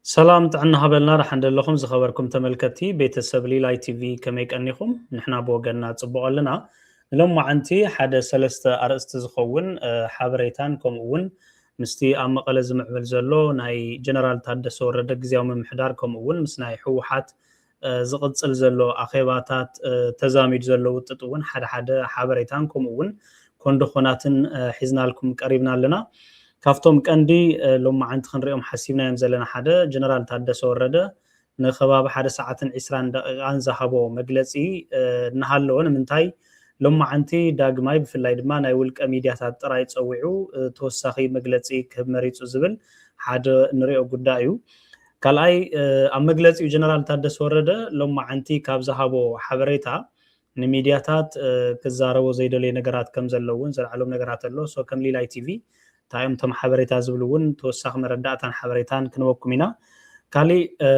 ሰላም ጥዕና ሃበልና፣ ደሓን ደለኹም ዝኸበርኩም ተመልከትቲ ቤተሰብ ሊላይ ቲቪ፣ ከመይ ቀኒኹም? ንሕና ብወገንና ጽቡቕ ኣለና። ንሎማዓንቲ ሓደ ሰለስተ ኣርእስቲ ዝኸውን፣ እ፣ ሓበሬታን ከምኡ እውን ምስቲ ኣብ መቐለ ዝምዕብል ዘሎ ናይ ጀነራል ታደሰ ወረደ ግዝያዊ ምምሕዳር ከምኡ እውን ምስ ናይ ህወሓት፣ እ፣ ዝቕጽል ዘሎ ኣኼባታት፣ እ፣ ተዛሚዱ ዘሎ ውጥጥ እውን ሓደ ሓደ ሓበሬታን ከምኡ እውን ኮንዶኾናትን፣ እ፣ ሒዝናልኩም ቀሪብና ኣለና። ካብቶም ቀንዲ፣ እ፣ ሎማዓንቲ ክንሪኦም ሓሲብናዮም ዘለና ሓደ ጀነራል ታደሰ ወረደ ንከባቢ ሓደ ሰዓትን ዕስራን ደቂቓን ዝሃቦ መግለጺ፣ እ፣ እናሃለወ ንምንታይ ሎማዓንቲ ዳግማይ ብፍላይ ድማ ናይ ውልቀ ሚድያታት ጥራይ ጸዊዑ፣ እ፣ ተወሳኺ መግለጺ ክህብ መሪጹ ዝብል ሓደ እንሪኦ ጉዳይ እዩ። ካልኣይ፣ እ፣ ኣብ መግለጺኡ ጀነራል ታደሰ ወረደ ሎማዓንቲ ካብ ዝሃቦ ሓበሬታ ንሚድያታት፣ እ፣ ክዛረቦ ዘይደለየ ነገራት ከም ዘሎ እውን ዘልዓሎም ነገራት ኣሎ። ሶ ከም ሊላይ ቲቪ እንታይ እዮም እቶም ሓበሬታ ዝብሉ እውን ተወሳኺ መረዳእታን ሓበሬታን ክንበኩም ኢና። ካሊእ፣ እ፣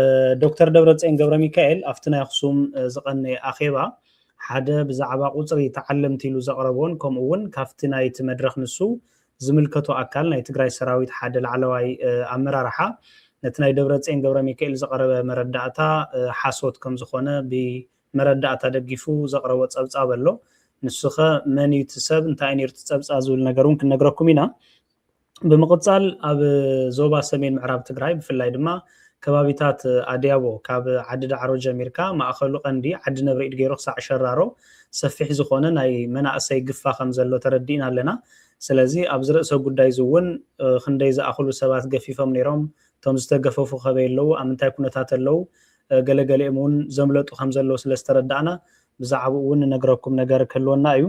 ዶክተር ደብረጽዮን ገብረ ሚካኤል ኣብቲ ናይ ኣኽሱም፣ እ፣ ዝቐነየ ኣኼባ ሓደ ብዛዕባ ቁጽሪ ተዓለምቲ ኢሉ ዘቕረቦን ከምኡ እውን ካብቲ ናይቲ መድረኽ ንሱ ዝምልከቶ ኣካል ናይ ትግራይ ሰራዊት ሓደ ላዕለዋይ፣ እ፣ ኣመራርሓ ነቲ ናይ ደብረጽዮን ገብረ ሚካኤል ዝቐረበ መረዳእታ፣ እ፣ ሓሶት ከም ዝኾነ ብመረዳእታ ደጊፉ ዘቕረቦ ጸብጻብ ኣሎ። ንሱኸ መን እዩ እቲ ሰብ፣ እንታይ እዩ ነይሩ እቲ ጸብጻብ ዝብል ነገር እውን ክንነግረኩም ኢና። ብምቕጻል ኣብ ዞባ ሰሜን ምዕራብ ትግራይ ብፍላይ ድማ ከባቢታት ኣድያቦ ካብ ዓዲ ዳዕሮ ጀሚርካ ማእኸሉ ቀንዲ ዓዲ ነብሪኢድ ገይሩ ክሳዕ ሸራሮ ሰፊሕ ዝኾነ ናይ መናእሰይ ግፋ ከም ዘሎ ተረዲእና ኣለና። ስለዚ ኣብዚ ርእሰ ጉዳይ እዚ እውን፣ እ፣ ክንደይ ዝኣኽሉ ሰባት ገፊፎም ነይሮም፣ እቶም ዝተገፈፉ ከበይ ኣለዉ፣ ኣብ ምንታይ ኩነታት ኣለዉ፣ እ፣ ገለገሊኦም እውን ዘምለጡ ከም ዘለዉ ስለ ዝተረዳእና ብዛዕባኡ እውን ንነግረኩም ነገር ክህልወና እዩ።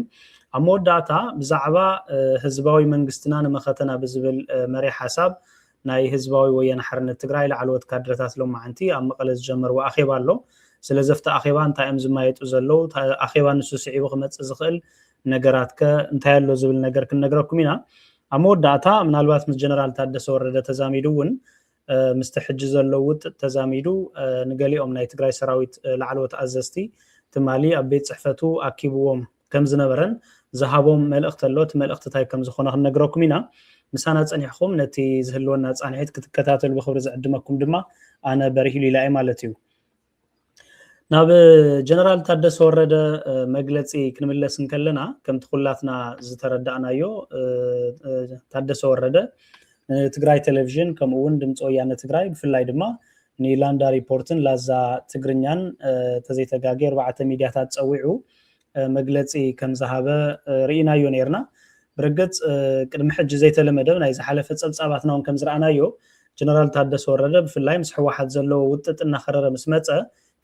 ኣብ መወዳእታ ብዛዕባ፣ እ፣ ህዝባዊ መንግስትና ንመኸተና ብዝብል፣ እ፣ መሪሕ ሓሳብ ናይ ህዝባዊ ወያነ ሓርነት ትግራይ ላዕለዎት ካድረታት ሎማዓንቲ ኣብ መቐለ ዝጀመርዎ ኣኼባ ኣሎ። ስለዚ ኣብቲ ኣኼባ እንታይ እዮም ዝማየጡ ዘለዉ፣ እታ ኣኼባ ንሱ ስዒቡ ክመጽእ ዝኽእል ነገራት ከ እንታይ ኣሎ ዝብል ነገር ክንነግረኩም ኢና። ኣብ መወዳእታ ምናልባት ምስ ጀነራል ታደሰ ወረደ ተዛሚዱ እውን፣ እ፣ ምስቲ ሕጂ ዘሎ ውጥጥ ተዛሚዱ፣ እ፣ ንገሊኦም ናይ ትግራይ ሰራዊት፣ እ፣ ላዕለዎት ኣዘዝቲ ትማሊ ኣብ ቤት ጽሕፈቱ ኣኪብዎም ከም ዝነበረን ዝሃቦም መልእኽቲ ኣሎ። እቲ መልእኽቲ እንታይ ከም ዝኾነ ክንነግረኩም ኢና። ምሳና ጸኒሕኩም ነቲ ዝህልወና ጻንሒት ክትከታተሉ ብኽብሪ ዝዕድመኩም ድማ ኣነ በሪህ ሉላ እየ ማለት እዩ። ናብ ጀነራል ታደሰ ወረደ፣ እ፣ መግለጺ ክንምለስ እንከለና፣ ከምቲ ኩላትና ዝተረዳእናዮ፣ እ፣ እ፣ ታደሰ ወረደ ንትግራይ ቴሌቪዥን ከምኡ እውን ድምፂ ወያነ ትግራይ ብፍላይ ድማ ንላንዳ ሪፖርትን ላዛ ትግርኛን፣ እ፣ ተዘይተጋጌ ኣርባዕተ ሚድያታት ጸዊዑ፣ እ፣ መግለጺ ከም ዝሃበ፣ እ፣ ርኢናዮ ነይርና። ብርግጽ፣ እ፣ ቅድሚ ሕጂ ዘይተለመደ ናይ ዝሓለፈ ጸብጻባትና እውን ከም ዝረኣናዮ ጀነራል ታደሰ ወረደ ብፍላይ ምስ ህወሓት ዘለዎ ውጥጥ እናኸረረ ምስ መጸ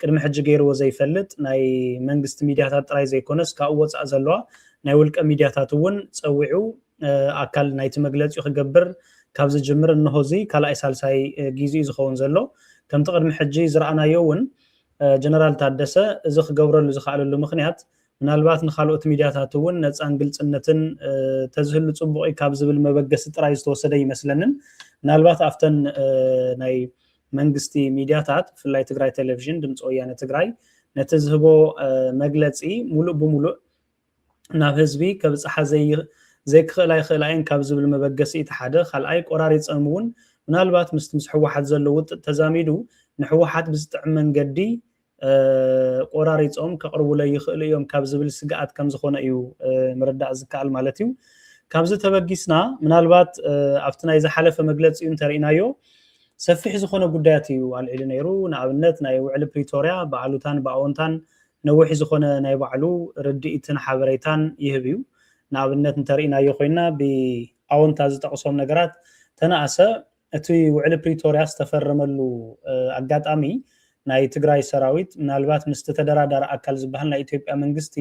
ቅድሚ ሕጂ ገይርዎ ዘይፈልጥ ናይ መንግስቲ ሚድያታት ጥራይ ዘይኮነስ ካብኡ ወጻኢ ዘለዋ ናይ ውልቀ ሚድያታት እውን ጸዊዑ፣ እ፣ ኣካል ናይቲ መግለጺኡ ክገብር ካብ ዝጅምር እንሆ እዚ ካልኣይ ሳልሳይ፣ እ፣ ግዜኡ ዝኸውን ዘሎ። ከምቲ ቅድሚ ሕጂ ዝረኣናዮ እውን፣ እ፣ ጀነራል ታደሰ እዚ ክገብረሉ ዝኸኣለሉ ምኽንያት ምናልባት ንኻልኦት ሚድያታት እውን ነፃን ግልፅነትን፣ እ፣ ተዝህሉ ፅቡቕ እዩ ካብ ዝብል መበገሲ ጥራይ ዝተወሰደ ይመስለንን። ምናልባት ኣብተን፣ እ፣ ናይ መንግስቲ ሚድያታት ብፍላይ ትግራይ ቴሌቪዥን፣ ድምፂ ወያነ ትግራይ ነቲ ዝህቦ፣ እ፣ መግለፂ ሙሉእ ብሙሉእ ናብ ህዝቢ ከብፅሓ ዘይ-፣ ዘይክኽእላ ይኽእላ እየን ካብ ዝብል መበገሲ እቲ ሓደ። ካልኣይ ቆራሪፀም እውን ምናልባት ምስቲ ምስ ህወሓት ዘሎ ውጥጥ ተዛሚዱ ንህወሓት ብዝጥዕም መንገዲ፣ እ፣ ቆራሪፆም ከቕርቡለይ ይኽእሉ እዮም ካብ ዝብል ስግኣት ከም ዝኾነ እዩ፣ እ፣ ምርዳእ ዝከኣል ማለት እዩ። ካብዚ ተበጊስና ምናልባት፣ እ፣ ኣብቲ ናይ ዝሓለፈ መግለፂኡ እንተርኢናዮ ሰፊሕ ዝኾነ ጉዳያት እዩ ኣልዒሉ ነይሩ። ንኣብነት ናይ ውዕሊ ፕሪቶርያ ብኣሉታን ብኣወንታን ነዊሕ ዝኾነ ናይ ባዕሉ ርድኢትን ሓበሬታን ይህብ እዩ። ንኣብነት እንተርኢናዮ ኮይና ብኣወንታ ዝጠቕሶም ነገራት ተነኣሰ እቲ ውዕሊ ፕሪቶርያ ዝተፈረመሉ፣ እ፣ ኣጋጣሚ ናይ ትግራይ ሰራዊት ምናልባት ምስቲ ተደራዳሪ ኣካል ዝበሃል ናይ ኢትዮጵያ መንግስቲ፣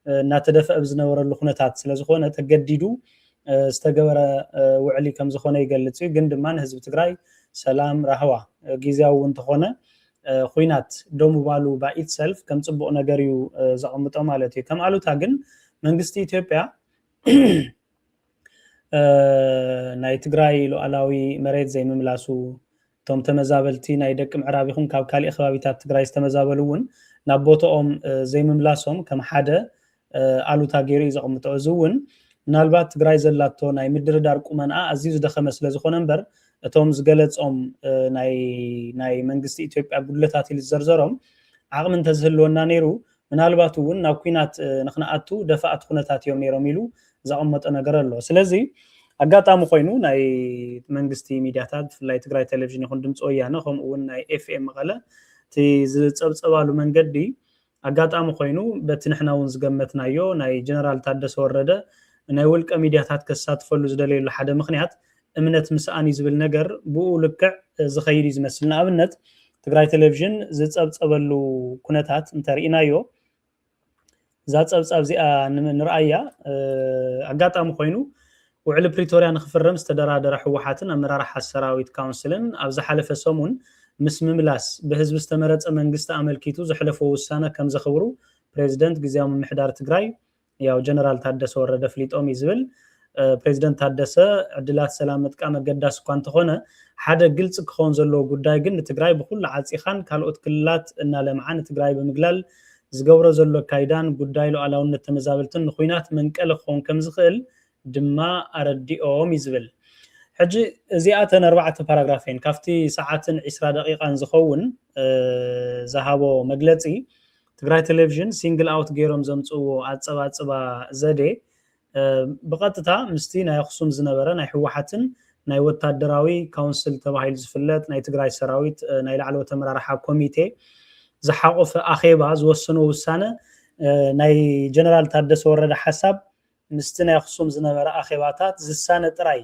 እ፣ እናተደፍአ ብዝነበረሉ ኩነታት ስለ ዝኾነ ተገዲዱ፣ እ፣ ዝተገበረ፣ እ፣ ውዕሊ ከም ዝኾነ ይገልጽ እዩ። ግን ድማ ንህዝቢ ትግራይ ሰላም ራህዋ፣ እ፣ ግዜያዊ እውን እንተኾነ፣ እ፣ ኹናት ደው ምባሉ by itself ከም ጽቡቕ ነገር እዩ፣ እ፣ ዘቐምጦ ማለት እዩ። ከም ኣሉታ ግን መንግስቲ ኢትዮጵያ እ፣ ናይ ትግራይ ሉዓላዊ መሬት ዘይምምላሱ፣ እቶም ተመዛበልቲ ናይ ደቂ ምዕራብ ይኹን ካብ ካሊእ ከባቢታት ትግራይ ዝተመዛበሉ እውን ናብ ቦታኦም፣ እ፣ ዘይምምላሶም ከም ሓደ፣ እ፣ ኣሉታ ገይሩ እዩ ዘቐምጦ። እዚ እውን ምናልባት ትግራይ ዘላቶ ናይ ምድርዳር ቁመንኣ ኣዝዩ ዝደኸመ ስለ ዝኾነ እምበር እቶም ዝገለጾም ናይ መንግስቲ ኢትዮጵያ ጉድለታት ኢሉ ዝዘርዘሮም ዓቕሚ እንተዝህልወና ነይሩ፣ ምናልባት እውን ናብ ኲናት ንክንኣቱ ደፋእቲ ኩነታት እዮም ነይሮም ኢሉ ዘቐመጦ ነገር ኣሎ። ስለዚ ኣጋጣሚ ኮይኑ ናይ መንግስቲ ሚድያታት፣ ብፍላይ ትግራይ ቴሌቪዥን ይኹን ድምፂ ወያነ፣ ከምኡ እውን ናይ ኤፍኤም መቐለ፣ እቲ ዝፀብፀባሉ መንገዲ ኣጋጣሚ ኮይኑ በቲ ንሕና እውን ዝገመትናዮ ናይ ጀነራል ታደሰ ወረደ ናይ ውልቀ ሚድያታት ከሳትፈሉ ዝደለየሉ ሓደ ምክንያት እምነት ምስኣን እዩ ዝብል ነገር ብኡ ልክዕ ዝኸይድ እዩ ዝመስል። ንኣብነት ትግራይ ቴሌቪዥን ዝፀብፀበሉ ኩነታት እንተርኢናዮ፣ እዛ ፀብፃብ እዚኣ ንርኣያ። ኣጋጣሚ ኮይኑ ውዕሊ ፕሪቶርያ ንክፍረም ዝተደራደረ ህወሓትን ኣመራርሓ ሰራዊት ካውንስልን ኣብ ዝሓለፈ ሰሙን ምስ ምምላስ ብህዝቢ ዝተመረፀ መንግስቲ ኣመልኪቱ ዘሕለፎ ውሳነ ከም ዘኽብሩ ፕሬዚደንት ግዜያዊ ምምሕዳር ትግራይ ያው ጀነራል ታደሰ ወረደ ፍሊጦም እዩ ዝብል። ፕሬዚደንት ታደሰ ዕድላት ሰላም ምጥቃም ኣገዳሲ እኳ እንተኾነ ሓደ ግልፂ ክኸውን ዘለዎ ጉዳይ ግን ንትግራይ ብኩሉ ዓፂኻን ካልኦት ክልላት እናለምዓ ንትግራይ ብምግላል ዝገብሮ ዘሎ ኣካይዳን ጉዳይ ሉዓላውነት ተመዛበልትን ንኩናት መንቀሊ ክኸውን ከም ዝኽእል ድማ ኣረዲኦም እዩ ዝብል። ሕጂ እዚኣተን ኣርባዕተ ፓራግራፍ እየን ካብቲ ሰዓትን ዒስራ ደቂቃን ዝኸውን ዝሃቦ መግለፂ ትግራይ ቴሌቪዥን ሲንግል ኣውት ገይሮም ዘምፅእዎ ኣፀባፅባ ዘዴ ብቐጥታ ምስቲ ናይ ኣክሱም ዝነበረ ናይ ህወሓትን ናይ ወታደራዊ ካውንስል ተባሂሉ ዝፍለጥ ናይ ትግራይ ሰራዊት ናይ ላዕለዎት ኣመራርሓ ኮሚቴ ዝሓቆፈ ኣኼባ ዝወሰኖ ውሳነ ናይ ጀነራል ታደሰ ወረደ ሓሳብ ምስቲ ናይ ኣክሱም ዝነበረ ኣኼባታት ዝሳነ ጥራይ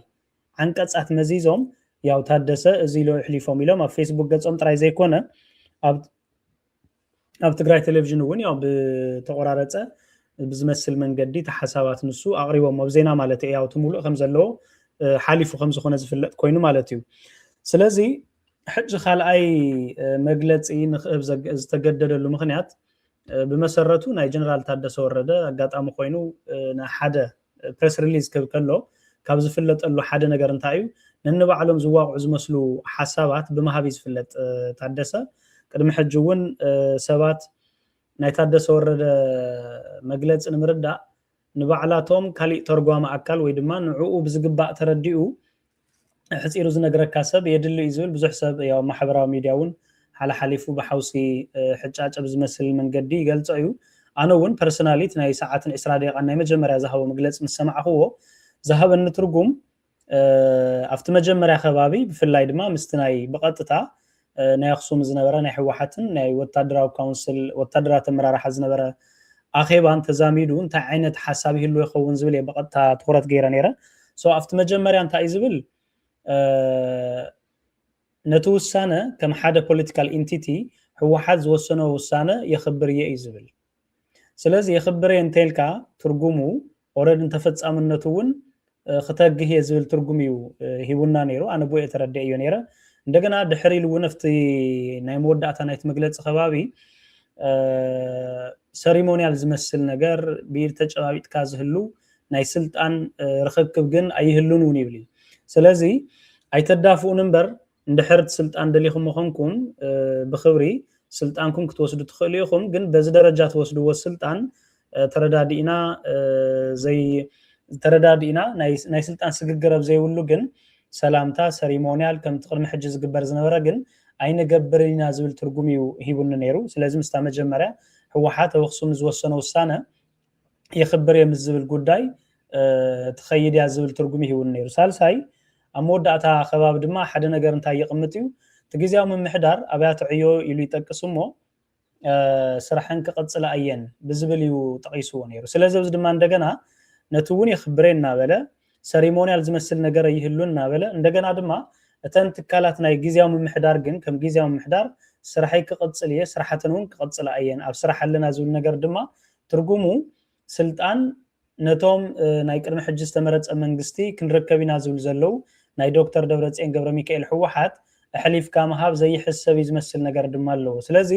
ዓንቀፃት መዚዞም ያው ታደሰ እዚ ኢሎ ይሕሊፎም ኢሎም ኣብ ፌስቡክ ገፆም ጥራይ ዘይኮነ ኣብ ትግራይ ቴሌቪዥን እውን ያው ብተቆራረፀ ብዝመስል መንገዲ ተሓሳባት ንሱ ኣቕሪቦም ኣብ ዜና ማለት ያው ትምሉእ ከም ዘለዎ ሓሊፉ ከም ዝኾነ ዝፍለጥ ኮይኑ ማለት እዩ። ስለዚ ሕጂ ካልኣይ መግለፂ ንክህብ ዝተገደደሉ ምክንያት ብመሰረቱ ናይ ጀነራል ታደሰ ወረደ ኣጋጣሚ ኮይኑ ሓደ ፕረስ ሪሊዝ ክህብ ከሎ ካብ ዝፍለጠሉ ሓደ ነገር እንታይ እዩ? ነንባዕሎም ዝዋቕዑ ዝመስሉ ሓሳባት ብምሃብ እዩ ዝፍለጥ ታደሰ። ቅድሚ ሕጂ እውን ሰባት ናይ ታደሰ ወረደ መግለፂ ንምርዳእ ንባዕላቶም ካሊእ ተርጓሚ ኣካል ወይ ድማ ንዕኡ ብዝግባእ ተረዲኡ ሕፂሩ ዝነግረካ ሰብ የድሊ እዩ ዝብል ብዙሕ ሰብ ያው ማሕበራዊ ሚድያ እውን ሓለሓሊፉ ብሓውሲ ሕጫጨ ብዝመስል መንገዲ ይገልፆ እዩ። ኣነ እውን ፐርሰናሊት ናይ ሰዓትን ዕስራ ደቂቃን ናይ መጀመርያ ዝሃቦ መግለፂ ምስ ሰማዕክዎ ዝሃበኒ ትርጉም ኣብቲ መጀመርያ ከባቢ ብፍላይ ድማ ምስቲ ናይ ብቐጥታ ናይ ኣክሱም ዝነበረ ናይ ህወሓትን ናይ ወታደራዊ ካውንስል ወታደራት ኣመራርሓ ዝነበረ ኣኼባን ተዛሚዱ እንታይ ዓይነት ሓሳብ ይህሉ ይኸውን ዝብል እየ ብቐጥታ ትኩረት ገይረ ነይረ። ኣብቲ መጀመርያ እንታይ እዩ ዝብል ነቲ ውሳነ ከም ሓደ ፖለቲካል ኢንቲቲ ህወሓት ዝወሰኖ ውሳነ የኽብር እየ እዩ ዝብል። ስለዚ የኽብር እየ እንተልካ ትርጉሙ ኦረድ እንተፈፃምነቱ እውን ክተግህ እየ ዝብል ትርጉም እዩ ሂቡና ነይሩ። ኣነ ብኡ እየ ተረዲአዮ ነይረ። እንደገና ድሕር ኢሉ እውን ኣብቲ ናይ መወዳእታ ናይቲ መግለፂ ከባቢ ሰሪሞኒያል ዝመስል ነገር ብኢድ ተጨባቢጥካ ዝህሉ ናይ ስልጣን ርክክብ ግን ኣይህሉን እውን ይብል እዩ። ስለዚ ኣይተዳፍኡን እምበር እንድሕር እቲ ስልጣን ደሊኹም ምኾንኩም ብክብሪ ስልጣንኩም ክትወስዱ ትኽእሉ ኢኹም፣ ግን በዚ ደረጃ ትወስድዎ ስልጣን ተረዳዲእና ዘይ ተረዳዲእና ናይ ስልጣን ስግግር ኣብ ዘይብሉ ግን ሰላምታ ሰሪሞኒያል ከምቲ ቅድሚ ሕጂ ዝግበር ዝነበረ ግን ኣይንገብርን ኢና ዝብል ትርጉም እዩ ሂቡኒ ነይሩ። ስለዚ ምስታ መጀመርያ ህወሓት ኣብ ኣክሱም ዝወሰኖ ውሳነ የኽብር እየ ምስ ዝብል ጉዳይ ትኸይድ እያ ዝብል ትርጉም ይህብን ነይሩ። ሳልሳይ ኣብ መወዳእታ ከባቢ ድማ ሓደ ነገር እንታይ ይቕምጥ እዩ እቲ ግዜያዊ ምምሕዳር ኣብያተ ዕዮ ኢሉ ይጠቅስ እሞ ስራሕን ክቕፅላ እየን ብዝብል እዩ ጠቒስዎ ነይሩ። ስለዚ ኣብዚ ድማ እንደገና ነቲ እውን የኽብረ እናበለ ሰሪሞኒያል ዝመስል ነገር ይህሉ እናበለ እንደገና ድማ እተን ትካላት ናይ ግዜያዊ ምምሕዳር ግን ከም ግዜያዊ ምምሕዳር ስራሐይ ክቕፅል እየ ስራሕተን እውን ክቕፅላ እየን ኣብ ስራሕ ኣለና ዝብል ነገር ድማ ትርጉሙ ስልጣን ነቶም ናይ ቅድሚ ሕጂ ዝተመረፀ መንግስቲ ክንርከብ ኢና ዝብል ዘለዉ ናይ ዶክተር ደብረፅዮን ገብረ ሚካኤል ህወሓት ኣሕሊፍካ ምሃብ ዘይሕሰብ እዩ ዝመስል ነገር ድማ ኣለዎ። ስለዚ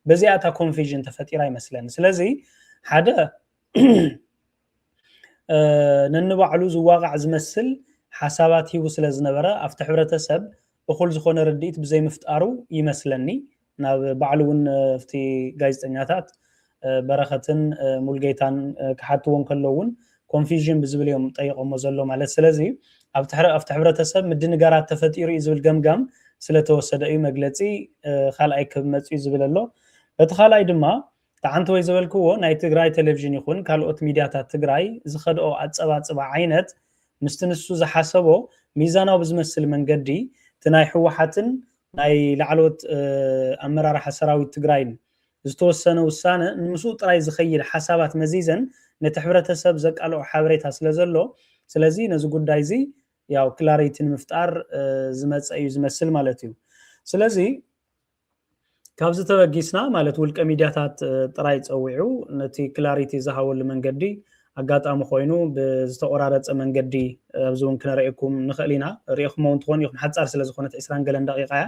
በዚኣ እታ ኮንፊዥን ተፈጢራ ይመስለኒ። ስለዚ ሓደ ነንባዕሉ ዝዋቃዕ ዝመስል ሓሳባት ሂቡ ስለ ዝነበረ ኣብቲ ሕብረተሰብ እኹል ዝኾነ ርድኢት ብዘይምፍጣሩ ይመስለኒ ናብ ባዕሉ እውን ኣብቲ ጋዜጠኛታት በረኸትን ሙልጌታን ክሓትዎ እንከሎ እውን ኮንፊዥን ብዝብል እዮም ጠይቆሞ ዘሎ ማለት። ስለዚ ኣብቲ ሕብረተሰብ ምድንጋራት ተፈጢሩ እዩ ዝብል ገምጋም ስለተወሰደ እዩ መግለፂ ካልኣይ ክብ መፅኡ ዝብል ኣሎ። በቲ ካልኣይ ድማ ተዓንተ ወይ ዝበልክዎ ናይ ትግራይ ቴሌቪዥን ይኹን ካልኦት ሚድያታት ትግራይ ዝኸድኦ ኣፀባፅባ ዓይነት ምስቲ ንሱ ዝሓሰቦ ሚዛናዊ ብዝመስል መንገዲ እቲ ናይ ህወሓትን ናይ ላዕለዎት ኣመራርሓ ሰራዊት ትግራይን ዝተወሰነ ውሳነ ንምስኡ ጥራይ ዝኸይድ ሓሳባት መዚዘን ነቲ ሕብረተሰብ ዘቃልዖ ሓበሬታ ስለ ዘሎ፣ ስለዚ ነዚ ጉዳይ እዚ ያው ክላሪቲ ንምፍጣር ዝመፀ እዩ ዝመስል ማለት እዩ። ስለዚ ካብዚ ተበጊስና ማለት ውልቀ ሚድያታት ጥራይ ፀዊዑ ነቲ ክላሪቲ ዝሃበሉ መንገዲ ኣጋጣሚ ኮይኑ ብዝተቆራረፀ መንገዲ ኣብዚ እውን ክነርእየኩም ንኽእል ኢና። ሪኢኹሞ እውን ትኾኑ ኢኹም፣ ሓፃር ስለ ዝኾነት ዕስራን ገለን ደቂቃ እያ።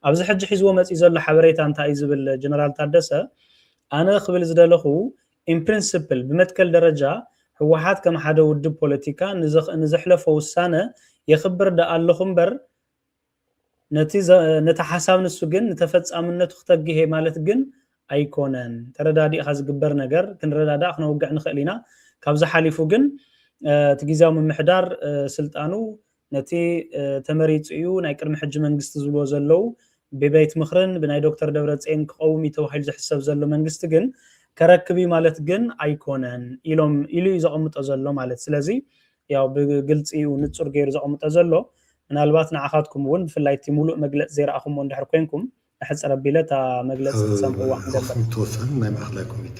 ኣብዚ ሕጂ ሒዝዎ መፂኡ ዘሎ ሓበሬታ እንታይ እዩ ዝብል ጀነራል ታደሰ፣ ኣነ ክብል ዝደለኹ in principle ብመትከል ደረጃ ህወሓት ከም ሓደ ውድብ ፖለቲካ ንዘሕለፎ ውሳነ የኽብር ደኣ ኣለኹ እምበር ነቲ ሓሳብ ንሱ ግን ንተፈፃምነቱ ክተግሄ ማለት ግን ኣይኮነን። ተረዳዲእካ ዝግበር ነገር ክንረዳዳእ ክነውግዕ ንኽእል ኢና። ካብዚ ሓሊፉ ግን እቲ ግዝያዊ ምምሕዳር ስልጣኑ ነቲ ተመሪፁ እዩ ናይ ቅድሚ ሕጂ መንግስቲ ዝብልዎ ዘለዉ ብቤት ምኽርን ብናይ ዶክተር ደብረፅዮን ክቐውም እዩ ተባሂሉ ዝሕሰብ ዘሎ መንግስቲ ግን ከረክብ እዩ ማለት ግን ኣይኮነን ኢሎም ኢሉ እዩ ዘቐምጦ ዘሎ ማለት። ስለዚ ያው ብግልፂ እዩ ንፁር ገይሩ ዘቐምጦ ዘሎ። ምናልባት ንዓኻትኩም እውን ብፍላይ እቲ ሙሉእ መግለፂ ዘይረኣኹምዎ እንድሕር ኮይንኩም ኣሕፅር ኣቢለ እታ መግለፂ ክትሰምዕዋ ክንገብር። ተወሳኒ ናይ ማእኸላይ ኮሚቴ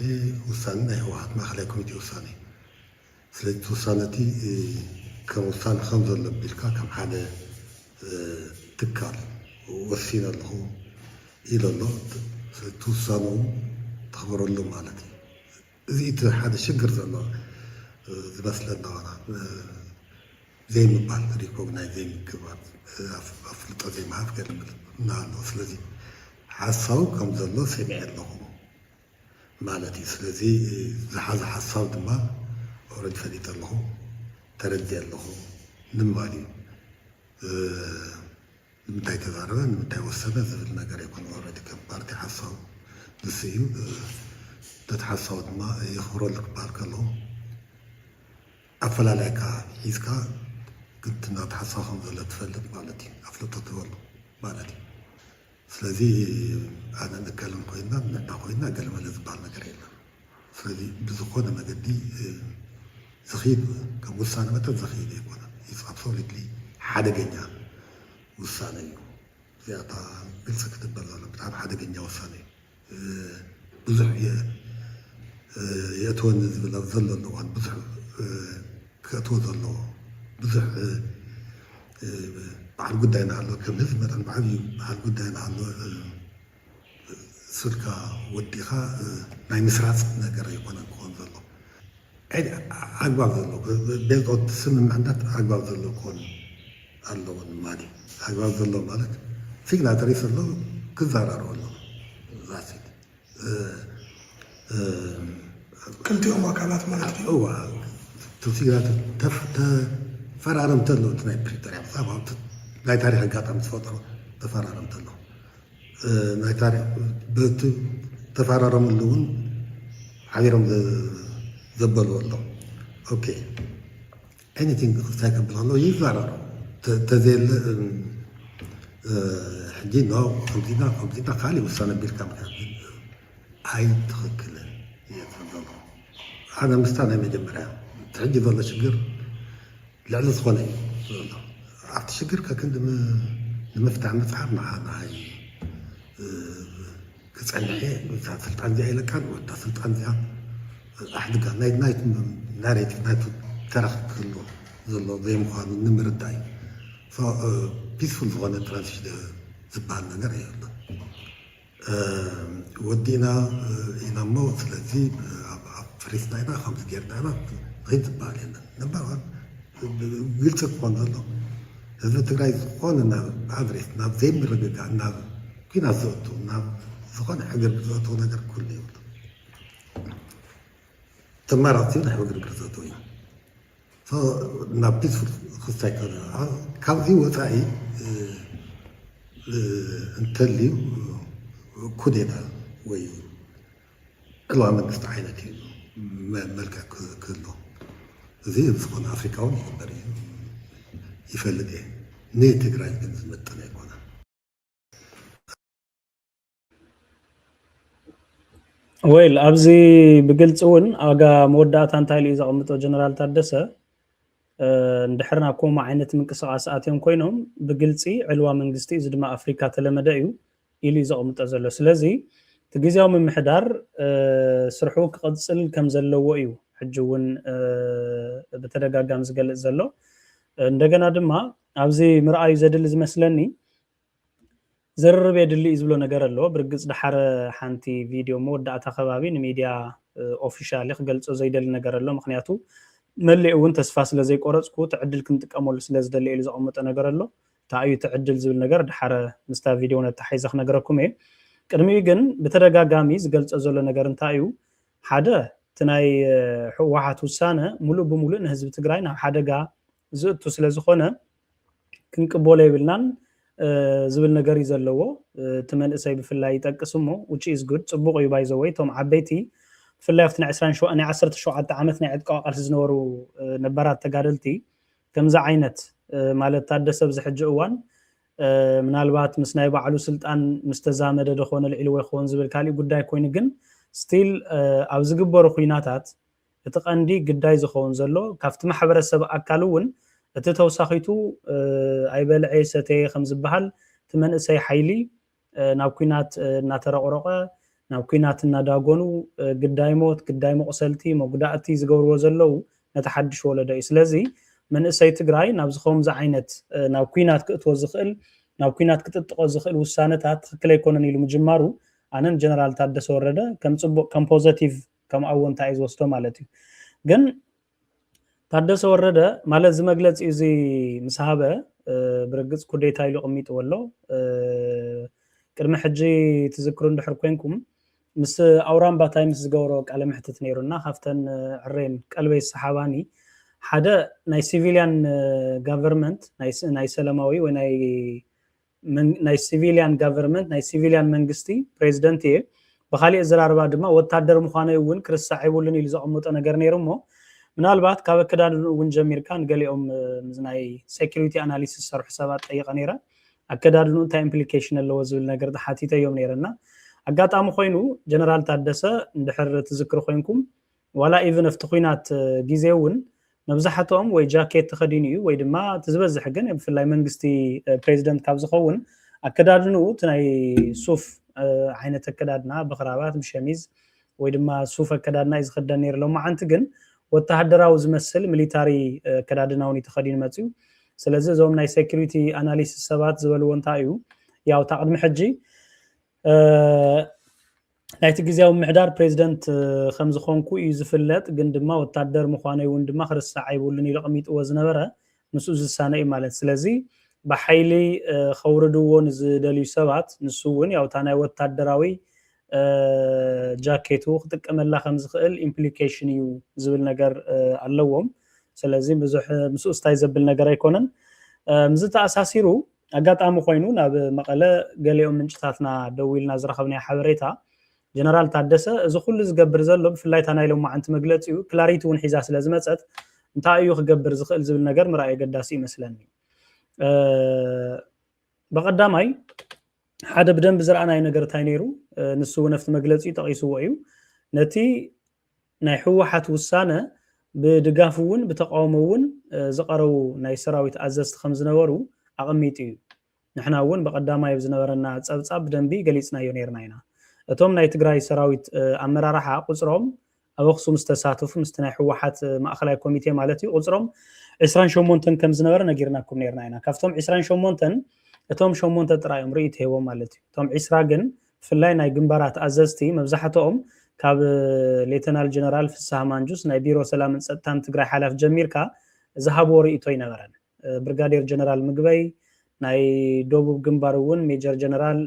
ውሳነ፣ ናይ ህወሓት ማእኸላይ ኮሚቴ ውሳነ እዩ። ስለዚ እቲ ውሳነ እቲ ከም ውሳነ ከም ዘሎ ኣቢልካ ከም ሓደ ትካል ወሲነ ኣለኹ ኢሉ ኣሎ። ስለዚ እቲ ውሳንኡ ተኽብረሉ ማለት እዩ። እዚ እቲ ሓደ ሽግር ዘሎ ዝመስለና ዘይምባል፣ ሪኮግናይዝ ዘይምግባር፣ ኣፍልጦ ዘይምሃብ ገለ ምልና ኣሎ። ስለዚ ሓሳቡ ከም ዘሎ ሰሚዐ ኣለኹ ማለት እዩ። ስለዚ ዝሓዘ ሓሳብ ድማ ኦረዲ ፈሊጠ ኣለኹ፣ ተረዲአ ኣለኹ ንምባል እዩ። ንምንታይ ተዛረበ፣ ንምንታይ ወሰነ ዝብል ነገር ኣይኮነ። ኦረዲ ከም ፓርቲ ሓሳቡ ንሱ እዩ። ነቲ ሓሳቡ ድማ የኽብረሉ ክበሃል ከለኹ ኣፈላላይካ ሒዝካ ግን እቲ ናቱ ሓሳብ ከም ዘሎ ትፈልጥ ማለት እዩ። ኣፍልጦ ትህበሉ ማለት እዩ። ስለዚ ኣነ ንገለን ኮይና ንሕና ኮይና ገለመለ ዝበሃል ነገር የለን። ስለዚ ብዝኾነ መገዲ ዝኽይድ ከም ውሳነ መጠን ዘኽይድ ኣይኮነን። ኢትስ ኣብሶሉትሊ ሓደገኛ ውሳነ እዩ። እዚኣታ ግልፂ ክትበል ዘሎ ብጣዕሚ ሓደገኛ ውሳነ እዩ። ብዙሕ የእትወኒ ዝብል ኣብ ዘሎ እዋን ብዙሕ ክእትዎ ዘለዎ ብዙሕ በዓል ጉዳይና ኣሎ። ከም ህዝቢ መጠን ብዓብዩ በዓል ጉዳይና ኣሎ። ስልካ ወዲኻ ናይ ምስራፅ ነገር ኣይኮነን ክኾን ዘሎ። ኣግባብ ዘሎ ቤዝኦት ስምምዕነት ኣግባብ ዘሎ ክኾን ኣለዎ ማለት እዩ። ኣግባብ ዘሎ ማለት ሲግናተሪ ዘሎ ክዘራረቡ ኣለዎ። ክልቲኦም ኣካላት ማለት እዩ። እቶም ሲግናተሪ ተፈራረምቲ ኣለዉ። እቲ ናይ ፕሪቶርያ ናይ ታሪክ ኣጋጣሚ ዝፈጠሩ ተፈራረምቲ ኣለዉ። ናይ ታሪክ በቲ ተፈራረምሉ እውን ሓቢሮም ዘበልዎ ኣለዉ። ኦኬ ኤኒቲንግ ክስታይ ከብል ከሎ ይዘራረቡ ተዘየለ ሕጂ ኖ ከምዚና ከምዚና ካሊእ ውሳነ ቢልካ ምክንያት ኣይትኽክልን እየ ትብል ዘለኹ። ሓደ ምስታ ናይ መጀመርያ እቲ ሕጂ ዘሎ ሽግር ልዕሊ ዝኾነ እዩ ዘሎ። ኣብቲ ሽግር ከክንዲ ንምፍታሕ ምፅዓር ንዓ ንዓይ ክፀንሕ እየ። እዛ ስልጣን እዚኣ ኢለካን እታ ስልጣን እዚኣ ኣሕድጋ ናይ ናይቲ ናሬቲቭ ናይቲ ተረኽ ክህልዎ ዘሎ ዘይምዃኑ ንምርዳእ እዩ። ፒስፉል ዝኾነ ትራንዚሽን ዝበሃል ነገር የለን። ወዲእና ኢና እሞ ስለዚ ኣፍሪስና ኢና ከምዚ ጌርና ኢና ንኸይድ ዝበሃል የለን። ነባር ግልፂ ክኾን ዘሎ ህዝቢ ትግራይ ዝኾነ ናብ ኣድሬስ ናብ ዘይምርግጋእ ናብ ኲናት ዘእቱ ናብ ዝኾነ ሕግር ዘእቱ ነገር ኩሉ ይብሉ ተመራፂ ናብ ሕግርግር ዘእቱ እዩ። ናብ ፒስፉል ክስታይ ከሎ ካብዚ ወፃኢ እንተልዩ ኩዴታ ወይ ዕልዋ መንግስቲ ዓይነት እዩ መልክዕ ክህልዎ። እዚ ኣብ ዝኾነ ኣፍሪካውን ይግበር እዩ፣ ይፈልጥ እየ። ንትግራይ ግን ዝመጥን ኣይኮነን። ወይል ኣብዚ ብግልፂ እውን ዋጋ መወዳእታ እንታይ ኢሉ እዩ ዘቐምጦ ጀነራል ታደሰ? እንድሕር ናብ ከምኡ ዓይነት ምንቅስቃስ ኣትዮም ኮይኖም ብግልፂ ዕልዋ መንግስቲ፣ እዚ ድማ ኣፍሪካ ተለመደ እዩ ኢሉ እዩ ዘቐምጦ ዘሎ። ስለዚ እቲ ግዜያዊ ምምሕዳር ስርሑ ክቕፅል ከም ዘለዎ እዩ ሕጂ እውን ብተደጋጋሚ ዝገልፅ ዘሎ። እንደገና ድማ ኣብዚ ምርኣዩ ዘድሊ ዝመስለኒ ዝርርብ የድሊ እዩ ዝብሎ ነገር ኣሎ። ብርግፅ ድሓረ ሓንቲ ቪድዮ መወዳእታ ከባቢ ንሚድያ ኦፊሻሊ ክገልፆ ዘይደሊ ነገር ኣሎ። ምክንያቱ መሊኡ እውን ተስፋ ስለ ዘይቆረፅኩ እቲ ዕድል ክንጥቀመሉ ስለ ዝደሊ ኢሉ ዘቐመጦ ነገር ኣሎ። እንታይ እዩ እቲ ዕድል ዝብል ነገር ድሓረ ምስታ ቪድዮ ነተሓይዘ ክነግረኩም እየ። ቅድሚኡ ግን ብተደጋጋሚ ዝገልፆ ዘሎ ነገር እንታይ እዩ? ሓደ እቲ ናይ ህወሓት ውሳነ ሙሉእ ብሙሉእ ንህዝቢ ትግራይ ናብ ሓደጋ ዝእቱ ስለ ዝኾነ ክንቅበሎ የብልናን ዝብል ነገር እዩ ዘለዎ። እቲ መንእሰይ ብፍላይ ይጠቅስ እሞ which is good፣ ፅቡቕ እዩ። ባይዘወይ እቶም ዓበይቲ ብፍላይ ኣብቲ ናይ ዓሰርተ ሸውዓተ ዓመት ናይ ዕጥቃዊ ቃልሲ ዝነበሩ ነባራት ተጋደልቲ ከምዚ ዓይነት ማለት ታደሰ ኣብዚ ሕጂ እዋን ምናልባት ምስ ናይ ባዕሉ ስልጣን ምስ ተዛመደ ዶ ኾነ ልዒልዎ ይኸውን ዝብል ካሊእ ጉዳይ ኮይኑ ግን still ኣብ ዝግበሩ ኩናታት እቲ ቀንዲ ግዳይ ዝኸውን ዘሎ ካብቲ ማሕበረሰብ ኣካል እውን እቲ ተውሳኺቱ ኣይበልዐ ሰተየ ከም ዝበሃል እቲ መንእሰይ ሓይሊ ናብ ኩናት እናተረቕረቐ ናብ ኩናት እናዳጎኑ ግዳይ ሞት ግዳይ መቑሰልቲ መጉዳእቲ ዝገብርዎ ዘለዉ ነቲ ሓድሽ ወለዶ እዩ። ስለዚ መንእሰይ ትግራይ ናብ ዝኸምዚ ዓይነት ናብ ኩናት ክእትዎ ዝኽእል ናብ ኩናት ክጥጥቆ ዝኽእል ውሳነታት ትኽክል ኣይኮነን ኢሉ ምጅማሩ ኣነን ጀነራል ታደሰ ወረደ ከም ፅቡቅ ከም positive ከም ኣወንታ እዩ ዝወስዶ ማለት እዩ። ግን ታደሰ ወረደ ማለት እዚ መግለፂ እዚ ምስ ሃበ ብርግፅ ኩዴታ ኢሉ ቀሚጥዎ ኣሎ። ቅድሚ ሕጂ ትዝክሩ እንድሕር ኮንኩም ምስ ኣውራምባታይ ምስ ዝገበሮ ቃለ መሕትት ነይሩና ካብተን ዕሬን ቀልበይ ዝሰሓባኒ ሓደ ናይ civilian government ናይ ሰላማዊ ወይ ናይ civilian government ናይ civilian መንግስቲ ፕሬዚደንት እየ ብካሊእ ኣዘራርባ ድማ ወታደር ምዃነይ እውን ክርስዕ የብሉን ኢሉ ዘቐመጦ ነገር ነይሩ እሞ ምናልባት ካብ ኣከዳድንኡ እውን ጀሚርካ ንገሊኦም ናይ security analysis ዝሰርሑ ሰባት ጠይቐ ነይረ ኣከዳድንኡ እንታይ implication ኣለዎ ዝብል ነገር ተሓቲተዮም ነይረ እና ኣጋጣሚ ኮይኑ ጀነራል ታደሰ እንድሕር ትዝክሩ ኮይንኩም ዋላ even ኣብቲ ኩናት ግዜ እውን መብዛሕትኦም ወይ ጃኬት ተኸዲኑ እዩ ወይ ድማ እቲ ዝበዝሕ ግን ብፍላይ መንግስቲ ፕሬዚደንት ካብ ዝኸውን ኣከዳድንኡ እቲ ናይ ሱፍ ዓይነት ኣከዳድና ብክራባት ብሸሚዝ ወይ ድማ ሱፍ ኣከዳድና እዩ ዝኽደን ነይሩ። ሎማዓንቲ ግን ወተሃደራዊ ዝመስል ሚሊታሪ ኣከዳድና እውን እዩ ተኸዲኑ መፅዩ። ስለዚ እዞም ናይ security analysis ሰባት ዝበልዎ እንታይ እዩ ያው እታ ቅድሚ ሕጂ ናይቲ ግዜያዊ ምምሕዳር ፕሬዚደንት ከም ዝኾንኩ እዩ ዝፍለጥ፣ ግን ድማ ወታደር ምዃነይ እውን ድማ ክርስዕ ኣይብሉን ኢሉ ኣቐሚጥዎ ዝነበረ ምስኡ ዝሳነ እዩ ማለት። ስለዚ ብሓይሊ ከውርድዎ ንዝደልዩ ሰባት ንሱ እውን ያው እታ ናይ ወታደራዊ ጃኬቱ ክጥቀመላ ከም ዝኽእል implication እዩ ዝብል ነገር ኣለዎም። ስለዚ ብዙሕ ምስኡ ስታይ ዘብል ነገር ኣይኮነን። ምስዚ ተኣሳሲሩ ኣጋጣሚ ኮይኑ ናብ መቐለ ገሊኦም ምንጭታትና ደዊልና ዝረኸብናዮ ሓበሬታ ጀነራል ታደሰ እዚ ኩሉ ዝገብር ዘሎ ብፍላይ እታ ናይ ሎማዓንቲ መግለፂኡ clarity እውን ሒዛ ስለ ዝመፀት እንታይ እዩ ክገብር ዝኽእል ዝብል ነገር ምርኣይ ኣገዳሲ ይመስለኒ። ብቐዳማይ ሓደ ብደንቢ ዝረኣናዮ ነገር እንታይ ነይሩ? ንሱ እውን ኣብቲ መግለፂኡ ጠቒስዎ እዩ። ነቲ ናይ ህወሓት ውሳነ ብድጋፍ እውን ብተቃውሞ እውን ዝቐረቡ ናይ ሰራዊት ኣዘዝቲ ከም ዝነበሩ ኣቐሚጡ እዩ። ንሕና እውን ብቐዳማይ ኣብ ዝነበረና ፀብፃብ ብደንቢ ገሊፅናዮ ነይርና ኢና። እቶም ናይ ትግራይ ሰራዊት ኣመራርሓ ቁፅሮም ኣብ ኣክሱም ዝተሳተፉ ምስቲ ናይ ህወሓት ማእኸላይ ኮሚቴ ማለት እዩ ቁፅሮም ዕስራን ሸሞንተን ከም ዝነበረ ነጊርናኩም ነይርና ኢና። ካብቶም ዕስራን ሸሞንተን እቶም ሸሞንተ ጥራይ እዮም ርእይቶ ሂቦም ማለት እዩ። እቶም ዕስራ ግን ብፍላይ ናይ ግንባራት ኣዘዝቲ መብዛሕትኦም ካብ ሌተናል ጀነራል ፍስሃ ማንጁስ ናይ ቢሮ ሰላምን ፀጥታን ትግራይ ሓላፊ ጀሚርካ ዝሃብዎ ርእይቶ ኣይነበረን። ብርጋዴር ጀነራል ምግበይ ናይ ደቡብ ግንባር እውን ሜጀር ጀነራል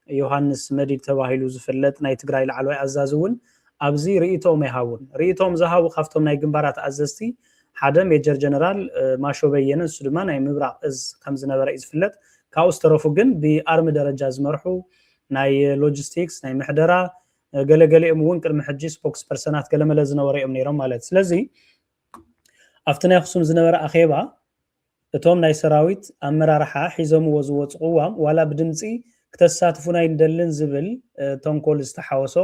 ዮሃንስ መዲድ ተባሂሉ ዝፍለጥ ናይ ትግራይ ላዕለዋይ ኣዛዚ እውን ኣብዚ ርእይቶኦም ኣይሃቡን። ርእይቶኦም ዝሃቡ ካብቶም ናይ ግንባራት ኣዘዝቲ ሓደ ሜጀር ጀነራል ማሾ በየነ ንሱ ድማ ናይ ምብራቕ እዝ ከም ዝነበረ እዩ ዝፍለጥ። ካብኡ ዝተረፉ ግን ብኣርሚ ደረጃ ዝመርሑ ናይ ሎጂስቲክስ ናይ ምሕደራ ገለገሊኦም እውን ቅድሚ ሕጂ ስፖክስ ፐርሰናት ገለመለ ዝነበሩ እዮም ነይሮም ማለት። ስለዚ ኣብቲ ናይ ኣኽሱም ዝነበረ ኣኼባ እቶም ናይ ሰራዊት ኣመራርሓ ሒዞምዎ ዝወፁ ቅዋም ዋላ ብድምፂ ክተሳትፉና ኣይንደልን ዝብል ተንኮል ዝተሓወሶ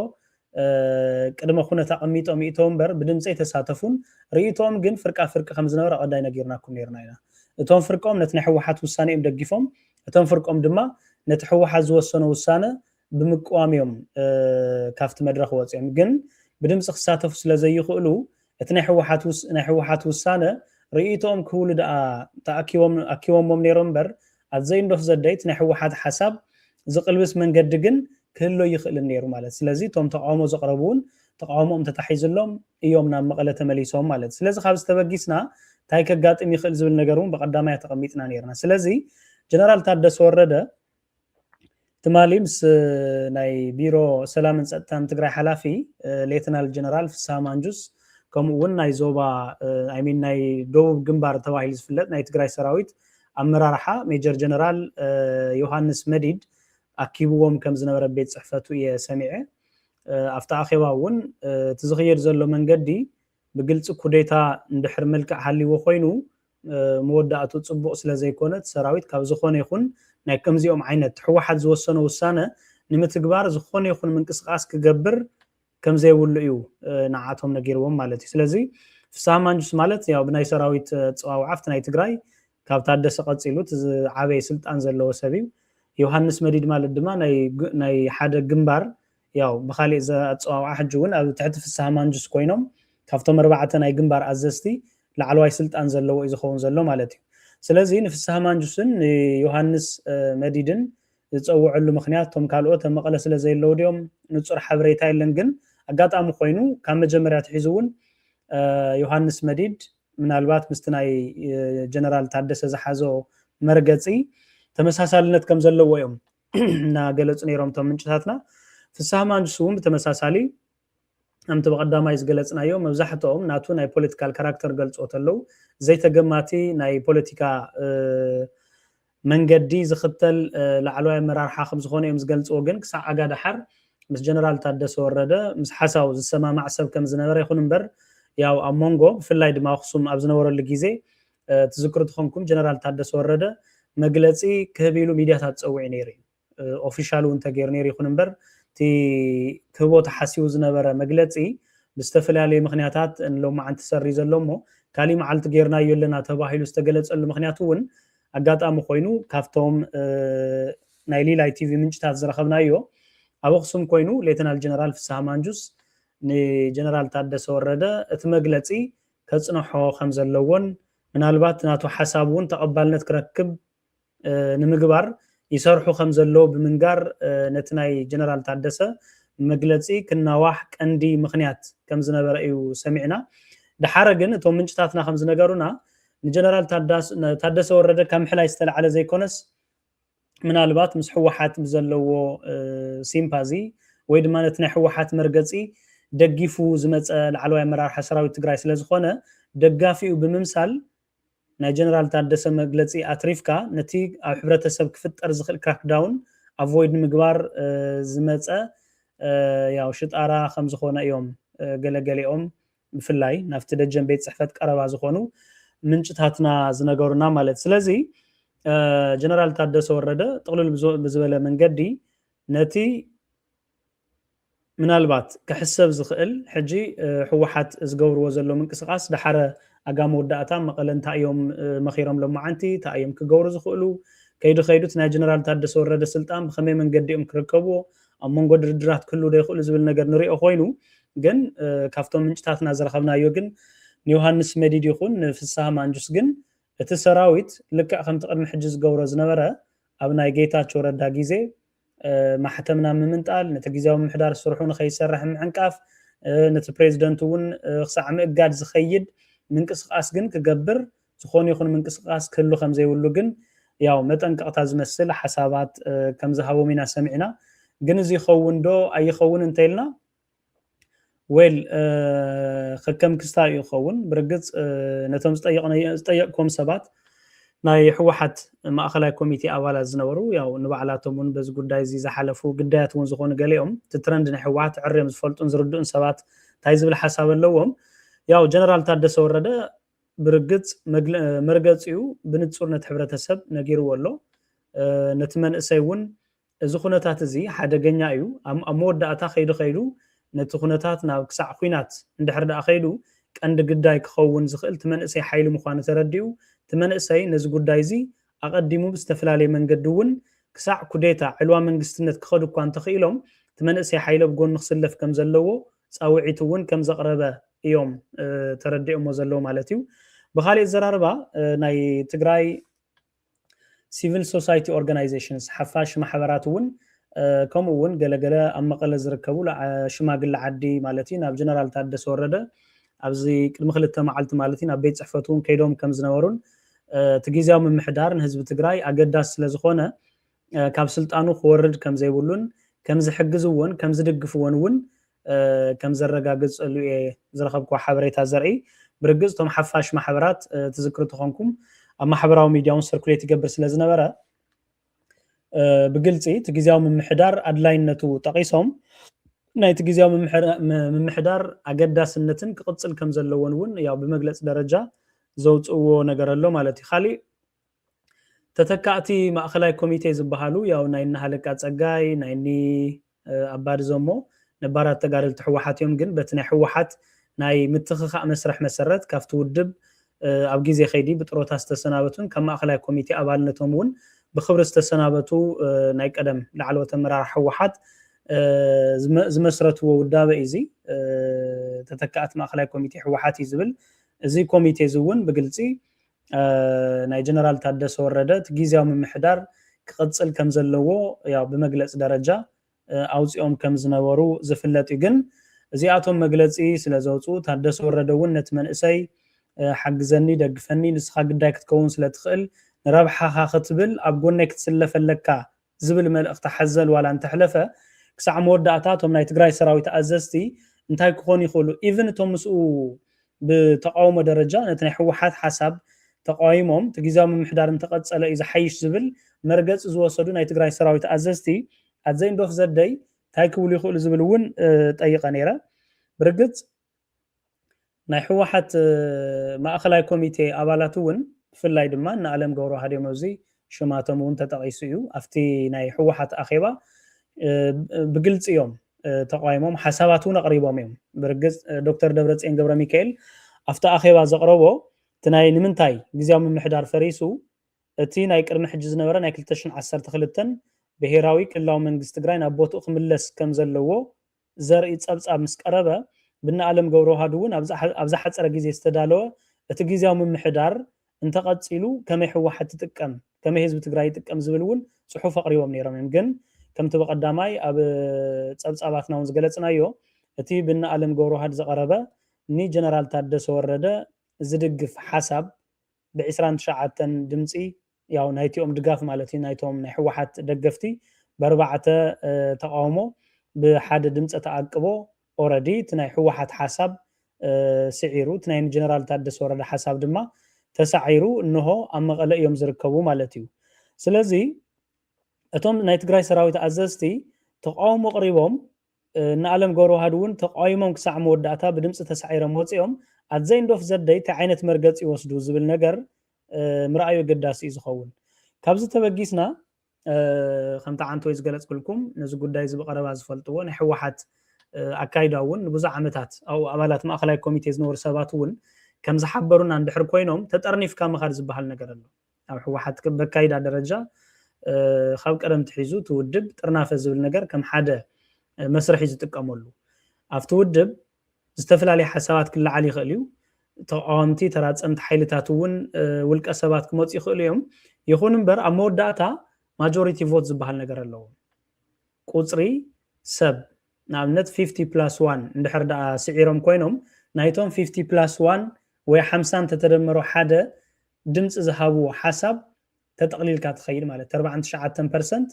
ቅድመ ኩነት ኣቐሚጦም ይእተው እምበር ብድምፂ ኣይተሳተፉን። ርእይቶኦም ግን ፍርቃ ፍርቂ ከም ዝነበረ ቀዳይ ነጊርናኩም ነርና ኢና። እቶም ፍርቆም ነቲ ናይ ህወሓት ውሳነ እዮም ደጊፎም፣ እቶም ፍርቆም ድማ ነቲ ህወሓት ዝወሰኖ ውሳነ ብምቅዋም እዮም ካብቲ መድረኽ ወፂኦም። ግን ብድምፂ ክሳተፉ ስለ ዘይኽእሉ እቲ ናይ ህወሓት ውሳነ ርእይቶኦም ክህብሉ ደኣ ኣኪቦሞም ነይሮም እምበር ኣዘይ እንዶፍ ዘደይት ናይ ህወሓት ሓሳብ ዝቕልብስ መንገዲ ግን ክህሎ ይኽእልን ነይሩ ማለት። ስለዚ እቶም ተቃውሞ ዘቕረቡ እውን ተቃውሞኦም ተታሒዝሎም እዮም ናብ መቐለ ተመሊሶም ማለት። ስለዚ ካብ ዝተበጊስና እንታይ ከጋጥም ይኽእል ዝብል ነገር እውን ብቐዳማይ ተቐሚጥና ነርና። ስለዚ ጀነራል ታደሰ ወረደ ትማሊ ምስ ናይ ቢሮ ሰላምን ፀጥታን ትግራይ ሓላፊ ሌተናል ጀነራል ፍስሃ ማንጁስ ከምኡ እውን ናይ ዞባ ኣይሚን ናይ ደቡብ ግንባር ተባሂሉ ዝፍለጥ ናይ ትግራይ ሰራዊት ኣመራርሓ ሜጀር ጀነራል ዮሃንስ መዲድ ኣኪብዎም ከም ዝነበረ ቤት ፅሕፈቱ እየ ሰሚዐ። ኣብቲ ኣኼባ እውን እቲ ዝኽየድ ዘሎ መንገዲ ብግልፂ ኩዴታ እንድሕር መልክዕ ሃልይዎ ኮይኑ መወዳእቱ ፅቡቕ ስለ ዘይኮነ እቲ ሰራዊት ካብ ዝኾነ ይኹን ናይ ከምዚኦም ዓይነት ህወሓት ዝወሰኖ ውሳነ ንምትግባር ዝኾነ ይኹን ምንቅስቃስ ክገብር ከም ዘይብሉ እዩ ንዓቶም ነጊርዎም ማለት እዩ። ስለዚ ፍስሃ ማንጁስ ማለት ያው ብናይ ሰራዊት ኣፀዋውዓ ኣብቲ ናይ ትግራይ ካብ ታደሰ ቀፂሉ እቲ ዝዓበየ ስልጣን ዘለዎ ሰብ እዩ። ዮሃንስ መዲድ ማለት ድማ ናይ ሓደ ግንባር ያው ብካሊእ ኣፀዋውዓ ሕጂ እውን ኣብ ትሕቲ ፍስሃ ማንጁስ ኮይኖም ካብቶም ኣርባዕተ ናይ ግንባር ኣዘዝቲ ላዕለዋይ ስልጣን ዘለዎ እዩ ዝኸውን ዘሎ ማለት እዩ። ስለዚ ንፍስሃ ማንጁስን ንዮሃንስ መዲድን ዝፀውዐሉ ምክንያት እቶም ካልኦት ኣብ መቐለ ስለ ዘየለዉ ድዮም ንፁር ሓበሬታ የለን። ግን ኣጋጣሚ ኮይኑ ካብ መጀመርያ ትሒዙ እውን ዮሃንስ መዲድ ምናልባት ምስቲ ናይ ጀነራል ታደሰ ዝሓዞ መርገፂ ተመሳሳልነት ከም ዘለዎ እዮም እናገለፁ ነይሮም እቶም ምንጭታትና። ፍስሃ ማንጁስ እውን ብተመሳሳሊ ከምቲ ብቐዳማይ ዝገለፅናዮ መብዛሕትኦም ናቱ ናይ ፖለቲካል ካራክተር ገልፅዎ ተለው ዘይተገማቲ ናይ ፖለቲካ መንገዲ ዝኽተል ላዕለዋይ ኣመራርሓ ከም ዝኾነ እዮም ዝገልፅዎ። ግን ክሳዕ ኣጋ ደሓር ምስ ጀነራል ታደሰ ወረደ ምስ ሓሳው ዝሰማማዕ ሰብ ከም ዝነበረ ይኹን እምበር ያው ኣብ መንጎ ብፍላይ ድማ ኣኽሱም ኣብ ዝነበረሉ ግዜ ትዝክሩ ትኾንኩም ጀነራል ታደሰ ወረደ መግለፂ ክህብ ኢሉ ሚድያታት ፀዊዑ ነይሩ እዩ። ኦፊሻል እውን ተገይሩ ነይሩ ይኹን እምበር እቲ ክህቦ ተሓሲቡ ዝነበረ መግለፂ ብዝተፈላለየ ምክንያታት ንሎማዓንቲ ሰሪ ዘሎ እሞ ካሊእ መዓልቲ ገይርናዮ ኣለና ተባሂሉ ዝተገለፀሉ ምክንያት እውን ኣጋጣሚ ኮይኑ ካብቶም ናይ ሊላይ ቲቪ ምንጭታት ዝረኸብናዮ ኣብ ኣኽሱም ኮይኑ ሌተናል ጀነራል ፍስሃ ማንጁስ ንጀነራል ታደሰ ወረደ እቲ መግለፂ ከፅንሖ ከም ዘለዎን ምናልባት ናቱ ሓሳብ እውን ተቐባልነት ክረክብ ንምግባር ይሰርሑ ከም ዘለዉ ብምንጋር ነቲ ናይ ጀነራል ታደሰ መግለፂ ክናዋሕ ቀንዲ ምክንያት ከም ዝነበረ እዩ ሰሚዕና። ድሓረ ግን እቶም ምንጭታትና ከም ዝነገሩና ንጀነራል ታደሰ ወረደ ካብ ምሕላይ ዝተላዕለ ዘይኮነስ ምናልባት ምስ ህወሓት ብዘለዎ ሲምፓዚ ወይ ድማ ነቲ ናይ ህወሓት መርገፂ ደጊፉ ዝመፀ ላዕለዋይ ኣመራርሓ ሰራዊት ትግራይ ስለዝኾነ ደጋፊኡ ብምምሳል ናይ ጀነራል ታደሰ መግለፂ ኣትሪፍካ ነቲ ኣብ ሕብረተሰብ ክፍጠር ዝኽእል ክራክዳውን ኣቮይድ ንምግባር ዝመፀ ያው ሽጣራ ከም ዝኾነ እዮም ገለገሊኦም ብፍላይ ናብቲ ደጀን ቤት ፅሕፈት ቀረባ ዝኾኑ ምንጭታትና ዝነገሩና ማለት። ስለዚ ጀነራል ታደሰ ወረደ ጥቕልል ብዝበለ መንገዲ ነቲ ምናልባት ክሕሰብ ዝኽእል ሕጂ ህወሓት ዝገብርዎ ዘሎ ምንቅስቃስ ድሓረ ኣጋ መወዳእታ መቐለ እንታይ እዮም መኺሮም ሎማዓንቲ እንታይ እዮም ክገብሩ ዝኽእሉ ከይዱ ከይዱ እቲ ናይ ጀነራል ታደሰ ወረደ ስልጣን ብኸመይ መንገዲ እዮም ክርከብዎ ኣብ መንጎ ድርድራት ክህሉ ዶ ይኽእሉ ዝብል ነገር ንሪኦ ኮይኑ ግን ካብቶም ምንጭታትና ዝረኸብናዮ ግን ንዮሃንስ መዲድ ይኹን ንፍስሃ ማንጁስ ግን እቲ ሰራዊት ልክዕ ከምቲ ቅድሚ ሕጂ ዝገብሮ ዝነበረ ኣብ ናይ ጌታቸው ረዳ ግዜ ማሕተምና ምምንጣል ነቲ ግዜያዊ ምምሕዳር ስርሑ ንኸይሰርሕ ምዕንቃፍ ነቲ ፕሬዚደንት እውን ክሳዕ ምእጋድ ዝኸይድ ምንቅስቃስ ግን ክገብር ዝኾነ ይኹን ምንቅስቃስ ክህሉ ከም ዘይብሉ ግን ያው መጠንቀቕታ ዝመስል ሓሳባት ከም ዝሃቦም ኢና ሰሚዕና። ግን እዚ ይኸውን ዶ ኣይኸውን እንተኢልና ዌል ከከም ክስታዩ ይኸውን። ብርግፅ ነቶም ዝጠየቅኩም ሰባት ናይ ህወሓት ማእኸላይ ኮሚቴ ኣባላት ዝነበሩ ያው ንባዕላቶም እውን በዚ ጉዳይ እዚ ዝሓለፉ ግዳያት እውን ዝኾኑ ገሊኦም እቲ ትረንድ ናይ ህወሓት ዕርዮም ዝፈልጡን ዝርድኡን ሰባት እንታይ ዝብል ሓሳብ ኣለዎም። ያው ጀነራል ታደሰ ወረደ ብርግጽ መርገጺኡ ብንጹር ነቲ ሕብረተሰብ ነጊርዎ ኣሎ። ነቲ መንእሰይ እውን እዚ ኩነታት እዚ ሓደገኛ እዩ። ኣብ መወዳእታ ከይዱ ከይዱ ነቲ ኩነታት ናብ ክሳዕ ኲናት እንድሕር ደኣ ከይዱ ቀንዲ ግዳይ ክኸውን ዝኽእል እቲ መንእሰይ ሓይሊ ምዃኑ ተረዲኡ፣ እቲ መንእሰይ ነዚ ጉዳይ እዚ ኣቐዲሙ ብዝተፈላለየ መንገዲ እውን ክሳዕ ኩዴታ ዕልዋ መንግስትነት ክኸዱ እኳ እንተኽኢሎም እቲ መንእሰይ ሓይሊ ኣብ ጎኑ ክስለፍ ከም ዘለዎ ፃውዒት እውን ከም ዘቕረበ እዮም ተረዲኦሞ ዘለዉ ማለት እዩ። ብካሊእ ዘራርባ ናይ ትግራይ ሲቪል ሶሳይቲ ኦርጋናይዜሽንስ ሓፋሽ ማሕበራት እውን ከምኡ እውን ገለገለ ኣብ መቐለ ዝርከቡ ሽማግለ ዓዲ ማለት እዩ ናብ ጀነራል ታደሰ ወረደ ኣብዚ ቅድሚ ክልተ መዓልቲ ማለት እዩ ናብ ቤት ፅሕፈቱ እውን ከይዶም ከም ዝነበሩን እቲ ግዝያዊ ምምሕዳር ንህዝቢ ትግራይ ኣገዳሲ ስለ ዝኾነ ካብ ስልጣኑ ክወርድ ከም ዘይብሉን ከም ዝሕግዝዎን ከም ዝድግፍዎን እውን ከም ዘረጋግጸሉ እየ ዝረኸብክዎ ሓበሬታ ዘርኢ። ብርግጽ እቶም ሓፋሽ ማሕበራት ትዝክሩ ተኾንኩም ኣብ ማሕበራዊ ሚድያ እውን ሰርኩሌት ይገብር ስለ ዝነበረ ብግልጺ እቲ ግዝያዊ ምምሕዳር ኣድላይነቱ ጠቒሶም ናይቲ ግዝያዊ ምምሕዳር ኣገዳስነትን ክቕጽል ከም ዘለዎን እውን ያው ብመግለጺ ደረጃ ዘውፅእዎ ነገር ኣሎ ማለት እዩ። ካሊእ ተተካእቲ ማእኸላይ ኮሚቴ ዝበሃሉ ያው ናይ እኒ ሃለቃ ፀጋይ ናይ እኒ ኣባዲ ዘሞ ነባራት ተጋደልቲ ህወሓት እዮም። ግን በቲ ናይ ህወሓት ናይ ምትኽኻእ መስርሕ መሰረት ካብቲ ውድብ ኣብ ግዜ ከይዲ ብጥሮታ ዝተሰናበቱን ካብ ማእኸላይ ኮሚቴ ኣባልነቶም እውን ብክብሪ ዝተሰናበቱ ናይ ቀደም ላዕለዎት ኣመራርሓ ህወሓት ዝመስረትዎ ውዳበ እዩ። እዚ ተተካእቲ ማእኸላይ ኮሚቴ ህወሓት እዩ ዝብል። እዚ ኮሚቴ እዚ እውን ብግልፂ ናይ ጀነራል ታደሰ ወረደ እቲ ግዝያዊ ምምሕዳር ክቕፅል ከም ዘለዎ ያው ብመግለፂ ደረጃ ኣውፂኦም ከም ዝነበሩ ዝፍለጥ እዩ። ግን እዚኣቶም መግለፂ ስለ ዘውፅኡ ታደሰ ወረደ እውን ነቲ መንእሰይ ሓግዘኒ፣ ደግፈኒ፣ ንስኻ ግዳይ ክትከውን ስለ ትኽእል ንረብሓኻ ክትብል ኣብ ጎነይ ክትስለፍ ኣለካ ዝብል መልእኽቲ ሓዘል ዋላ እንተሕለፈ ክሳዕ መወዳእታ እቶም ናይ ትግራይ ሰራዊት ኣዘዝቲ እንታይ ክኾኑ ይኽእሉ ኢቭን እቶም ምስኡ ብተቃውሞ ደረጃ ነቲ ናይ ህወሓት ሓሳብ ተቃዊሞም እቲ ግዝያዊ ምምሕዳር እንተቐፀለ እዩ ዝሓይሽ ዝብል መርገፂ ዝወሰዱ ናይ ትግራይ ሰራዊት ኣዘዝቲ ኣዘይንዶፍ ዘደይ እንታይ ክብሉ ይኽእሉ ዝብል እውን ጠይቐ ነይረ። ብርግፅ ናይ ህወሓት ማእኸላይ ኮሚቴ ኣባላት እውን ብፍላይ ድማ ንኣለም ገብረዋህድ እዮም ኣብዚ ሽማቶም እውን ተጠቒሱ እዩ። ኣብቲ ናይ ህወሓት ኣኼባ ብግልፂ እዮም ተቃዊሞም ሓሳባት እውን ኣቕሪቦም እዮም። ብርግፅ ዶክተር ደብረፅዮን ገብረ ሚካኤል ኣብቲ ኣኼባ ዘቕረቦ እቲ ናይ ንምንታይ ግዝያዊ ምምሕዳር ፈሪሱ እቲ ናይ ቅድሚ ሕጂ ዝነበረ ናይ ክልተ ሽሕን ዓሰርተ ክልተን ብሄራዊ ክልላዊ መንግስቲ ትግራይ ናብ ቦትኡ ክምለስ ከም ዘለዎ ዘርኢ ፀብፃብ ምስ ቀረበ ብኒ ኣለም ገብረዋህድ እውን ኣብ ዝሓፀረ ግዜ ዝተዳለወ እቲ ግዝያዊ ምምሕዳር እንተቐፂሉ ከመይ ህወሓት ትጥቀም ከመይ ህዝቢ ትግራይ ይጥቀም ዝብል እውን ፅሑፍ ኣቕሪቦም ነይሮም እዮም። ግን ከምቲ ብቐዳማይ ኣብ ፀብፃባትና እውን ዝገለፅናዮ እቲ ብኒ ኣለም ገብረዋህድ ዝቐረበ ንጀነራል ታደሰ ወረደ ዝድግፍ ሓሳብ ብ29 ድምፂ ያው ናይቲኦም ድጋፍ ማለት እዩ ናይቶም ናይ ህወሓት ደገፍቲ ብኣርባዕተ ተቃውሞ ብሓደ ድምፂ ተኣቅቦ ኦረዲ እቲ ናይ ህወሓት ሓሳብ ስዒሩ እቲ ናይ ጀነራል ታደሰ ወረደ ሓሳብ ድማ ተሳዒሩ እንሆ ኣብ መቐለ እዮም ዝርከቡ ማለት እዩ። ስለዚ እቶም ናይ ትግራይ ሰራዊት ኣዘዝቲ ተቃውሞ ቅሪቦም ንኣለም ገብረዋህድ እውን ተቃዊሞም ክሳዕ መወዳእታ ብድምፂ ተሳዒሮም ወፂኦም ኣዘይንዶፍ ዘደይ እንታይ ዓይነት መርገፂ ይወስዱ ዝብል ነገር ምርኣዩ ኣገዳሲ እዩ ዝኸውን። ካብዚ ተበጊስና ከምቲ ዓንተወይ ዝገለፅኩልኩም ነዚ ጉዳይ እዚ ብቐረባ ዝፈልጥዎ ናይ ህወሓት ኣካይዳ እውን ንብዙሕ ዓመታት ኣብኡ ኣባላት ማእኸላይ ኮሚቴ ዝነበሩ ሰባት እውን ከም ዝሓበሩና እንድሕር ኮይኖም ተጠርኒፍካ ምኻድ ዝበሃል ነገር ኣሎ። ኣብ ህወሓት በካይዳ ደረጃ ካብ ቀደም ትሒዙ እቲ ውድብ ጥርናፈ ዝብል ነገር ከም ሓደ መስርሒ ዝጥቀመሉ ኣብቲ ውድብ ዝተፈላለዩ ሓሳባት ክለዓል ይኽእል እዩ። ተቃወምቲ ተራፀምቲ ሓይልታት እውን ውልቀ ሰባት ክመፁ ይኽእሉ እዮም። ይኹን እምበር ኣብ መወዳእታ ማጆሪቲ ቮት ዝበሃል ነገር ኣለዎ። ቁፅሪ ሰብ ንኣብነት ፊፍቲ ፕላስ ዋን እንድሕር ደኣ ስዒሮም ኮይኖም ናይቶም ፊፍቲ ፕላስ ዋን ወይ ሓምሳ እንተተደመሩ ሓደ ድምፂ ዝሃብዎ ሓሳብ ተጠቕሊልካ ትኸይድ ማለት ኣርባዓን ትሽዓተን ፐርሰንት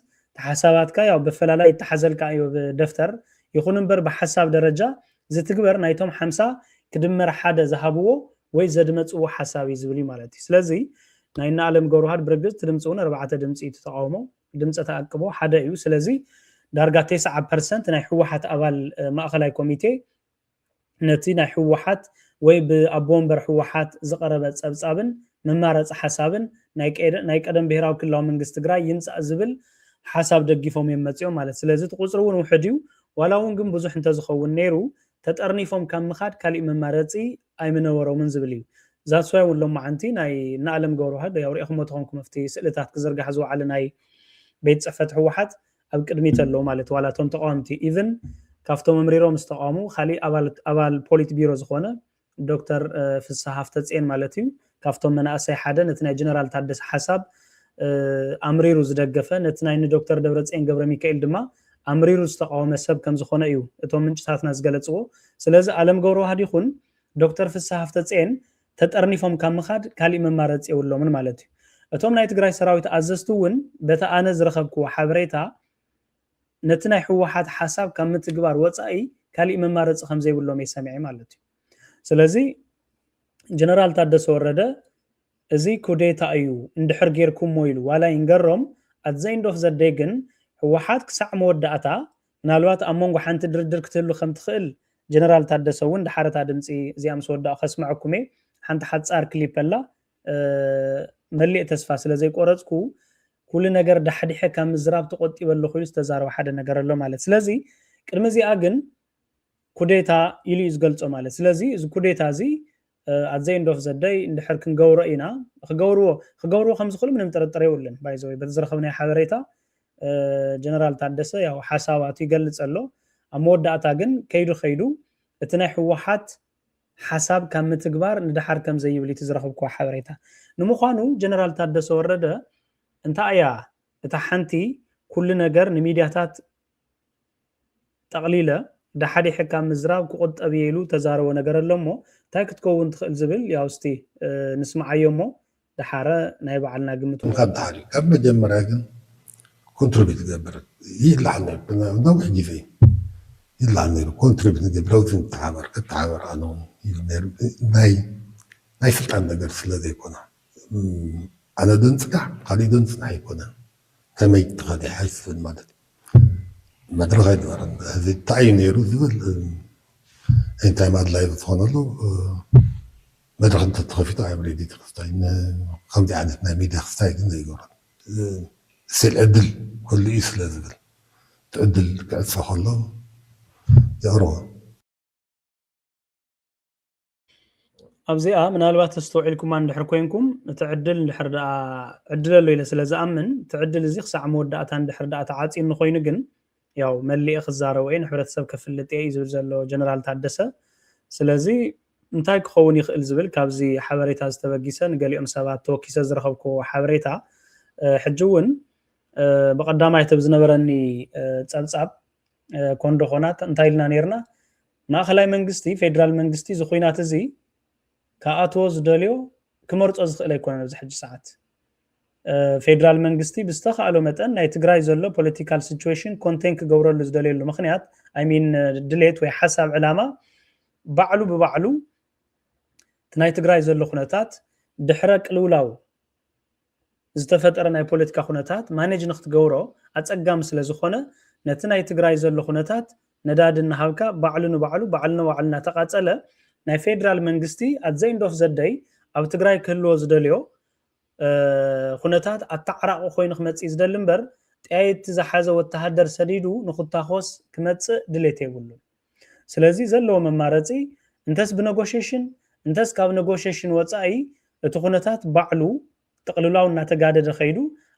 ሓሳባትካ ያው ብፈላላይ ይተሓዘልካ እዩ ብደፍተር። ይኹን እምበር ብሓሳብ ደረጃ ዝትግበር ናይቶም ሓምሳ ክድመር ሓደ ዝሃብዎ ወይ ዘድመፅዎ ሓሳብ እዩ ዝብል እዩ ማለት እዩ። ስለዚ ናይ እነ ኣለም ገብረዋህድ ብርግፅ እቲ ድምፂ እውን ኣርባዕተ ድምፂ እዩ ተቃውሞ ድምፂ ተኣቅቦ ሓደ እዩ። ስለዚ ዳርጋ ተስዓ ፐርሰንት ናይ ህወሓት ኣባል ማእኸላይ ኮሚቴ ነቲ ናይ ህወሓት ወይ ብኣቦ ወንበር ህወሓት ዝቐረበ ጸብጻብን መማረፂ ሓሳብን ናይ ቀደ- ናይ ቀደም ብሄራዊ ክልላዊ መንግስቲ ትግራይ ይምጻእ ዝብል ሓሳብ ደጊፎም እዮም መፂኦም ማለት። ስለዚ እቲ ቁፅሪ እውን ውሕድ እዩ። ዋላ እውን ግን ብዙሕ እንተዝኸውን ነይሩ ተጠርኒፎም ካብ ምኻድ ካሊእ መማረፂ ኣይምነበሮምን ዝብል እዩ። ዛስዋይ እውን ሎማዓንቲ ናይ ንኣለም ገብረዋህድ ያው ሪኢኹሞ ተኾንኩም ኣብቲ ስእልታት ክዝርጋሕ ዝወዓለ ናይ ቤት ፅሕፈት ህወሓት ኣብ ቅድሚት ኣለዉ ማለት ዋላ እቶም ተቃወምቲ ኢቭን ካብቶም ኣምሪሮም ዝተቃወሙ ካሊእ ኣባል ፖሊት ቢሮ ዝኾነ ዶክተር ፍስሃ ሃፍተፅየን ማለት እዩ። ካብቶም መናእሰይ ሓደ ነቲ ናይ ጀነራል ታደሰ ሓሳብ ኣምሪሩ ዝደገፈ ነቲ ናይ ንዶክተር ደብረፅየን ገብረ ሚካኤል ድማ ኣምሪሩ ዝተቃወመ ሰብ ከም ዝኾነ እዩ እቶም ምንጭታትና ዝገለፅዎ። ስለዚ ኣለም ገብረዋህድ ይኹን ዶክተር ፍስሃ ሃፍተፅየን ተጠርኒፎም ካብ ምኻድ ካሊእ መማረፂ የብሎምን ማለት እዩ። እቶም ናይ ትግራይ ሰራዊት ኣዘዝቲ እውን በቲ ኣነ ዝረኸብክዎ ሓበሬታ ነቲ ናይ ህወሓት ሓሳብ ካብ ምትግባር ወፃኢ ካሊእ መማረፂ ከም ዘይብሎም እየ ሰሚዐ ማለት እዩ። ስለዚ ጀነራል ታደሰ ወረደ እዚ ኩዴታ እዩ እንድሕር ጌርኩሞ ኢሉ ዋላ ይንገሮም ኣዘይንዶፍ ዘደይ ግን ህወሓት ክሳዕ መወዳእታ ምናልባት ኣብ መንጎ ሓንቲ ድርድር ክትህሉ ከም ትኽእል ጀነራል ታደሰ እውን ድሓረታ ድምፂ እዚኣ ምስ ወዳእ ከስምዐኩም እየ። ሓንቲ ሓፃር ክሊፕ ኣላ መሊእ ተስፋ ስለ ዘይቆረፅኩ ኩሉ ነገር ዳሕዲሐ ካብ ምዝራብ ተቆጢበ ኣለኹ ኢሉ ዝተዛረበ ሓደ ነገር ኣሎ ማለት። ስለዚ ቅድሚ እዚኣ ግን ኩዴታ ኢሉ እዩ ዝገልጾ ማለት። ስለዚ እዚ ኩዴታ እዚ ኣዘይ እንዶፍ ዘደይ እንድሕር ክንገብሮ ኢና ክገብርዎ ክገብርዎ ከም ዝኽእሉ ምንም ጥርጥር የብሉን። ባይዘወይ በቲ ዝረኸብናዮ ሓበሬታ ጀነራል ታደሰ ያው ሓሳባቱ ይገልጽ ኣሎ። ኣብ መወዳእታ ግን ከይዱ ከይዱ እቲ ናይ ህወሓት ሓሳብ ካብ ምትግባር ንድሓር ከም ዘይብል እቲ ዝረኸብክዎ ሓበሬታ። ንምዃኑ ጀነራል ታደሰ ወረደ እንታይ እያ እታ ሓንቲ ኩሉ ነገር ንሚድያታት ጠቕሊለ ዳሓዲሐ ካብ ምዝራብ ክቑጠብ እየ ኢሉ ተዛረቦ ነገር ኣሎ እሞ እንታይ ክትከውን ትኽእል ዝብል ያው እስቲ ንስምዓዮ እሞ ደሓረ ናይ ባዕልና ግምት ካብ ደሓሪ ካብ መጀመርያ ግን ኮንትሪቢዩት ዝገብር ይላዓል ነይሩ ነዊሕ ግዜ ይላዓል ነይሩ ኮንትሪቢዩት ንገብር ለውጢ ንተሓበር ክተሓበር ኣነ እውን ይብል ነይሩ ናይ ናይ ስልጣን ነገር ስለ ዘይኮነ ኣነ ደንፅጋሕ ካሊእ ደንፅጋሕ ኣይኮነን ከመይ ትኸዲሕ ኣይስብል ማለት እዩ መድረኽ ኣይነበረን እዚ እንታይ እዩ ነይሩ ዝብል እንታይ ማድላይ ዝኾነሉ መድረኽ እንተተኸፊቱ ኣብ ሬዲ ክስታይ ከምዚ ዓይነት ናይ ሚድያ ክስታይ ግን ዘይገብረን ስል ዕድል ክህሉ እዩ ስለ ዝብል እቲ ዕድል ክዕፀ ከሎ የቕርቦ ኣብዚኣ ምናልባት ተስተውዒልኩማ እንድሕር ኮይንኩም እቲ ዕድል እንድሕር ደኣ ዕድል ኣሎ ኢለ ስለ ዝኣምን እቲ ዕድል እዚ ክሳዕ መወዳእታ እንድሕር ደኣ ተዓፂኒ ኮይኑ ግን ያው መሊኤ ክዛረቦ እየ ንሕብረተሰብ ከፍልጥ እየ እዩ ዝብል ዘሎ ጀነራል ታደሰ። ስለዚ እንታይ ክኸውን ይኽእል ዝብል ካብዚ ሓበሬታ ዝተበጊሰ ንገሊኦም ሰባት ተወኪሰ ዝረኸብክዎ ሓበሬታ ሕጂ እውን ብቐዳማይ ተብ ዝነበረኒ ፀብፃብ ኮንዶ ኾናት እንታይ ኢልና ነርና ማእኸላይ መንግስቲ ፌደራል መንግስቲ እዚ ኩናት እዚ ክኣትዎ ዝደልዮ ክመርፆ ዝኽእል ኣይኮነን ኣብዚ ሕጂ ሰዓት ፌደራል መንግስቲ ብዝተኻእሎ መጠን ናይ ትግራይ ዘሎ ፖለቲካል ሲቹዌሽን ኮንቴን ክገብረሉ ዝደልየሉ ምክንያት ኣይሚን ድሌት ወይ ሓሳብ ዕላማ ባዕሉ ብባዕሉ እቲ ናይ ትግራይ ዘሎ ኩነታት ድሕረ ቅልውላው ዝተፈጠረ ናይ ፖለቲካ ኩነታት ማኔጅ ንክትገብሮ ኣፀጋሚ ስለ ዝኾነ ነቲ ናይ ትግራይ ዘሎ ኩነታት ነዳዲ እናሃብካ ባዕሉ ንባዕሉ ባዕሉ ንባዕሉ እናተቃፀለ ናይ ፌደራል መንግስቲ ኣዘይ እንዶፍ ዘደይ ኣብ ትግራይ ክህልዎ ዝደልዮ ኩነታት ኣተዓራቂ ኮይኑ ክመፅእ ዝደሊ እምበር ጠያይቲ ዝሓዘ ወተሃደር ሰዲዱ ንክታኮስ ክመፅእ ድሌት የብሉን። ስለዚ ዘለዎ መማረፂ እንተስ ብነጎሽሽን እንተስ ካብ ነጎሽሽን ወፃኢ እቲ ኩነታት ባዕሉ ጥቕልላው እናተጋደደ ከይዱ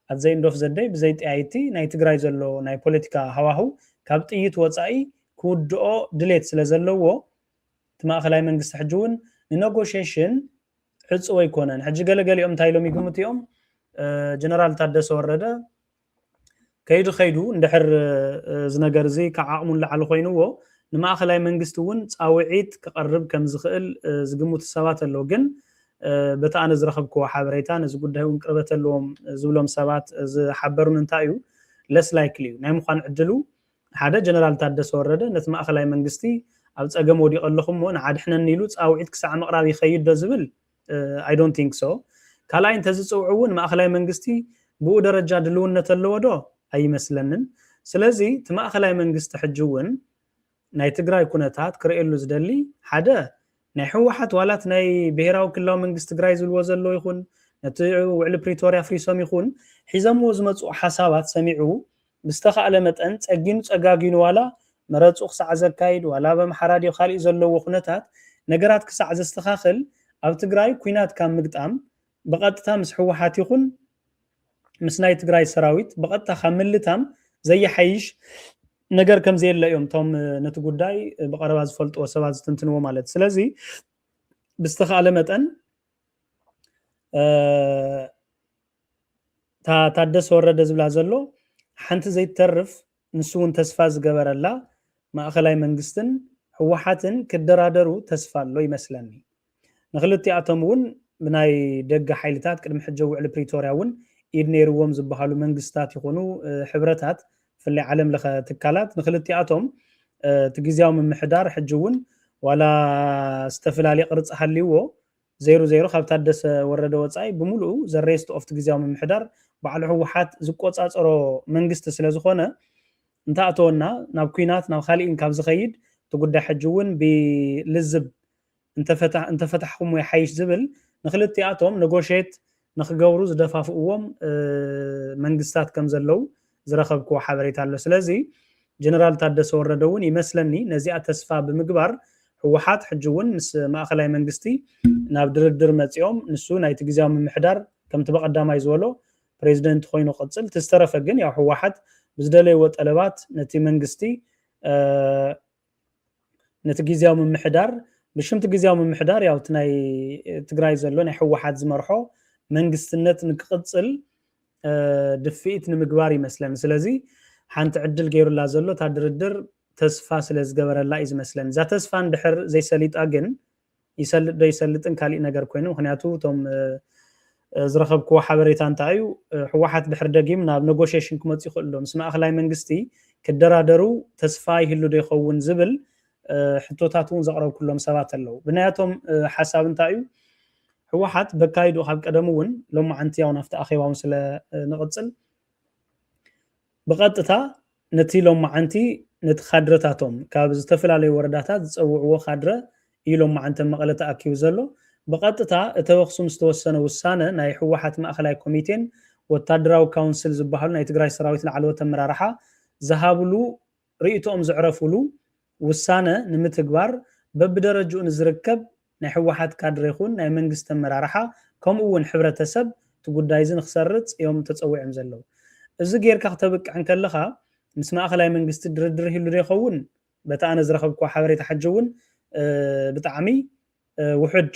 ኣዘይ እንዶፍ ዘደይ ብዘይ ጠያይቲ ናይ ትግራይ ዘሎ ናይ ፖለቲካ ሃዋህው ካብ ጥይት ወፃኢ ክውድኦ ድሌት ስለ ዘለዎ እቲ ማእኸላይ መንግስቲ ሕጂ እውን ንነጎሽሽን ዕፁው ኣይኮነን። ሕጂ ገለገሊኦም እንታይ ኢሎም ይግምቱ እዮም? ጀነራል ታደሰ ወረደ ከይዱ ከይዱ እንድሕር እዚ ነገር እዚ ካብ ዓቕሙ ንላዕሊ ኮይንዎ ንማእኸላይ መንግስቲ እውን ፃውዒት ክቐርብ ከም ዝኽእል ዝግምቱ ሰባት ኣለዉ። ግን በቲ ኣነ ዝረኸብክዎ ሓበሬታ ነዚ ጉዳይ እውን ቅርበት ኣለዎም ዝብሎም ሰባት ዝሓበሩን እንታይ እዩ ለስ ላይክሊ እዩ ናይ ምዃን ዕድሉ ሓደ ጀነራል ታደሰ ወረደ ነቲ ማእኸላይ መንግስቲ ኣብ ፀገም ወዲቐ ኣለኹ እሞ ንዓድሕነኒ ኢሉ ፃውዒት ክሳዕ ምቕራብ ይኸይድ ዶ ዝብል I don't think so። ካልኣይ እንተዝፅውዑ እውን ማእኸላይ መንግስቲ ብኡ ደረጃ ድልውነት ኣለዎ ዶ ኣይመስለንን። ስለዚ እቲ ማእኸላይ መንግስቲ ሕጂ እውን ናይ ትግራይ ኩነታት ክርእየሉ ዝደሊ ሓደ ናይ ህወሓት ዋላት ናይ ብሔራዊ ክልላዊ መንግስቲ ትግራይ ዝብልዎ ዘሎ ይኹን ነቲ ውዕሊ ፕሪቶርያ ፍሪሶም ይኹን ሒዘምዎ ዝመፅኡ ሓሳባት ሰሚዑ ብዝተኻእለ መጠን ጸጊኑ ጸጋጊኑ ዋላ መረፁ ክሳዕ ዘካይድ ዋላ ኣብ ኣምሓራ ድዮ ካሊእ ዘለዎ ኩነታት ነገራት ክሳዕ ዘስተኻኽል ኣብ ትግራይ ኩናት ካብ ምግጣም ብቐጥታ ምስ ህወሓት ይኹን ምስ ናይ ትግራይ ሰራዊት ብቐጥታ ካብ ምልታም ዘየሓይሽ ነገር ከም ዘየለ እዮም እቶም ነቲ ጉዳይ ብቐረባ ዝፈልጥዎ ሰባት ዝትንትንዎ ማለት። ስለዚ ብዝተኻእለ መጠን ታደሰ ወረደ ዝብላ ዘሎ ሓንቲ ዘይተርፍ ንሱ እውን ተስፋ ዝገበረላ ማእኸላይ መንግስትን ህወሓትን ክደራደሩ ተስፋ ኣሎ ይመስለኒ። ንክልቲኣቶም እውን ብናይ ደገ ሓይልታት ቅድሚ ሕጂ ውዕሊ ፕሪቶርያ እውን ኢድ ነይርዎም ዝበሃሉ መንግስታት ይኹኑ ሕብረታት ፍላይ ዓለም ለኸ ትካላት ንክልቲኣቶም እቲ ግዜያዊ ምምሕዳር ሕጂ እውን ዋላ ዝተፈላለየ ቅርፂ ሃልይዎ ዘይሩ ዘይሩ ካብ ታደሰ ወረደ ወፃኢ ብምሉኡ ዘሬስት ኦፍቲ ግዜያዊ ምምሕዳር ባዕሉ ህወሓት ዝቆፃፀሮ መንግስቲ ስለዝኾነ እንተኣተወና ናብ ኩናት ናብ ካሊእን ካብ ዝኸይድ እቲ ጉዳይ ሕጂ እውን ብልዝብ እንተፈታሕኩም ይሓይሽ ዝብል ንክልቲኣቶም ነጎሼት ንክገብሩ ዝደፋፍእዎም መንግስታት ከም ዘለዉ ዝረኸብክዎ ሓበሬታ ኣሎ። ስለዚ ጀነራል ታደሰ ወረደ እውን ይመስለኒ ነዚኣ ተስፋ ብምግባር ህወሓት ሕጂ እውን ምስ ማእኸላይ መንግስቲ ናብ ድርድር መፂኦም ንሱ ናይቲ ግዜያዊ ምምሕዳር ከምቲ በቐዳማይ ዝበሎ ፕሬዚደንት ኮይኑ ክቕፅል እቲ ዝተረፈ ግን ያው ህወሓት ብዝደለይዎ ጠለባት ነቲ መንግስቲ ነቲ ግዜያዊ ምምሕዳር ብሽምቲ ግዜያዊ ምምሕዳር ያው እቲ ናይ ትግራይ ዘሎ ናይ ህወሓት ዝመርሖ መንግስትነት ንክቕፅል ድፍኢት ንምግባር ይመስለኒ። ስለዚ ሓንቲ ዕድል ገይሩላ ዘሎ እታ ድርድር ተስፋ ስለ ዝገበረላ እዩ ዝመስለኒ። እዛ ተስፋ እንድሕር ዘይሰሊጣ ግን ይሰልጥ ዶ ይሰልጥን ካሊእ ነገር ኮይኑ ምክንያቱ እቶም ዝረኸብክዎ ሓበሬታ እንታይ እዩ ህወሓት ድሕር ደጊም ናብ ነጎሽሽን ክመፁ ይኽእሉ ዶ ምስ ማእኸላይ መንግስቲ ክደራደሩ ተስፋ ይህሉ ዶ ይኸውን ዝብል ሕቶታት እውን ዘቕረብኩሎም ሰባት ኣለዉ። ብናያቶም ሓሳብ እንታይ እዩ ህወሓት በካይዱ ካብ ቀደም እውን ሎማዓንቲ ያው ናብቲ ኣኼባ እውን ስለ ንቕፅል ብቐጥታ ነቲ ሎማዓንቲ ነቲ ካድረታቶም ካብ ዝተፈላለዩ ወረዳታት ዝፀውዕዎ ካድረ እዩ ሎማዓንቲ መቐለ ተኣኪቡ ዘሎ። ብቐጥታ እተወክሱ ዝተወሰነ ውሳነ ናይ ህወሓት ማእኸላይ ኮሚቴን ወታደራዊ ካውንስል ዝበሃሉ ናይ ትግራይ ሰራዊት ላዕለዎት ኣመራርሓ ዝሃብሉ ርእይቶኦም ዘዕረፉሉ ውሳነ ንምትግባር በብደረጅኡ ንዝርከብ ናይ ህወሓት ካድረ ይኹን ናይ መንግስቲ ኣመራርሓ ከምኡ እውን ሕብረተሰብ እቲ ጉዳይ እዚ ንክሰርፅ እዮም ተፀዊዖም ዘለዉ። እዚ ጌርካ ክተብቅዕ እንከለኻ ምስ ማእኸላይ መንግስቲ ድርድር ይህሉ ዶ ይኸውን? በቲ ኣነ ዝረኸብክዎ ሓበሬታ ሕጂ እውን ብጣዕሚ ውሑድ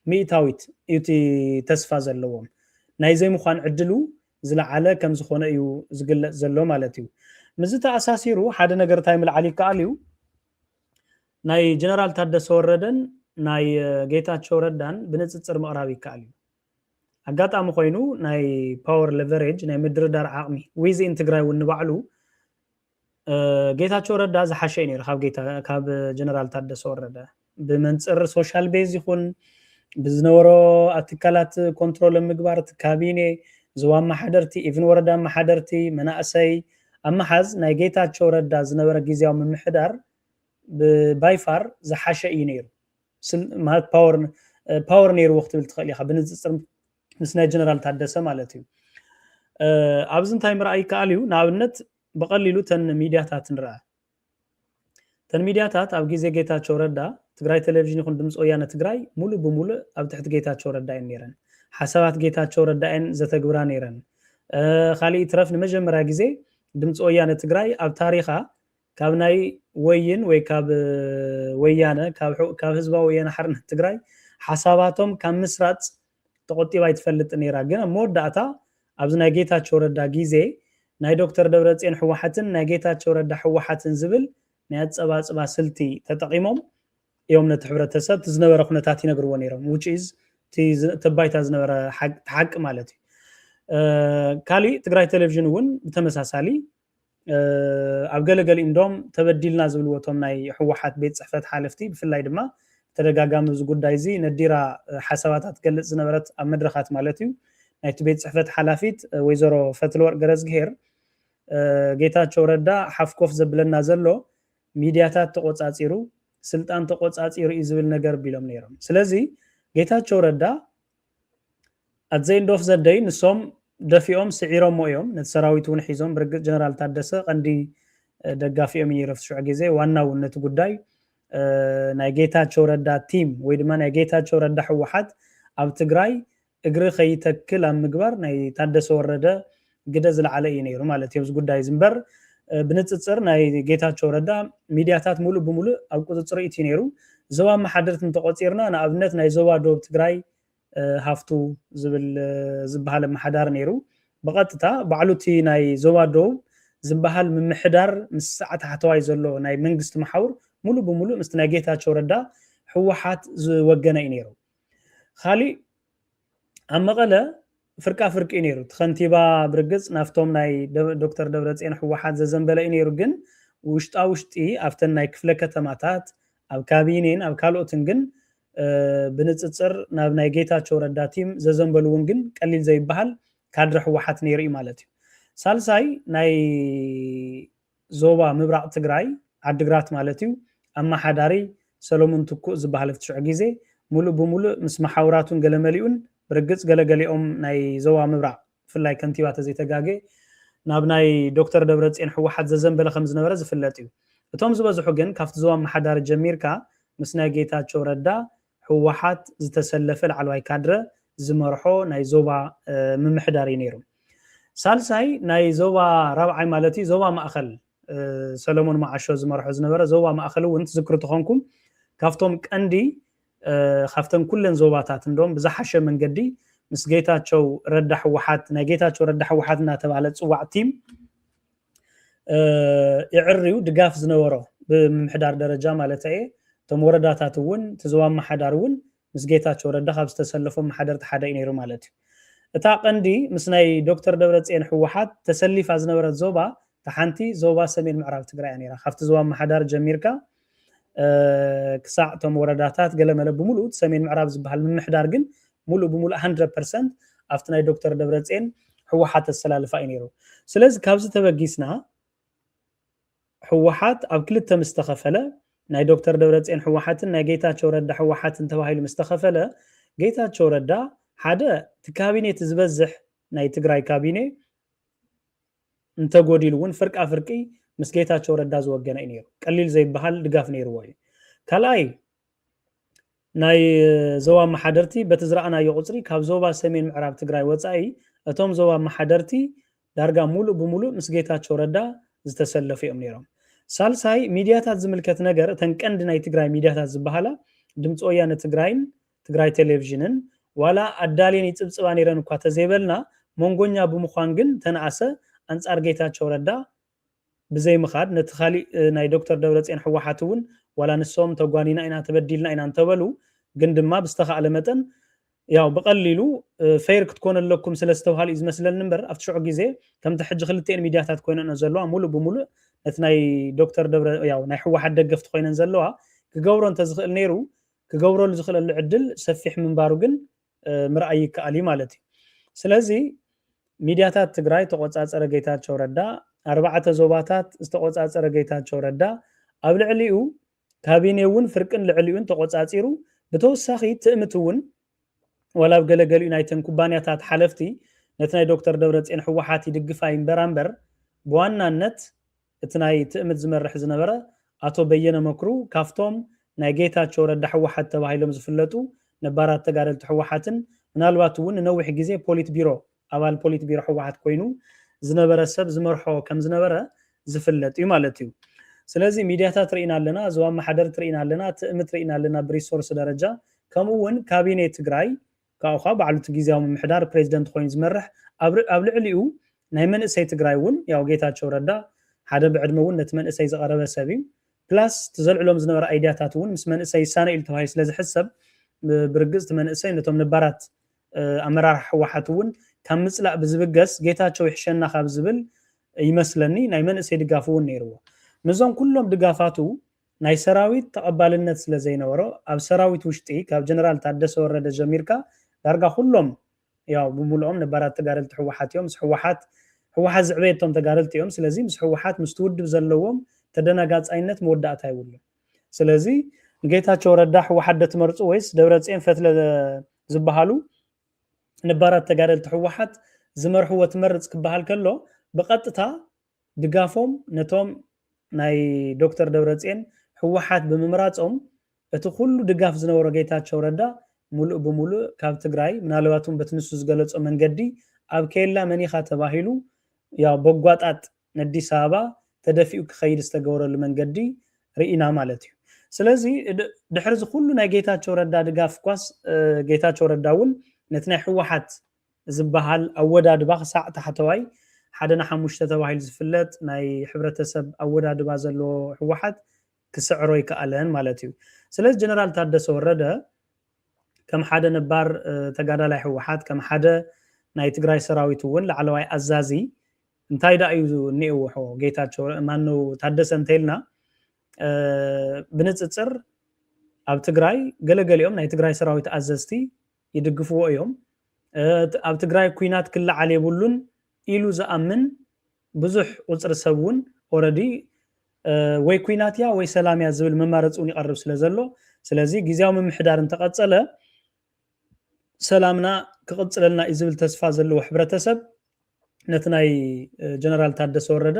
ሚእታዊት እዩ እቲ ተስፋ ዘለዎም ናይ ዘይምዃን ዕድሉ ዝለዓለ ከም ዝኾነ እዩ ዝግለፅ ዘሎ ማለት እዩ። ምስዚ ተኣሳሲሩ ሓደ ነገር እንታይ ምልዓል ይከኣል እዩ ናይ ጀነራል ታደሰ ወረደን ናይ ጌታቸው ረዳን ብንፅፅር ምቕራብ ይከኣል እዩ። ኣጋጣሚ ኮይኑ ናይ power leverage ናይ ምድርዳር ዓቕሚ within ትግራይ እውን ንባዕሉ ጌታቸው ረዳ ዝሓሸ እዩ ነይሩ ካብ ጌታ ካብ ጀነራል ታደሰ ወረደ ብመንፅር social base ይኹን ብዝነበሮ ኣብ ትካላት ኮንትሮል ምግባር እቲ ካቢኔ ዞባ ኣመሓደርቲ ኢቭን ወረዳ ኣመሓደርቲ መናእሰይ ኣብ ምሓዝ ናይ ጌታቸው ረዳ ዝነበረ ግዜያዊ ምምሕዳር by far ዝሓሸ እዩ ነይሩ። ማለት power ነይርዎ ክትብል ትኽእል ኢኻ ብንፅፅር ምስ ናይ ጀነራል ታደሰ ማለት እዩ። ኣብዚ እንታይ ምርኣይ ይከኣል እዩ? ንኣብነት ብቐሊሉ ተን ሚድያታት ንርኣ። ተን ሚድያታት ኣብ ግዜ ጌታቸው ረዳ ትግራይ ቴሌቪዥን ይኹን ድምፂ ወያነ ትግራይ ሙሉእ ብሙሉእ ኣብ ትሕቲ ጌታቸው ረዳ እየን ነይረን። ሓሳባት ጌታቸው ረዳ እየን ዘተግብራ ነይረን። ካሊእ ትረፍ ንመጀመርያ ግዜ ድምፂ ወያነ ትግራይ ኣብ ታሪኻ ካብ ናይ ወይን ወይ ካብ ወያነ ካብ ህዝባዊ ወያነ ሓርነት ትግራይ ሓሳባቶም ካብ ምስራፅ ተቆጢባ ኣይትፈልጥ ነይራ። ግን ኣብ መወዳእታ ኣብዚ ናይ ጌታቸው ረዳ ግዜ ናይ ዶክተር ደብረፅዮን ህወሓትን ናይ ጌታቸው ረዳ ህወሓትን ዝብል ናይ ኣፀባፅባ ስልቲ ተጠቂሞም እዮም ነቲ ሕብረተሰብ እቲ ዝነበረ ኩነታት ይነግርዎ ነይሮም። Which is እቲ ባይታ ዝነበረ ሓቂ ማለት እዩ። ካሊእ ትግራይ ቴሌቪዥን እውን ብተመሳሳሊ ኣብ ገለገሊኡ እንዶም ተበዲልና ዝብልዎ እቶም ናይ ህወሓት ቤት ፅሕፈት ሓለፍቲ ብፍላይ ድማ ተደጋጋሚ እዚ ጉዳይ እዚ ነዲራ ሓሳባታ ትገልፅ ዝነበረት ኣብ መድረኻት ማለት እዩ ናይቲ ቤት ፅሕፈት ሓላፊት ወይዘሮ ፈትለወርቅ ገረዝግሄር ጌታቸው ረዳ ሓፍኮፍ ዘብለና ዘሎ ሚድያታት ተቆፃፂሩ፣ ስልጣን ተቆፃፂሩ እዩ ዝብል ነገር ቢሎም ነይሮም። ስለዚ ጌታቸው ረዳ at the end of the day ንሶም ደፊኦም ስዒሮሞ እዮም። ነቲ ሰራዊት እውን ሒዞም፣ ብርግፅ ጀነራል ታደሰ ቀንዲ ደጋፊኦም እዩ ነይሩ ኣብቲ ሽዑ ግዜ። ዋና እውን ነቲ ጉዳይ ናይ ጌታቸው ረዳ ቲም ወይ ድማ ናይ ጌታቸው ረዳ ህወሓት ኣብ ትግራይ እግሪ ከይተክል ኣብ ምግባር ናይ ታደሰ ወረደ ግደ ዝለዓለ እዩ ነይሩ ማለት እዩ ኣብዚ ጉዳይ እዚ። እምበር ብንፅፅር ናይ ጌታቸው ረዳ ሚድያታት ሙሉእ ብሙሉእ ኣብ ቁፅፅሩ እቲ ነይሩ። ዞባ ኣመሓደርቲ እንተቆፂርና፣ ንኣብነት ናይ ዞባ ደቡብ ትግራይ ሃፍቱ ዝብል ዝበሃል ኣመሓዳሪ ነይሩ። ብቐጥታ ባዕሉ እቲ ናይ ዞባ ደቡብ ዝበሃል ምምሕዳር ምስ ሰዓት ታሕተዋይ ዘሎ ናይ መንግስቲ መሓውር ሙሉእ ብሙሉእ ምስቲ ናይ ጌታቸው ረዳ ህወሓት ዝወገነ እዩ ነይሩ። ካሊእ ኣብ መቐለ ፍርቃ ፍርቂ እዩ ነይሩ። እቲ ከንቲባ ብርግፅ ናብቶም ናይ ደ- ዶክተር ደብረፅዮን ህወሓት ዘዘንበለ እዩ ነይሩ። ግን ውሽጣ ውሽጢ ኣብተን ናይ ክፍለ ከተማታት፣ ኣብ ካቢኔን ኣብ ካልኦትን ግን ብንፅፅር ናብ ናይ ጌታቸው ረዳ ቲም ዘዘንበሉ እውን ግን ቀሊል ዘይበሃል ካድረ ህወሓት ነይሩ እዩ ማለት እዩ። ሳልሳይ ናይ ዞባ ምብራቕ ትግራይ ዓድግራት ማለት እዩ ኣመሓዳሪ ሰሎሙን ትኩእ ዝበሃል ኣብቲ ሽዑ ግዜ ሙሉእ ብሙሉእ ምስ መሓውራቱን ገለመሊኡን ብርግፅ ገለገሊኦም ናይ ዞባ ምብራቕ ብፍላይ ከንቲባ ተዘይተጋጌ ናብ ናይ ዶክተር ደብረፅዮን ህወሓት ዘዘንበለ ከም ዝነበረ ዝፍለጥ እዩ። እቶም ዝበዝሑ ግን ካብቲ ዞባ ኣመሓዳሪ ጀሚርካ ምስ ናይ ጌታቸው ረዳ ህወሓት ዝተሰለፈ ላዕለዋይ ካድረ ዝመርሖ ናይ ዞባ ምምሕዳር እዩ ነይሩ። ሳልሳይ ናይ ዞባ ራብዓይ ማለት እዩ ዞባ ማእኸል ሰለሞን መዓሾ ዝመርሖ ዝነበረ ዞባ ማእኸል እውን ትዝክሩ ተኾንኩም ካብቶም ቀንዲ ካብተን ኩለን ዞባታት እንደም ብዝሓሸ መንገዲ ምስ ጌታቸው ረዳ ህወሓት ናይ ጌታቸው ረዳ ህወሓት እናተባሃለ ዝፅዋዕ ቲም የዕርዩ ድጋፍ ዝነበሮ ብምምሕዳር ደረጃ ማለት እየ። እቶም ወረዳታት እውን እቲ ዞባ ኣመሓዳሪ እውን ምስ ጌታቸው ረዳ ካብ ዝተሰለፎ ኣመሓደርቲ ሓደ እዩ ነይሩ ማለት እዩ። እታ ቀንዲ ምስ ናይ ዶክተር ደብረፅዮን ህወሓት ተሰሊፋ ዝነበረት ዞባ እታ ሓንቲ ዞባ ሰሜን ምዕራብ ትግራይ እያ ነይራ። ካብቲ ዞባ ኣመሓዳሪ ጀሚርካ ክሳዕ እቶም ወረዳታት ገለመለ ብምሉእ ሰሜን ምዕራብ ዝበሃል ምምሕዳር ግን ሙሉእ ብሙሉእ hundred percent ኣብቲ ናይ ዶክተር ደብረፅዮን ህወሓት ተሰላልፋ እዩ ነይሩ። ስለዚ ካብዚ ተበጊስና ህወሓት ኣብ ክልተ ምስ ተኸፈለ ናይ ዶክተር ደብረፅዮን ህወሓትን ናይ ጌታቸው ረዳ ህወሓትን ተባሂሉ ምስ ተኸፈለ ጌታቸው ረዳ ሓደ እቲ ካቢኔ እቲ ዝበዝሕ ናይ ትግራይ ካቢኔ እንተጎዲሉ እውን ፍርቃ ፍርቂ ምስ ጌታቸው ረዳ ዝወገነ እዩ ነይሩ። ቀሊል ዘይበሃል ድጋፍ ነይርዎ እዩ። ካልኣይ ናይ ዞባ ኣመሓደርቲ በቲ ዝረኣናዮ ቁፅሪ ካብ ዞባ ሰሜን ምዕራብ ትግራይ ወፃኢ እቶም ዞባ ኣመሓደርቲ ዳርጋ ሙሉእ ብሙሉእ ምስ ጌታቸው ረዳ ዝተሰለፉ እዮም ነይሮም። ሳልሳይ ሚድያታት ዝምልከት ነገር እተን ቀንዲ ናይ ትግራይ ሚድያታት ዝበሃላ ድምፂ ወያነ ትግራይን ትግራይ ቴሌቪዥንን ዋላ ኣዳልየን ይፅብፅባ ነይረን እኳ ተዘይበልና መንጎኛ ብምዃን ግን ተነኣሰ ኣንፃር ጌታቸው ረዳ ብዘይምኻድ ነቲ ካሊእ ናይ ዶክተር ደብረፅዮን ህወሓት እውን ዋላ ንሶም ተጓኒና ኢና ተበዲልና ኢና እንተበሉ ግን ድማ ብዝተኻእለ መጠን ያው ብቐሊሉ ፌር ክትኮኑ ኣለኩም ስለ ዝተባሃሉ እዩ ዝመስለኒ እምበር ኣብቲ ሽዑ ግዜ ከምቲ ሕጂ ክልቲኤን ሚድያታት ኮይነን ዘለዋ ሙሉእ ብሙሉእ ነቲ ናይ ዶክተር ደብረ ያው ናይ ህወሓት ደገፍቲ ኮይነን ዘለዋ ክገብሮ እንተዝኽእል ነይሩ ክገብረሉ ዝኽእለሉ ዕድል ሰፊሕ ምንባሩ ግን ምርኣይ ይከኣል እዩ ማለት እዩ። ስለዚ ሚድያታት ትግራይ ተቆፃፀረ ጌታቸው ረዳ፣ ኣርባዕተ ዞባታት ዝተቆፃፀረ ጌታቸው ረዳ ኣብ ልዕሊኡ ካቢኔ እውን ፍርቅን ልዕሊኡን ተቆፃፂሩ ብተወሳኺ ትእምት እውን ዋላ ኣብ ገለገሊኡ ናይተን ኩባንያታት ሓለፍቲ ነቲ ናይ ዶክተር ደብረፅዮን ህወሓት ይድግፋ ይንበራ እምበር ብዋናነት እቲ ናይ ትእምት ዝመርሕ ዝነበረ ኣቶ በየነ መክሩ ካብቶም ናይ ጌታቸው ረዳ ህወሓት ተባሂሎም ዝፍለጡ ነባራት ተጋደልቲ ህወሓትን ምናልባት እውን ንነዊሕ ግዜ ፖሊት ቢሮ ኣባል ፖሊት ቢሮ ህወሓት ኮይኑ ዝነበረ ሰብ ዝመርሖ ከም ዝነበረ ዝፍለጥ እዩ ማለት እዩ። ስለዚ ሚድያታት ርኢና ኣለና፣ ዞባ ኣመሓደርቲ ርኢና ኣለና፣ ትእምት ርኢና ኣለና ብሪሶርስ ደረጃ ከምኡ እውን ካቢኔ ትግራይ ካብኡ ከዓ ባዕሉ እቲ ግዜያዊ ምምሕዳር ፕሬዚደንት ኮይኑ ዝመርሕ ኣብ ልዕሊኡ ናይ መንእሰይ ትግራይ እውን ያው ጌታቸው ረዳ ሓደ ብዕድመ እውን ነቲ መንእሰይ ዝቐረበ ሰብ እዩ። ፕላስ እቲ ዘልዕሎም ዝነበረ ኣይድያታት እውን ምስ መንእሰይ ይሳነ ኢሉ ተባሂሉ ስለ ዝሕሰብ ብርግፅ እቲ መንእሰይ ነቶም ነባራት ኣመራርሓ ህወሓት እውን ካብ ምፅላእ ብዝብገስ ጌታቸው ይሕሸና ካብ ዝብል ይመስለኒ ናይ መንእሰይ ድጋፍ እውን ነይርዎ። ነዞም ኩሎም ድጋፋቱ ናይ ሰራዊት ተቐባልነት ስለ ዘይነበሮ ኣብ ሰራዊት ውሽጢ ካብ ጀነራል ታደሰ ወረደ ጀሚርካ ዳርጋ ኩሎም ያው ብምልኦም ነባራት ተጋደልቲ ህወሓት እዮም። ምስ ህወሓት ህወሓት ዝዕበየቶም ተጋደልቲ እዮም። ስለዚ ምስ ህወሓት ምስቲ ውድብ ዘለዎም ተደናጋጻይነት መወዳእታ የብሉን። ስለዚ ንጌታቸው ረዳ ህወሓት ዶ ትመርጹ ወይስ ደብረጽዮን ፈትለ ዝበሃሉ ነባራት ተጋደልቲ ህወሓት ዝመርሕዎ ትመርጽ ክበሃል ከሎ ብቐጥታ ድጋፎም ነቶም ናይ ዶክተር ደብረጽዮን ህወሓት ብምምራጾም እቲ ኩሉ ድጋፍ ዝነበሮ ጌታቸው ረዳ ሙሉእ ብሙሉእ ካብ ትግራይ ምናልባት እውን በቲ ንሱ ዝገለጾ መንገዲ ኣብ ኬላ መኒኻ ተባሂሉ ያው በጓጣጥ ነዲስ ኣበባ ተደፊኡ ክኸይድ ዝተገበረሉ መንገዲ ርኢና ማለት እዩ። ስለዚ ድሕሪ እዚ ኩሉ ናይ ጌታቸው ረዳ ድጋፍ ኳስ ጌታቸው ረዳ እውን ነቲ ናይ ህወሓት ዝበሃል ኣወዳድባ ክሳዕ ታሕተዋይ ሓደ ንሓሙሽተ ተባሂሉ ዝፍለጥ ናይ ሕብረተሰብ ኣወዳድባ ዘለዎ ህወሓት ክስዕሮ ይከኣለን ማለት እዩ። ስለዚ ጀነራል ታደሰ ወረደ ከም ሓደ ነባር ተጋዳላይ ህወሓት ከም ሓደ ናይ ትግራይ ሰራዊት እውን ላዕለዋይ ኣዛዚ እንታይ ዳ እዩ እኒኤዎ ጌታቸው ማነው ታደሰ እንተይልና ብንፅፅር ኣብ ትግራይ ገለገሊኦም ናይ ትግራይ ሰራዊት ኣዘዝቲ ይድግፍዎ እዮም። ኣብ ትግራይ ኩናት ክለዓል የብሉን ኢሉ ዝኣምን ብዙሕ ቁፅሪ ሰብ እውን ኦረዲ ወይ ኩናት እያ ወይ ሰላም እያ ዝብል መማረፂ እውን ይቐርብ ስለ ዘሎ ስለዚ ግዜያዊ ምምሕዳር እንተቐፀለ ሰላምና ክቕፅለልና እዩ ዝብል ተስፋ ዘለዎ ሕብረተሰብ ነቲ ናይ ጀነራል ታደሰ ወረደ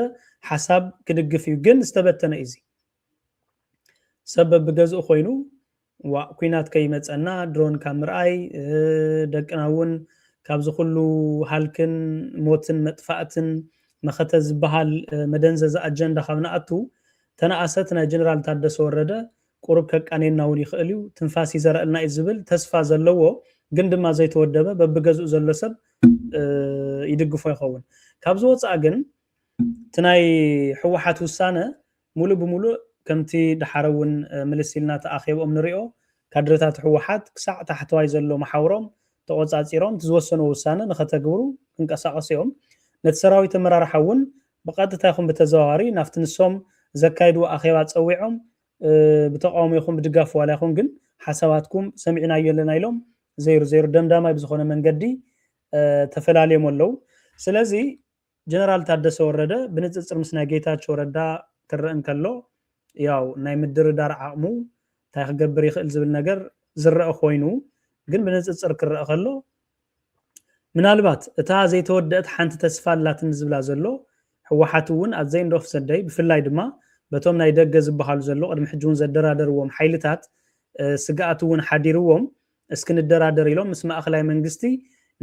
ሓሳብ ክድግፍ እዩ ግን ዝተበተነ እዩ ሰብ በብገዝኡ ኮይኑ ዋእ ኩናት ከይመፀና ድሮን ካብ ምርኣይ ደቅና እውን ካብዚ ኩሉ ሃልክን ሞትን መጥፋእትን መኸተ ዝበሃል መደንዘዚ ኣጀንዳ ካብ ንኣቱ ተነኣሰት ናይ ጀነራል ታደሰ ወረደ ቁሩብ ከቃኔና እውን ይኽእል እዩ ትንፋስ ይዘረእልና እዩ ዝብል ተስፋ ዘለዎ ግን ድማ ዘይተወደበ በብገዝኡ ዘሎ ሰብ ይድግፎ ይኸውን ካብዚ ወፃእ ግን እቲ ናይ ህወሓት ውሳነ ሙሉእ ብሙሉእ ከምቲ ድሓረ እውን ምልስ ኢልና ተኣኼብኦም ንሪኦ ካድረታት ህወሓት ክሳዕ ታሕተዋይ ዘሎ መሓውሮም ተቆፃፂሮም እቲ ዝወሰንዎ ውሳነ ንኸተግብሩ ክንቀሳቀሱ እዮም ነቲ ሰራዊት ኣመራርሓ እውን ብቐጥታ ይኹን ብተዘዋዋሪ ናብቲ ንሶም ዘካይድዎ ኣኼባ ፀዊዖም ብተቃውሞ ይኹን ብድጋፍ ዋላ ይኹን ግን ሓሳባትኩም ሰሚዕናዮ ኣለና ኢሎም ዘይሩ ዘይሩ ደምዳማይ ብዝኾነ መንገዲ ተፈላልዮም ኣለዉ ስለዚ ጀነራል ታደሰ ወረደ ብንፅፅር ምስ ናይ ጌታቸው ረዳ ክረአ እንከሎ ያው ናይ ምድርዳር ዓቕሙ እንታይ ክገብር ይኽእል ዝብል ነገር ዝረአ ኮይኑ ግን ብንፅፅር ክረአ ከሎ ምናልባት እታ ዘይተወደአት ሓንቲ ተስፋ ኣላትኒ ዝብላ ዘሎ ህወሓት እውን ኣዘይ እንዶፍ ዘደይ ብፍላይ ድማ በቶም ናይ ደገ ዝበሃሉ ዘሎ ቅድሚ ሕጂ እውን ዘደራደርዎም ሓይልታት ስግኣት እውን ሓዲርዎም እስኪ ንደራደር ኢሎም ምስ ማእኸላይ መንግስቲ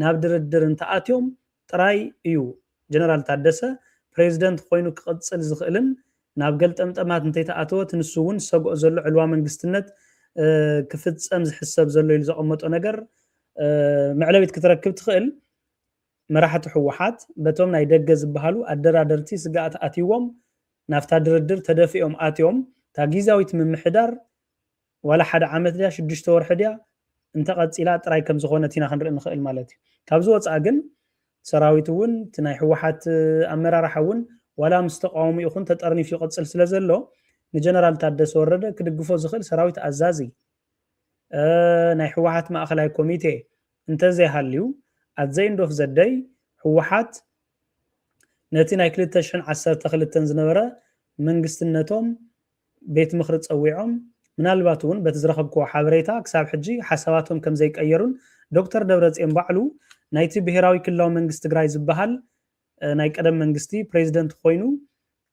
ናብ ድርድር እንተኣትዮም ጥራይ እዩ ጀነራል ታደሰ ፕሬዚደንት ኮይኑ ክቕፅል ዝኽእልን ናብ ገልጠምጠማት እንተይተኣተወት ንሱ እውን ዝሰግኦ ዘሎ ዕልዋ መንግስትነት ክፍፀም ዝሕሰብ ዘሎ ኢሉ ዘቐመጦ ነገር መዕለቢት ክትረክብ ትኽእል መራሕቲ ህወሓት በቶም ናይ ደገ ዝበሃሉ ኣደራደርቲ ስግኣት ኣትይዎም ናብታ ድርድር ተደፊኦም ኣትዮም እታ ጊዛዊት ምምሕዳር ዋላ ሓደ ዓመት ድያ ሽዱሽተ ወርሒ ድያ እንተቐፂላ ጥራይ ከም ዝኾነት ኢና ክንርኢ ንኽእል ማለት እዩ ካብዚ ወፃእ ግን ሰራዊት እውን እቲ ናይ ህወሓት ኣመራርሓ እውን ዋላ ምስ ተቃውሞ ይኹን ተጠርኒፍ ይቐፅል ስለ ዘሎ ንጀነራል ታደሰ ወረደ ክድግፎ ዝኽእል ሰራዊት ኣዛዚ ናይ ህወሓት ማእኸላይ ኮሚቴ እንተዘይሃልዩ ኣዘይ እንዶፍ ዘደይ ህወሓት ነቲ ናይ ክልተ ሽሕን ዓሰርተ ክልተን ዝነበረ መንግስትነቶም ቤት ምኽሪ ፀዊዖም ምናልባት እውን በቲ ዝረኸብክዎ ሓበሬታ ክሳብ ሕጂ ሓሳባቶም ከም ዘይቀየሩን ዶክተር ደብረፅዮን ባዕሉ ናይቲ ብሄራዊ ክልላዊ መንግስቲ ትግራይ ዝበሃል ናይ ቀደም መንግስቲ ፕሬዚደንት ኮይኑ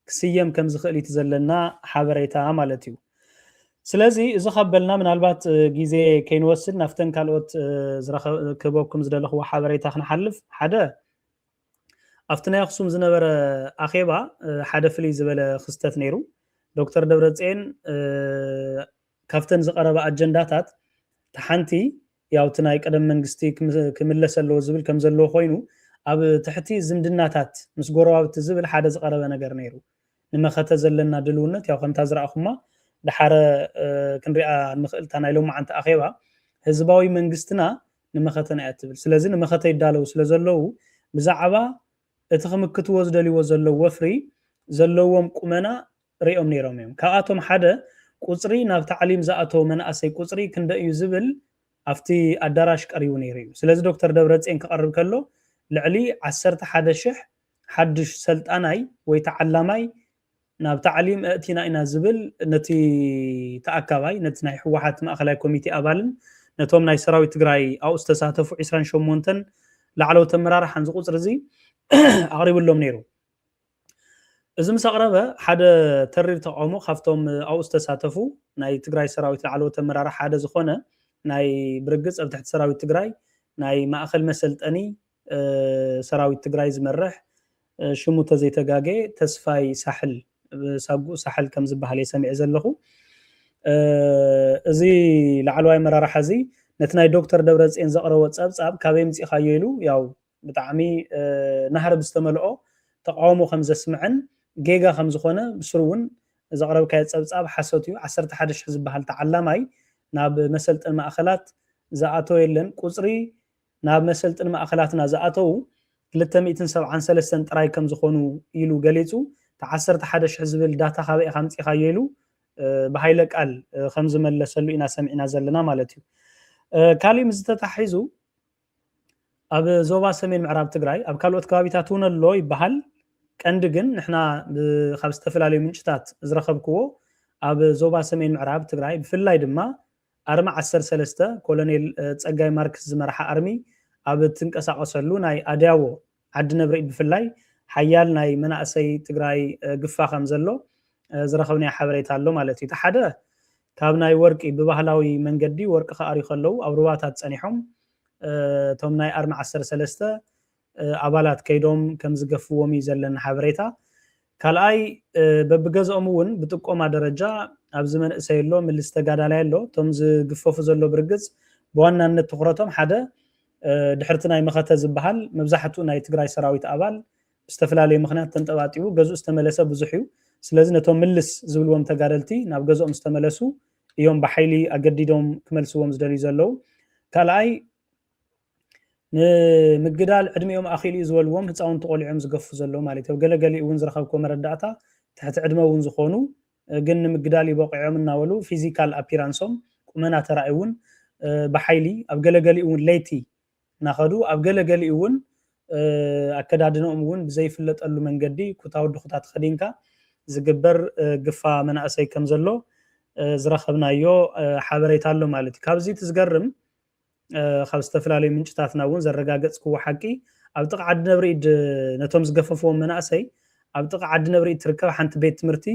ክስየም ከም ዝኽእል እቲ ዘለና ሓበሬታ ማለት እዩ ስለዚ እዚ ካብ በልና ምናልባት ግዜ ከይንወስድ ናብተን ካልኦት ዝረክበኩም ዝደለኽዎ ሓበሬታ ክንሓልፍ ሓደ ኣብቲ ናይ ኣክሱም ዝነበረ ኣኼባ ሓደ ፍልይ ዝበለ ክስተት ነይሩ ዶክተር ደብረፅኤን ካብተን ዝቀረበ ኣጀንዳታት ተሓንቲ ያው እቲ ናይ ቀደም መንግስቲ ክምለስ ኣለዎ ዝብል ከም ዘለዎ ኮይኑ ኣብ ትሕቲ ዝምድናታት ምስ ጎረባብቲ ዝብል ሓደ ዝቀረበ ነገር ነይሩ ንመኸተ ዘለና ድልውነት ያው ከምታ ዝረኣኹማ ድሓረ ክንሪኣ ንኽእልታ ናይ ሎማዓንቲ ኣኼባ ህዝባዊ መንግስትና ንመኸተና እያ ትብል ስለዚ ንመኸተ ይዳለው ስለ ዘለዉ ብዛዕባ እቲ ክምክትዎ ዝደልይዎ ዘለዉ ወፍሪ ዘለዎም ቁመና ሪኦም ነይሮም እዮም ካብኣቶም ሓደ ቁፅሪ ናብ ታዕሊም ዝኣተወ መናእሰይ ቁፅሪ ክንደ እዩ ዝብል ኣብቲ ኣዳራሽ ቀሪቡ ነይሩ እዩ ስለዚ ዶክተር ደብረፅኤን ክቐርብ ከሎ ልዕሊ ዓሰርተ ሓደ ሽሕ ሓዱሽ ሰልጣናይ ወይ ተዓላማይ ናብ ታዕሊም ኣእቲና ኢና ዝብል ነቲ ተኣካባይ፣ ነቲ ናይ ህወሓት ማእኸላይ ኮሚቴ ኣባልን ነቶም ናይ ሰራዊት ትግራይ ኣብኡ ዝተሳተፉ ዒስራን ሸሞንተን ላዕለዎት ኣመራርሓን እዚ ቁፅሪ እዚ ኣቕሪብሎም ነይሩ። እዚ ምስ ኣቕረበ ሓደ ተሪር ተቃውሞ ካብቶም ኣብኡ ዝተሳተፉ ናይ ትግራይ ሰራዊት ላዕለዎት ኣመራርሓ ሓደ ዝኾነ ናይ ብርግፅ ኣብ ትሕቲ ሰራዊት ትግራይ ናይ ማእኸል መሰልጠኒ ሰራዊት ትግራይ ዝመርሕ ሽሙ ተዘይተጋጌ ተስፋይ ሳሕል ሳጉእ ሳሕል ከም ዝበሃል እየ ሰሚዐ ዘለኹ። እዚ ላዕለዋይ ኣመራርሓ እዚ ነቲ ናይ ዶክተር ደብረፅዮን ዘቕረቦ ፀብፃብ ካበይ ምፂኻዮ ኢሉ ያው ብጣዕሚ ናህሪ ብዝተመልኦ ተቃውሞ ከም ዘስምዐን ጌጋ ከም ዝኾነ ብስሩ እውን ዘቕረብካዮ ፀብፃብ ሓሶት እዩ። ዓሰርተ ሓደ ሽሕ ዝበሃል ተዓላማይ ናብ መሰልጠኒ ማእኸላት ዝኣተወ የለን። ቁፅሪ ናብ መሰልጥኒ ማእኸላትና ዝኣተዉ ክልተ ሚእትን ሰብዓን ሰለስተን ጥራይ ከም ዝኾኑ ኢሉ ገሊፁ። እቲ ዓሰርተ ሓደ ሽሕ ዝብል ዳታ ካበይ ኢኻ ኣምፂኻዮ ኢሉ ብሃይለ ቃል ከም ዝመለሰሉ ኢና ሰሚዕና ዘለና ማለት እዩ። ካሊእ ምስ ዝተታሒዙ ኣብ ዞባ ሰሜን ምዕራብ ትግራይ ኣብ ካልኦት ከባቢታት እውን ኣሎ ይበሃል። ቀንዲ ግን ንሕና ካብ ዝተፈላለዩ ምንጭታት ዝረኸብክዎ ኣብ ዞባ ሰሜን ምዕራብ ትግራይ ብፍላይ ድማ ኣርሚ ዓሰርተ ሰለስተ ኮሎኔል ፀጋይ ማርክስ ዝመርሓ ኣርሚ ኣብ እትንቀሳቐሰሉ ናይ ኣድያቦ ዓዲ ነብሪ ብፍላይ ሓያል ናይ መናእሰይ ትግራይ ግፋ ከም ዘሎ ዝረኸብናዮ ሓበሬታ ኣሎ ማለት እዩ። እቲ ሓደ ካብ ናይ ወርቂ ብባህላዊ መንገዲ ወርቂ ክኣርዩ ከለዉ ኣብ ሩባታት ፀኒሖም እቶም ናይ ኣርሚ ዓሰርተ ሰለስተ ኣባላት ከይዶም ከም ዝገፍዎም እዩ ዘለና ሓበሬታ። ካልኣይ በብገዝኦም እውን ብጥቆማ ደረጃ ኣብዚ መንእሰይ ኣሎ፣ ምልስ ተጋዳላይ ኣሎ። እቶም ዝግፈፉ ዘሎ ብርግፅ ብዋናነት ትኩረቶም ሓደ ድሕርቲ ናይ መኸተ ዝበሃል መብዛሕትኡ ናይ ትግራይ ሰራዊት ኣባል ብዝተፈላለየ ምኽንያት ተንጠባጢቡ ገዝኡ ዝተመለሰ ብዙሕ እዩ። ስለዚ ነቶም ምልስ ዝብልዎም ተጋደልቲ ናብ ገዝኦም ዝተመለሱ እዮም ብሓይሊ ኣገዲዶም ክመልስዎም ዝደልዩ ዘለዉ። ካልኣይ ንምግዳል ዕድሚኦም ኣኺሉ እዩ ዝበልዎም ህፃውንቲ ቆልዖም ዝገፉ ዘለዉ ማለት እዩ። ገለገሊኡ እውን ዝረኸብክዎ መረዳእታ ትሕቲ ዕድመ እውን ዝኾኑ ግን ንምግዳል ይበቂዖም እናበሉ ፊዚካል ኣፒራንሶም ቁመና ተራእዩ እውን ብሓይሊ ኣብ ገለገሊኡ እውን ለይቲ እናኸዱ ኣብ ገለገሊኡ እውን ኣከዳድነኦም እውን ብዘይፍለጠሉ መንገዲ ኩታ ወዲ ኩታ ተኸዲንካ ዝግበር ግፋ መናእሰይ ከም ዘሎ ዝረኸብናዮ ሓበሬታ ኣሎ ማለት እዩ። ካብዚ እቲ ዝገርም ካብ ዝተፈላለዩ ምንጭታትና እውን ዘረጋገፅክዎ ሓቂ ኣብ ጥቃ ዓዲ ነብሪኢድ ነቶም ዝገፈፍዎም መናእሰይ ኣብ ጥቃ ዓዲ ነብሪኢድ ትርከብ ሓንቲ ቤት ትምህርቲ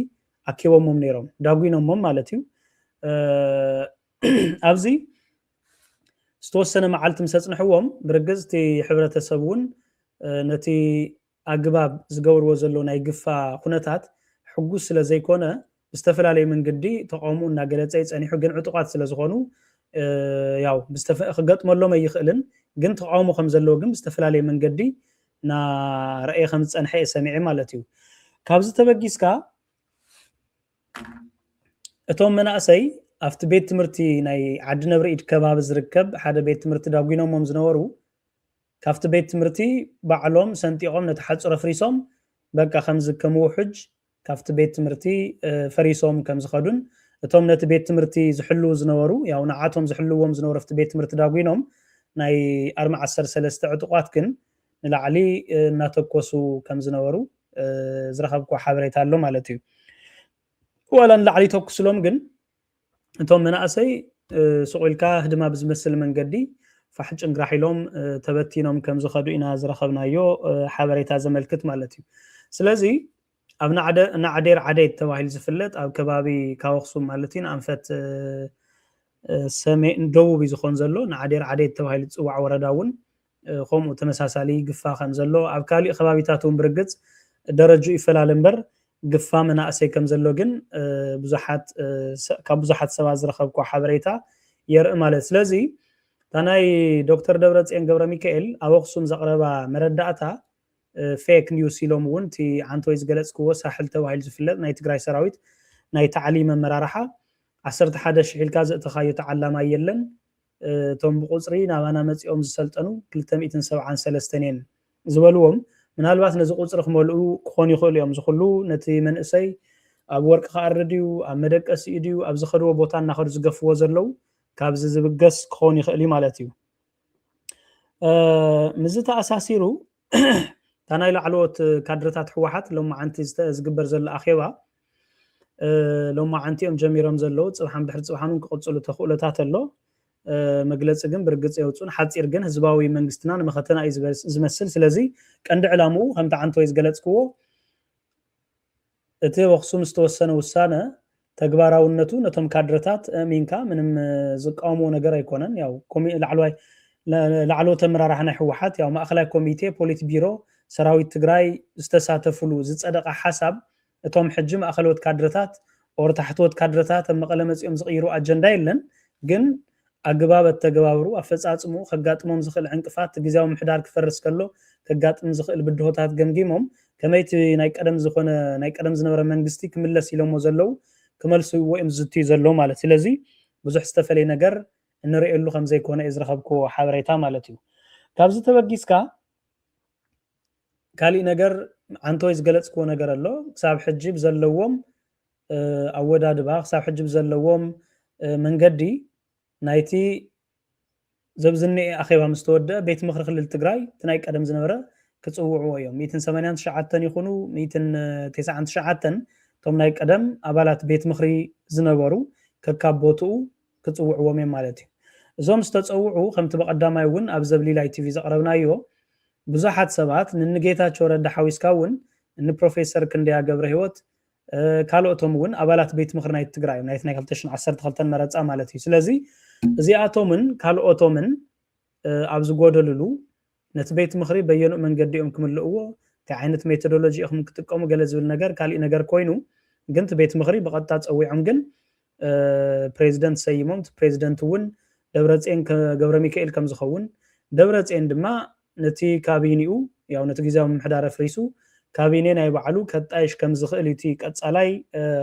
ኣኪቦሞም ነይሮም ዳጒኖሞም ማለት እዩ። ኣብዚ ዝተወሰነ መዓልቲ ምስ ኣፅንሕዎም ብርግፅ እቲ ሕብረተሰብ እውን ነቲ ኣግባብ ዝገብርዎ ዘለዉ ናይ ግፋ ኩነታት ሕጉስ ስለ ዘይኮነ ብዝተፈላለየ መንገዲ ተቃውሞ እናገለፀ እዩ ፀኒሑ። ግን ዕጡቃት ስለ ዝኾኑ ያው ክገጥመሎም ኣይኽእልን። ግን ተቃውሞ ከም ዘለዎ ግን ብዝተፈላለየ መንገዲ እናረእየ ከም ዝፀንሐ እየ ሰሚዐ ማለት እዩ። ካብዚ ተበጊስካ እቶም መናእሰይ ኣብቲ ቤት ትምህርቲ ናይ ዓዲ ነብሪኢድ ከባቢ ዝርከብ ሓደ ቤት ትምህርቲ ዳጒኖሞም ዝነበሩ ካብቲ ቤት ትምህርቲ ባዕሎም ሰንጢቖም ነቲ ሓፁር ኣፍሪሶም በቃ ከምዚ ከም ውሕጅ ካብቲ ቤት ትምህርቲ ፈሪሶም ከም ዝኸዱን እቶም ነቲ ቤት ትምህርቲ ዝሕልዉ ዝነበሩ ያው ንዓቶም ዝሕልዎም ዝነበሩ ኣብቲ ቤት ትምህርቲ ዳጒኖም ናይ ኣርሚ ዓሰርተ ሰለስተ ዕጡቋት ግን ንላዕሊ እናተኮሱ ከም ዝነበሩ ዝረኸብኩዎ ሓበሬታ ኣሎ ማለት እዩ። ዋላ ንላዕሊ ይተኩስሎም ግን እቶም መናእሰይ ሱቕ ኢልካ ህድማ ብዝመስል መንገዲ ፋሕ ጭንግራሕ ኢሎም ተበቲኖም ከም ዝኸዱ ኢና ዝረኸብናዮ ሓበሬታ ዘመልክት ማለት እዩ። ስለዚ ኣብ ናዕዴር ዓዴት ተባሂሉ ዝፍለጥ ኣብ ከባቢ ካብ ኣኽሱም ማለት እዩ ንኣንፈት ሰሜን ደቡብ እዩ ዝኾን ዘሎ ናዕዴር ዓዴት ተባሂሉ ዝፅዋዕ ወረዳ እውን ከምኡ ተመሳሳሊ ግፋ ከም ዘሎ ኣብ ካሊእ ከባቢታት እውን ብርግፅ ደረጁ ይፈላለ እምበር ግፋ መናእሰይ ከም ዘሎ ግን ብዙሓት ካብ ብዙሓት ሰባት ዝረኸብኩ ሓበሬታ የርኢ ማለት። ስለዚ እታ ናይ ዶክተር ደብረፅዮን ገብረ ሚካኤል ኣብ ኣኽሱም ዘቕረባ መረዳእታ ፌክ ኒውስ ኢሎም እውን እቲ ዓንተወይ ዝገለፅክዎ ሳሕል ተባሂሉ ዝፍለጥ ናይ ትግራይ ሰራዊት ናይ ታዕሊም ኣመራርሓ ዓሰርተ ሓደ ሽሕ ኢልካ ዘእተኻዮ ተዓላማይ የለን። እቶም ብቁፅሪ ናባና መፂኦም ዝሰልጠኑ ክልተ ሚእትን ሰብዓን ሰለስተን እየን ዝበልዎም ምናልባት ነዚ ቁፅሪ ክመልኡ ክኾኑ ይኽእሉ እዮም። ዝኩሉ ነቲ መንእሰይ ኣብ ወርቂ ክኣሪ ድዩ ኣብ መደቀሲኡ ድዩ ኣብ ዝኸድዎ ቦታ እናኸዱ ዝገፍዎ ዘለዉ ካብዚ ዝብገስ ክኸውን ይኽእል እዩ ማለት እዩ። ምዚ ተኣሳሲሩ እታ ናይ ላዕለዎት ካድረታት ህወሓት ሎማዓንቲ ዝግበር ዘሎ ኣኼባ ሎማዓንቲ እዮም ጀሚሮም ዘለዉ። ፅብሓን ድሕሪ ፅብሓን እውን ክቕፅሉ ተኽእሎታት ኣሎ። መግለፂ ግን ብርግፅ የውፅኡን። ሓፂር ግን ህዝባዊ መንግስትና ንመኸተና እዩ ዝመስል። ስለዚ ቀንዲ ዕላምኡ ከምቲ ዓንተወይ ዝገለፅክዎ እቲ ኣኽሱም ዝተወሰነ ውሳነ ተግባራውነቱ ነቶም ካድረታት ኣእሚንካ ምንም ዝቃወምዎ ነገር ኣይኮነን። ያው ላዕለዎት ኣመራርሓ ናይ ህወሓት ያው ማእኸላይ ኮሚቴ ፖሊት ቢሮ ሰራዊት ትግራይ ዝተሳተፍሉ ዝፀደቐ ሓሳብ እቶም ሕጂ ማእኸለዎት ካድረታት ኦር ታሕተዎት ካድረታት ኣብ መቐለ መፂኦም ዝቕይሩ ኣጀንዳ የለን። ግን ኣግባብ ኣተገባብሩ ኣፈፃፅምኡ ከጋጥሞም ዝኽእል ዕንቅፋት ግዜያዊ ምሕዳር ክፈርስ ከሎ ከጋጥም ዝኽእል ብድሆታት ገምጊሞም ከመይቲ ናይ ቀደም ዝኾነ ናይ ቀደም ዝነበረ መንግስቲ ክምለስ ኢሎሞ ዘለዉ ክመልስዎ እዮም ዝዝትዩ ዘለዉ ማለት። ስለዚ ብዙሕ ዝተፈለየ ነገር እንርእየሉ ከም ዘይኮነ እዩ ዝረኸብክዎ ሓበሬታ ማለት እዩ። ካብዚ ተበጊስካ ካሊእ ነገር ዓንተወይ ዝገለፅክዎ ነገር ኣሎ። ክሳብ ሕጂ ብዘለዎም ኣወዳድባ ክሳብ ሕጂ ብዘለዎም መንገዲ ናይቲ ዘብዝኒኤ ኣኼባ ምስ ተወደአ ቤት ምኽሪ ክልል ትግራይ እቲ ናይ ቀደም ዝነበረ ክፅውዕዎ እዮም። ሚእትን ሰማንያን ትሽዓተን ይኹኑ ሚእትን ተስዓን ትሽዓተን እቶም ናይ ቀደም ኣባላት ቤት ምኽሪ ዝነበሩ ከካብ ቦትኡ ክፅውዕዎም እዮም ማለት እዩ። እዞም ዝተፀውዑ ከምቲ ብቐዳማይ እውን ኣብ ዘብሊላይ ቲቪ ዘቕረብናዮ ብዙሓት ሰባት ንንጌታቸው ረዳ ሓዊስካ እውን ንፕሮፌሰር ክንደያ ገብረ ህይወት ካልኦቶም እውን ኣባላት ቤት ምኽሪ ናይ ትግራይ ናይቲ ናይ ክልተ ሽሕን ዓሰርተ ክልተን መረፃ ማለት እዩ። ስለዚ እዚኣቶምን ካልኦቶምን ኣብ ዝጎደልሉ ነቲ ቤት ምኽሪ በየንኡ መንገዲ እዮም ክምልእዎ፣ እንታይ ዓይነት ሜቶዶሎጂ ኢኹም ክጥቀሙ ገለ ዝብል ነገር ካሊእ ነገር ኮይኑ ግን እቲ ቤት ምኽሪ ብቐጥታ ፀዊዖም ግን ፕሬዚደንት ሰይሞም እቲ ፕሬዚደንት እውን ደብረፅዮን ገብረ ሚካኤል ከም ዝኸውን ደብረፅዮን ድማ ነቲ ካቢኒኡ ያው ነቲ ግዜያዊ ምምሕዳር ኣፍሪሱ ካቢኔ ናይ ባዕሉ ከጣይሽ ከም ዝኽእል እቲ ቀፃላይ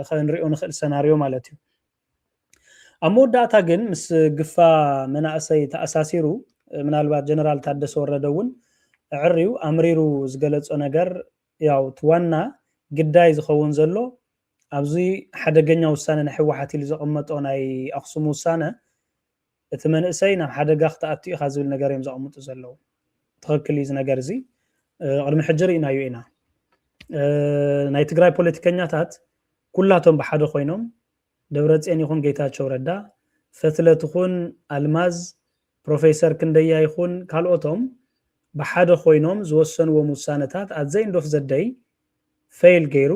ክንሪኦ ንኽእል ሰናርዮ ማለት እዩ። ኣብ መወዳእታ ግን ምስ ግፋ መናእሰይ ተኣሳሲሩ ምናልባት ጀነራል ታደሰ ወረደ እውን ዕርዩ ኣምሪሩ ዝገለፆ ነገር ያው እቲ ዋና ግዳይ ዝኸውን ዘሎ ኣብዚ ሓደገኛ ውሳነ ናይ ህወሓት ኢሉ ዘቐመጦ ናይ ኣኽሱም ውሳነ እቲ መንእሰይ ናብ ሓደጋ ክትኣቱ ኢኻ ዝብል ነገር እዮም ዘቐምጡ ዘለዉ። ትኽክል እዩ እዚ ነገር እዚ። ቅድሚ ሕጂ ርኢናዮ ኢና። ናይ ትግራይ ፖለቲከኛታት ኩላቶም ብሓደ ኮይኖም ደብረፅዮን ይኹን ጌታቸው ረዳ፣ ፈትለ ትኹን ኣልማዝ፣ ፕሮፌሰር ክንደያ ይኹን ካልኦቶም ብሓደ ኮይኖም ዝወሰንዎም ውሳነታት ኣዘይ እንዶፍ ዘደይ ፈይል ገይሩ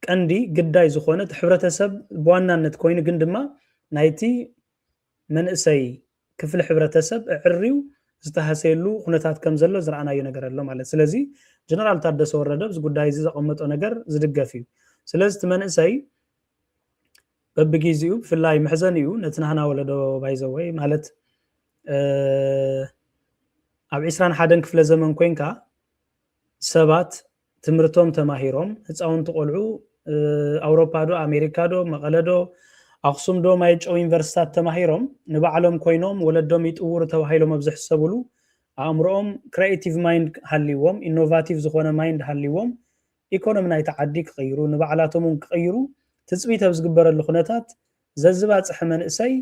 ቀንዲ ግዳይ ዝኾነ እቲ ሕብረተሰብ ብዋናነት ኮይኑ ግን ድማ ናይቲ መንእሰይ ክፍሊ ሕብረተሰብ ኣዕርዩ ዝተሃሰየሉ ኩነታት ከም ዘሎ ዝረኣናዮ ነገር ኣሎ ማለት። ስለዚ ጀነራል ታደሰ ወረደ ኣብዚ ጉዳይ እዚ ዘቐመጦ ነገር ዝድገፍ እዩ። ስለዚ እቲ መንእሰይ በብጊዜኡ ብፍላይ መሕዘኒ እዩ ነቲ ናህና ወለዶ ባይዘወይ ማለት ኣብ ዒስራን ሓደን ክፍለ ዘመን ኮይንካ ሰባት ትምህርቶም ተማሂሮም ህፃውንቲ ቆልዑ ኣውሮፓ ዶ ኣሜሪካ ዶ መቐለ ዶ ኣክሱም ዶ ማይጨው ዩኒቨርሲታት ተማሂሮም ንባዕሎም ኮይኖም ወለዶም ይጥውሩ ተባሂሎም ኣብ ዝሕሰብሉ ኣእምሮኦም ክሪኤቲቭ ማይንድ ሃልዎም ኢኖቫቲቭ ዝኾነ ማይንድ ሃልዎም ኢኮኖሚ ናይቲ ዓዲ ክቕይሩ ንባዕላቶም እውን ክቕይሩ ትፅቢት ኣብ ዝግበረሉ ኩነታት ዘዝባፅሐ መንእሰይ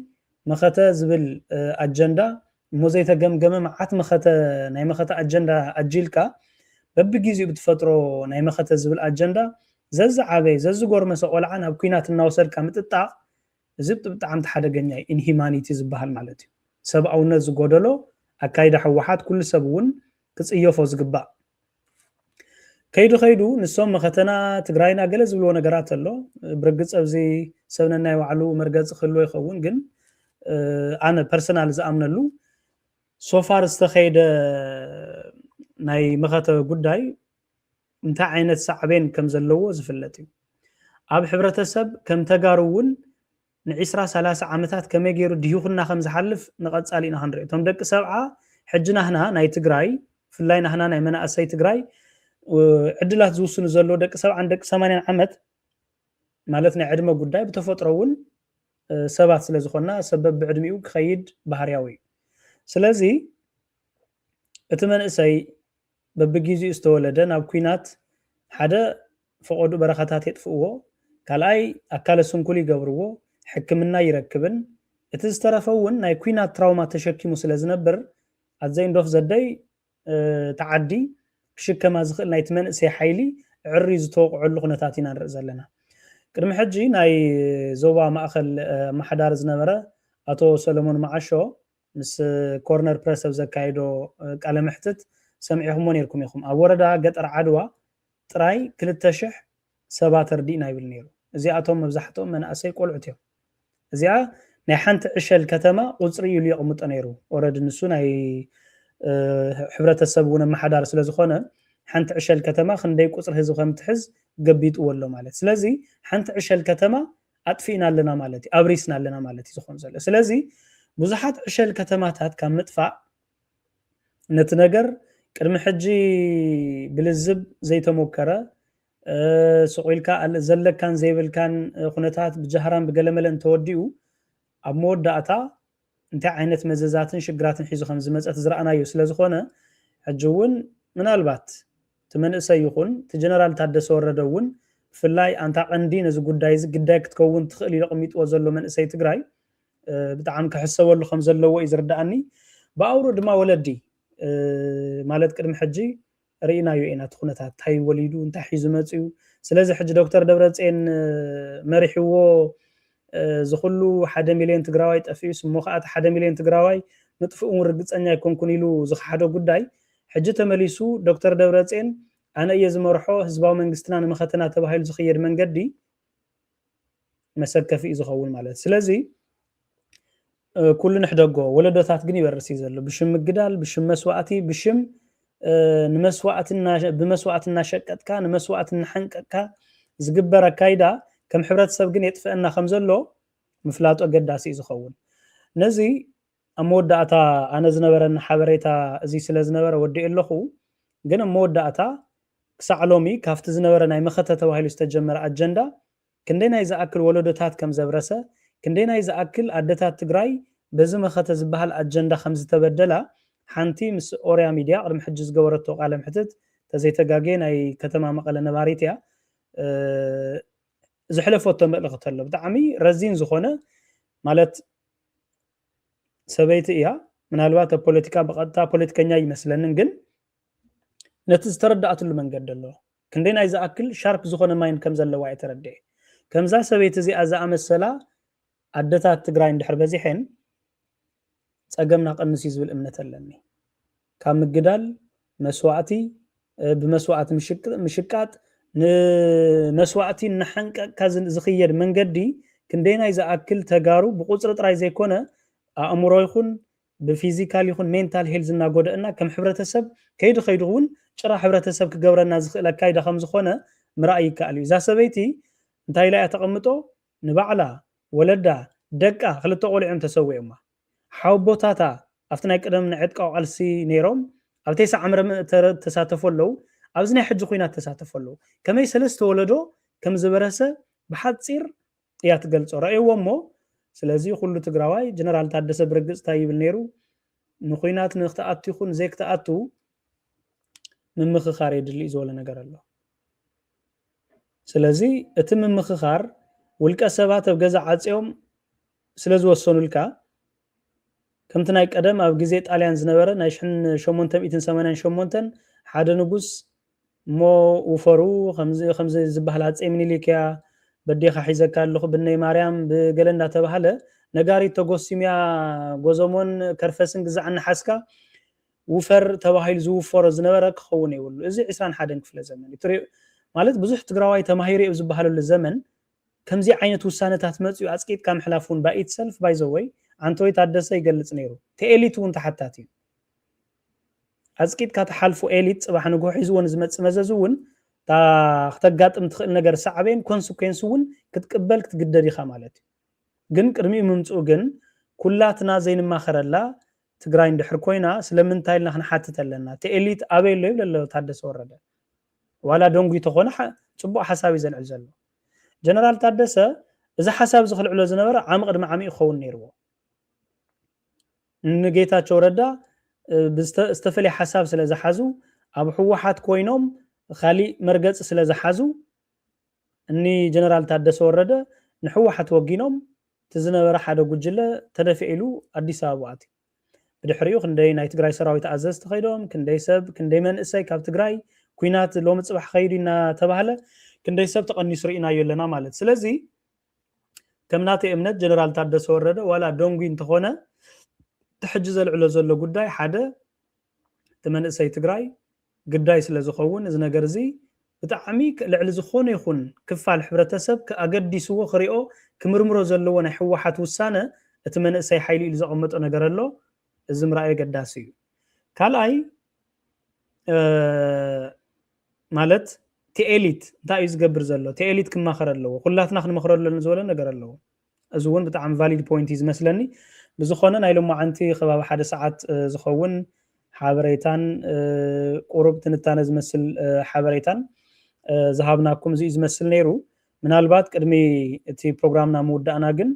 መኸተ ዝብል ኣጀንዳ እሞ ዘይተገምገመ መዓት መኸተ ናይ መኸተ ኣጀንዳ ኣጂልካ በብግዜኡ ብትፈጥሮ ናይ መኸተ ዝብል ኣጀንዳ ዘዝዓበየ ዘዝጎርመሰ ቆልዓ ናብ ኩናት እናወሰድካ ምጥጣቕ እዚ ብጣዕሚ ሓደገኛ እዩ። ኢንሂማኒቲ ዝበሃል ማለት እዩ። ሰብኣውነት ዝጎደሎ ኣካይዳ ህወሓት ኩሉ ሰብ እውን ክፅየፎ ዝግባእ ከይዱ ከይዱ ንሶም መኸተና ትግራይና ገለ ዝብልዎ ነገራት ኣሎ። ብርግፅ ኣብዚ ሰብ ነናይ ባዕሉ መርገፂ ክህልዎ ይኸውን፣ ግን ኣነ ፐርሰናል ዝኣምነሉ ሶፋር ዝተኸይደ ናይ መኸተ ጉዳይ እንታይ ዓይነት ሳዕቤን ከም ዘለዎ ዝፍለጥ እዩ። ኣብ ሕብረተሰብ ከም ተጋሩ እውን ንዒስራ ሰላሳ ዓመታት ከመይ ገይሩ ድሂኹና ከም ዝሓልፍ ንቐፃሊ ኢና ክንርኢ። እቶም ደቂ ሰብዓ ሕጂ ናህና ናይ ትግራይ ብፍላይ ናህና ናይ መናእሰይ ትግራይ ዕድላት ዝውስኑ ዘለዉ ደቂ ሰብዓን ደቂ ሰማንያን ዓመት ማለት ናይ ዕድመ ጉዳይ ብተፈጥሮ እውን ሰባት ስለ ዝኾንና ሰብ በብዕድሚኡ ክኸይድ ባህርያዊ እዩ። ስለዚ እቲ መንእሰይ በብጊዜኡ ዝተወለደ ናብ ኲናት ሓደ ፈቐዱ በረኻታት የጥፍእዎ፣ ካልኣይ ኣካለ ስንኩል ይገብርዎ፣ ሕክምና ይረክብን እቲ ዝተረፈ እውን ናይ ኲናት ትራውማ ተሸኪሙ ስለ ዝነብር ኣዘይ እንዶፍ ዘደይ ተዓዲ ክሽከማ ዝኽእል ናይቲ መንእሰይ ሓይሊ ዕሪ ዝተወቕዐሉ ኩነታት ኢና ንርኢ ዘለና። ቅድሚ ሕጂ ናይ ዞባ ማእኸል ኣመሓዳሪ ዝነበረ ኣቶ ሰለሞን መዓሾ ምስ ኮርነር ፕረስ ኣብ ዘካየዶ ቃለ መሕትት ሰሚዕኹሞ ነይርኩም ኢኹም። ኣብ ወረዳ ገጠር ዓድዋ ጥራይ ክልተ ሽሕ ሰባት ኣርዲእና ይብል ነይሩ። እዚኣቶም መብዛሕትኦም መናእሰይ ቆልዑት እዮም። እዚኣ ናይ ሓንቲ ዕሸል ከተማ ቁፅሪ ኢሉ የቕምጦ ነይሩ። ኦረዲ ንሱ ናይ ሕብረተሰብ እውን ኣመሓዳሪ ስለዝኾነ ሓንቲ ዕሸል ከተማ ክንደይ ቁፅሪ ህዝቢ ከምትሕዝ ገቢጥዎ ኣሎ ማለት። ስለዚ ሓንቲ ዕሸል ከተማ ኣጥፊእና ኣለና ማለት እዩ፣ ኣብሪስና ኣለና ማለት እዩ ዝኾን ዘሎ። ስለዚ ብዙሓት ዕሸል ከተማታት ካብ ምጥፋእ ነቲ ነገር ቅድሚ ሕጂ ብልዝብ ዘይተሞከረ፣ ስቕ ኢልካ ዘለካን ዘይብልካን ኩነታት ብጃህራን ብገለመለን ተወዲኡ ኣብ መወዳእታ እንታይ ዓይነት መዘዛትን ሽግራትን ሒዙ ከም ዝመፀ ዝረኣናዮ ስለዝኾነ ሕጂ እውን ምናልባት እቲ መንእሰይ ይኹን እቲ ጀነራል ታደሰ ወረደ እውን ብፍላይ ኣንታ ቀንዲ ነዚ ጉዳይ እዚ ግዳይ ክትከውን ትኽእል ኢሉ ኣቐሚጥዎ ዘሎ መንእሰይ ትግራይ ብጣዕሚ ክሕሰበሉ ከም ዘለዎ እዩ ዝርዳኣኒ። ብኣውሮ ድማ ወለዲ ማለት ቅድሚ ሕጂ ርኢናዮ ኢና እቲ ኩነታት እንታይ ወሊዱ እንታይ ሒዙ መፅዩ። ስለዚ ሕጂ ዶክተር ደብረፅዮን መሪሕዎ እዚ ኩሉ ሓደ ሚሊዮን ትግራዋይ ጠፊኡስ እሞ ከዓ እቲ ሓደ ሚሊዮን ትግራዋይ ምጥፍኡ እውን ርግፀኛ ኣይኮንኩን ኢሉ ዝኸሓዶ ጉዳይ ሕጂ ተመሊሱ ዶክተር ደብረፅዮን ኣነ እየ ዝመርሖ ህዝባዊ መንግስትና ንመኸተና ተባሂሉ ዝኽየድ መንገዲ መሰከፊ እዩ ዝኸውን ማለት። ስለዚ ኩሉ ንሕደጎ ወለዶታት ግን ይበርስ እዩ ዘሎ ብሽም ምግዳል ብሽም መስዋእቲ ብሽም ብመስዋእቲ እናሸቀጥካ ንመስዋእቲ እናሓንቀጥካ ዝግበር ኣካይዳ ከም ሕብረተሰብ ግን የጥፍአና ከም ዘሎ ምፍላጡ ኣገዳሲ እዩ ዝኸውን። ነዚ ኣብ መወዳእታ ኣነ ዝነበረኒ ሓበሬታ እዚ ስለ ዝነበረ ወዲኡ ኣለኹ። ግን ኣብ መወዳእታ ክሳዕ ሎሚ ካብቲ ዝነበረ ናይ መኸተ ተባሂሉ ዝተጀመረ ኣጀንዳ ክንደይ ናይ ዝኣክል ወለዶታት ከም ዘብረሰ ክንደይ ናይ ዝኣክል ኣደታት ትግራይ በዚ መኸተ ዝበሃል ኣጀንዳ ከም ዝተበደላ ሓንቲ ምስ ኦርያ ሚድያ ቅድሚ ሕጂ ዝገበረቶ ቃለ ምሕትት ተዘይተጋጌ ናይ ከተማ መቐለ ነባሪት እያ። ዝሕለፈቶ መልእኽቲ ኣሎ ብጣዕሚ ረዚን ዝኾነ ማለት ሰበይቲ እያ። ምናልባት ኣብ ፖለቲካ ብቐጥታ ፖለቲከኛ ይመስለንን ግን ነቲ ዝተረዳእትሉ መንገዲ ኣሎ ክንደይ ናይ ዝኣክል ሻርፕ ዝኾነ ማይን ከም ዘለዋ እየ ተረድኤ። ከምዛ ሰበይቲ እዚኣ ዝኣመሰላ ኣደታት ትግራይ እንድሕር በዚሐን ፀገምና ቀንስ እዩ ዝብል እምነት ኣለኒ። ካብ ምግዳል መስዋእቲ ብመስዋእቲ ምሽቃጥ ንመስዋእቲ እናሓንቀቅካ ዝኽየድ መንገዲ ክንደይ ናይ ዝኣክል ተጋሩ ብቁፅሪ ጥራይ ዘይኮነ ኣእምሮ ይኹን ብፊዚካል ይኹን ሜንታል ሄልዝ እናጎደእና ከም ሕብረተሰብ ከይዱ ከይዱ እውን ጭራ ሕብረተሰብ ክገብረና ዝኽእል ኣካይዳ ከም ዝኾነ ምርኣይ ይከኣል እዩ። እዛ ሰበይቲ እንታይ ኢላ እያ ተቐምጦ? ንባዕላ፣ ወለዳ፣ ደቃ፣ ክልተ ቆልዑ እዮም ተሰዊኦማ። ሓወቦታታ ኣብቲ ናይ ቀደም ናይ ዕጥቃዊ ቃልሲ ነይሮም ኣብ ተይሳ ዓምረ ተሳተፉ ኣለዉ። ኣብዚ ናይ ሕጂ ኩናት ተሳተፉ ኣለዉ። ከመይ ሰለስተ ወለዶ ከም ዝበረሰ ብሓፂር እያ ትገልጾ። ረእይዎ እሞ ስለዚ ኩሉ ትግራዋይ ጀነራል ታደሰ ብርግጽ እንታይ ይብል ነይሩ ንኩናት ንክትኣቱ ይኹን ዘይክትኣቱ ምምኽኻር የድሊ እዩ ዝበሎ ነገር ኣሎ። ስለዚ እቲ ምምኽኻር ውልቀ ሰባት ኣብ ገዛ ዓፅዮም ስለ ዝወሰኑልካ ከምቲ ናይ ቀደም ኣብ ግዜ ጣልያን ዝነበረ ናይ ሽሕን ሸሞንተ ሚእትን ሰማንያን ሸሞንተን ሓደ ንጉስ እሞ ውፈሩ ከምዚ ከምዚ ዝበሃል ኣፀይ ምኒልክ እያ በዴኻ ሒዘካ ኣለኹ ብነይ ማርያም ብገለ እንዳተባሃለ ነጋሪት ተጎሲምያ ጎዞሞን ከርፈስን ግዛዕ እናሓዝካ ውፈር ተባሂሉ ዝውፈሮ ዝነበረ ክኸውን የብሉ። እዚ ዕስራን ሓደን ክፍለ ዘመን እዩ። ትሪኦ ማለት ብዙሕ ትግራዋይ ተማሂሩ እዩ ዝበሃለሉ ዘመን ከምዚ ዓይነት ውሳነታት መፅኡ ኣፅቂጥካ ምሕላፍ እውን ባኢት ሰልፍ ባይዘወይ ኣንቶይ ታደሰ ይገልፅ ነይሩ። እቲ ኤሊት እውን ተሓታቲ እዩ። ኣፅቂጥካ ተሓልፎ ኤሊት ፅባሕ ንግሆ ሒዝዎ ንዝመፅእ መዘዝ እውን እታ ክተጋጥም ትኽእል ነገር ሳዕቤን ኮንስኮንስ እውን ክትቅበል ክትግደድ ኢኻ ማለት እዩ። ግን ቅድሚኡ ምምፅኡ ግን ኩላትና ዘይንማኸረላ ትግራይ እንድሕር ኮይና ስለምንታይ ኢልና ክንሓትት ኣለና። እቲ ኤሊት ኣበይ ኣሎ ይብል ኣሎ ታደሰ ወረደ። ዋላ ደንጉይ ተኾነ ሓ- ፅቡቕ ሓሳብ እዩ ዘልዕል ዘሎ። ጀነራል ታደሰ እዚ ሓሳብ እዚ ክልዕሎ ዝነበረ ዓሚ ቅድሚ ዓሚኡ ክኸውን ነይርዎ። ንጌታቸው ረዳ እ፣ ብዝተ- ዝተፈለየ ሓሳብ ስለ ዝሓዙ ኣብ ህወሓት ኮይኖም ካሊእ መርገፂ ስለ ዝሓዙ እኒ ጀነራል ታደሰ ወረደ ንህወሓት ወጊኖም እቲ ዝነበረ ሓደ ጉጅለ ተደፊዒሉ ኣዲስ ኣበባ ኣትዩ። ብድሕሪኡ ክንደይ ናይ ትግራይ ሰራዊት ኣዘዝቲ ከይዶም ክንደይ ሰብ ክንደይ መንእሰይ ካብ ትግራይ ኩናት ሎሚ ፅባሕ ከይዱ እናተባህለ ክንደይ ሰብ ተቐኒሱ ርኢናዮ ኣለና ማለት። ስለዚ ከም ናተይ እምነት ጀነራል ታደሰ ወረደ ዋላ ደንጉይ እንተኾነ፣ እቲ ሕጂ ዘልዕሎ ዘሎ ጉዳይ፣ ሓደ፣ እቲ መንእሰይ ትግራይ ግዳይ ስለ ዝኸውን፣ እዚ ነገር እዚ ብጣዕሚ ልዕሊ ዝኾነ ይኹን ክፋል ሕብረተሰብ ኣገዲስዎ ክሪኦ፣ ክምርምሮ ዘለዎ ናይ ህወሓት ውሳነ፣ እቲ መንእሰይ ሓይሊ ኢሉ ዘቐመጦ ነገር ኣሎ። እዚ ምርኣይ ኣገዳሲ እዩ። ካልኣይ፣ እ፣ ማለት እቲ ኤሊት እንታይ እዩ ዝገብር ዘሎ? እቲ ኤሊት ክማኸር ኣለዎ። ኩላትና ክንመኽረሉ ኣለና ዝበሎ ነገር ኣለዎ። እዚ እውን ብጣዕሚ ቫሊድ ፖይንት እዩ ዝመስለኒ። ብዝኾነ ናይ ሎማዓንቲ ከባቢ ሓደ ሰዓት፣ እ፣ ዝኸውን ሓበሬታን፣ እ፣ ቁሩብ ትንታነ ዝመስል፣ እ፣ ሓበሬታን፣ እ፣ ዝሃብናኩም እዚ እዩ ዝመስል ነይሩ። ምናልባት ቅድሚ እቲ ፕሮግራምና ምውዳእና ግን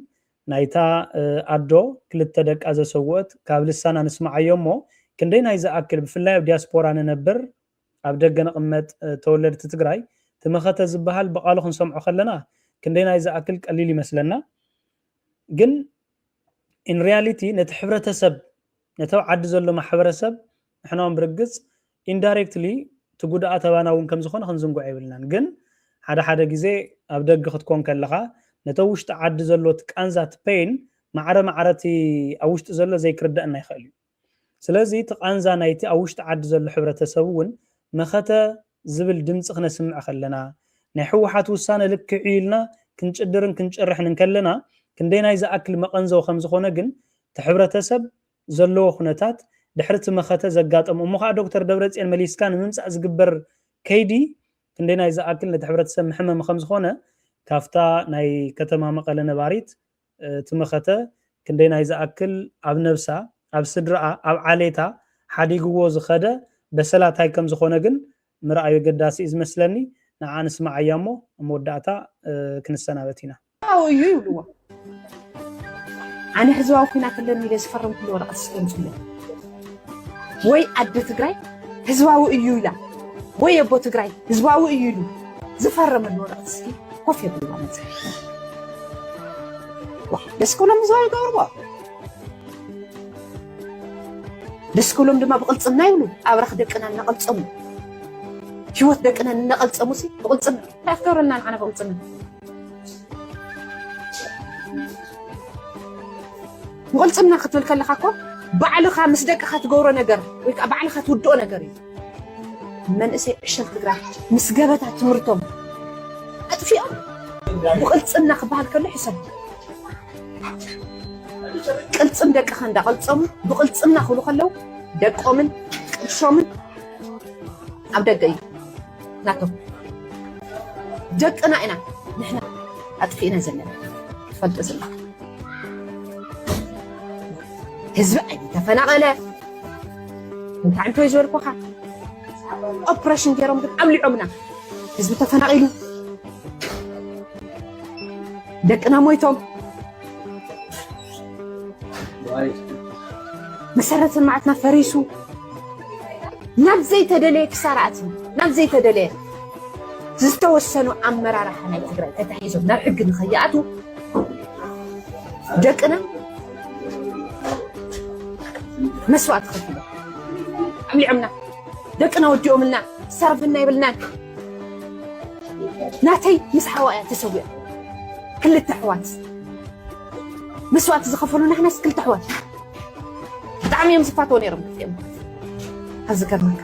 ናይታ፣ እ፣ ኣዶ ክልተ ደቃ ዘሰውአት ካብ ልሳና ንስምዓዮ እሞ፣ ክንደይ ናይ ዝኣክል ብፍላይ ኣብ ዲያስፖራ ንነብር ኣብ ደገ ንቕመጥ፣ እ፣ ተወለድቲ ትግራይ፣ ትመኸተ ዝበሃል ብቓሉ ክንሰምዖ ከለና ክንደይ ናይ ዝኣክል ቀሊል ይመስለና። ግን ኢን ሪያሊቲ ነቲ ሕብረተሰብ፣ ነቲ ኣብ ዓዲ ዘሎ ማሕበረሰብ ንሕና እውን ብርግጽ ኢንዳይሬክትሊ እቲ ጉድኣት ኣባና እውን ከም ዝኾነ ክንዝንጉዖ የብልናን። ግን ሓደ ሓደ ግዜ ኣብ ደገ ክትኮን ከለኻ ነቲ ኣብ ውሽጢ ዓዲ ዘሎ እቲ ቃንዛ፣ እቲ ፔን፣ ማዕረ ማዕረ እቲ ኣብ ውሽጢ ዘሎ ዘይክርደአና ይኽእል እዩ። ስለዚ እቲ ቃንዛ ናይቲ ኣብ ውሽጢ ዓዲ ዘሎ ሕብረተሰብ እውን መኸተ ዝብል ድምፂ ክነስምዕ ከለና፣ ናይ ህወሓት ውሳነ ልክዕ እዩ ኢልና ክንጭድርን ክንጭርሕን እንከለና ክንደይ ናይ ዝኣክል መቐንዘዊ ከም ዝኾነ ግን እቲ ሕብረተሰብ ዘለዎ ኩነታት ድሕሪ እቲ መኸተ ዘጋጠሙ እሞ ከዓ ዶክተር ደብረፅዮን መሊስካ ንምምፃእ ዝግበር ከይዲ ክንደይ ናይ ዝኣክል ነቲ ሕብረተሰብ መሐመሚ ከም ዝኾነ ካብታ ናይ ከተማ መቐለ ነባሪት እቲ መኸተ ክንደይ ናይ ዝኣክል ኣብ ነብሳ፣ ኣብ ስድራኣ፣ ኣብ ዓሌታ ሓዲግዎ ዝኸደ በሰላ ታይ ከም ዝኾነ ግን ምርኣዩ ኣገዳሲ እዩ ዝመስለኒ። ንዓ ንስምዓያ እሞ ኣብ መወዳእታ፣ እ፣ ክንሰናበት ኢና። ህዝባዊ እዩ ይብልዎ። ኣነ ህዝባዊ ኩናት ኣለኒ ኢለ ዝፈረምኩሉ ወረቐት እስኪ ኣምፅለይ። ወይ ኣደ ትግራይ ህዝባዊ እዩ ኢላ፣ ወይ ኣቦ ትግራይ ህዝባዊ እዩ ኢሉ ዝፈረመሉ ወረቐት እስኪ ኮፍ የብልዋ መፅእ። ዋ፣ ደስ ክብሎም ህዝባዊ ይገብርዎ። ደስ ክብሎም ድማ ብቕልፅምና ይብሉ። ኣብራኽ ደቅና እናቐልፀሙ፣ ህይወት ደቅና እናቐልፀሙ ሲ ብቕልፅምና። እንታይ ክገብረልና ንዓና ብቕልፅምና? ብቕልፅምና ክትብል ከለኻ እኮ ባዕልኻ ምስ ደቅኻ ትገብሮ ነገር ወይ ከዓ ባዕልኻ ትውድኦ ነገር እዩ። መንእሰይ ዕሸል ትግራይ ምስ ገበታ ትምህርቶም ኣጥፊኦም ብቕልፅምና ክበሃል ከሎ ሕሰብ። ቅልፅም ደቅኻ እንዳቐልፀሙ ብቕልፅምና ክብሉ ከለዉ ደቆምን ቅርሾምን ኣብ ደገ እዩ ናቶም። ደቅና ኢና ንሕና ኣጥፊእና ዘለና። ትፈልጦ ዘለኻ ህዝቢ ኣይተፈናቐለ። እንታይ እንታይ ዝበልኩኻ? ኦፕሬሽን ገይሮም ግን ኣብሊዖምና። ህዝቢ ተፈናቒሉ፣ ደቅና ሞይቶም፣ መሰረተ ልምዓትና ፈሪሱ፣ ናብ ዘይተደለየ ክሳራ ኣትዩ፣ ናብ ዘይተደለየ ዝተወሰኑ ኣመራርሓ ናይ ትግራይ ተታሒዞም ናብ ሕጊ ንኸይኣትዉ ደቅና መስዋእቲ ከፊሎም ኣብሊዖምና። ደቅና ወዲኦምልና፣ ዝሰርብና የብልናን። ናተይ ምስ ሓዋ እያ ተሰዊኣ። ክልተ ኣሕዋት መስዋእቲ ዝኸፈሉ ንሕናስ ክልተ ኣሕዋት። ብጣዕሚ እዮም ዝፋተው ነይሮም ክልቲኦም። ካብ ዝገርመካ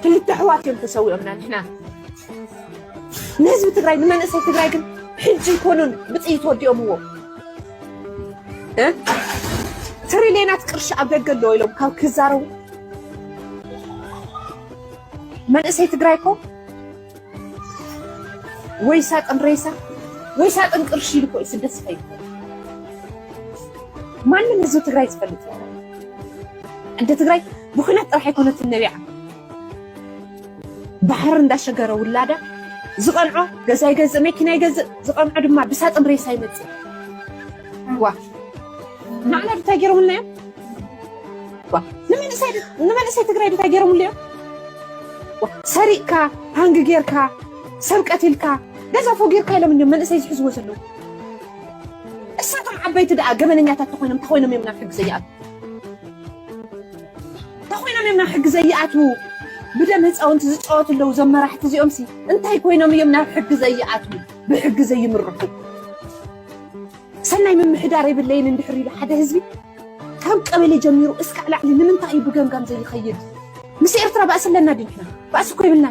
ክልተ ኣሕዋት እዮም ተሰዊኦምና ንሕና። ንህዝቢ ትግራይ፣ ንመንእሰይ ትግራይ ግን ሕጂ ኣይኮኑን ብጥይት ወዲኦምዎ። እ? ትሪልዮናት ቅርሺ ኣብ ደገ ኣለዎ ኢሎም ካብ ክዛረቡ፣ መንእሰይ ትግራይ እኮ ወይ ሳጥን ሬሳ ወይ ሳጥን ቅርሺ ኢሉ እኮ እዩ ስደት ዝኸይድ። ማንም ህዝቢ ትግራይ ዝፈልጥ እዩ። እንደ ትግራይ ብኩናት ጥራሕ ኣይኮነትን ነቢዓ። ባሕሪ እንዳሸገረ ውላዳ ዝቐንዖ ገዛ ይገዝእ፣ መኪና ይገዝእ፣ ዝቐንዖ ድማ ብሳጥን ሬሳ ይመጽእ። ዋ፣ ንዓና እንታይ ገይሮምልና እዮም? ዋ፣ ንመንእሰይ፣ ንመንእሰይ ትግራይ እንታይ ገይሮምሉ እዮም? ዋ፣ ሰሪቕካ፣ ሃንግ ጌርካ፣ ሰብ ቀቲልካ፣ ገዛ ፎጊርካ ኢሎም እዮም መንእሰይ ዝሕዝዎ ዘለዉ። እሳቶም ዓበይቲ ደኣ ገበነኛታት ተኾይኖም፣ ተኾይኖም እዮም ናብ ሕጊ ዘይኣትዉ። ተኾይኖም እዮም ናብ ሕጊ ዘይኣትዉ። ብደም ህፃውንቲ ዝፃወቱ ኣለዉ። እዞም መራሕቲ እዚኦም ሲ እንታይ ኮይኖም እዮም ናብ ሕጊ ዘይኣትዉ፣ ብሕጊ ዘይምርሑ? ሰናይ ምምሕዳር የብለይን እንድሕር ኢሉ ሓደ ህዝቢ ካብ ቀበሌ ጀሚሩ እስካዕ ላዕሊ ንምንታይ እዩ ብገምጋም ዘይኸይድ? ምስ ኤርትራ ባእሲ ኣለና ድንሕና? ባእሲ እኮ ይብልና።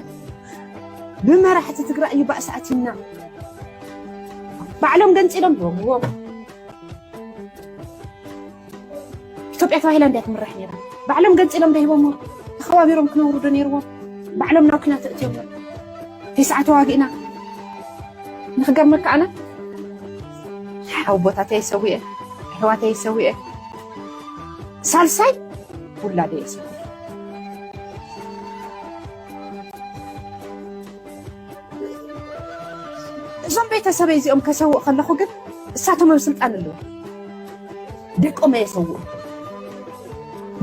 ብመራሕቲ ትግራይ እዩ ባእሲ ኣትዩና። ባዕሎም ገንፂሎም ሂቦምዎም። ኢትዮጵያ ተባሂላ እንድያ ትምራሕ ነይራ። ባዕሎም ገንፂሎም ዶ ሂቦምዎ? ተኸባቢሮም ክነብሩ ዶ ነይርዎም? ባዕሎም ናብ ኲናት ተእትዮም። ተስዓ ተዋጊእና። ንኽገርመካ ኣነ ሓወቦታተይ ሰዊኤ፣ ኣሕዋተይ ሰዊኤ፣ ሳልሳይ ውላደይ ሰዊኤ። እዞም ቤተሰበይ እዚኦም ከሰውእ ከለኹ ግን እሳቶም ኣብ ስልጣን ኣለዉ። ደቆም ኣየሰውኡ።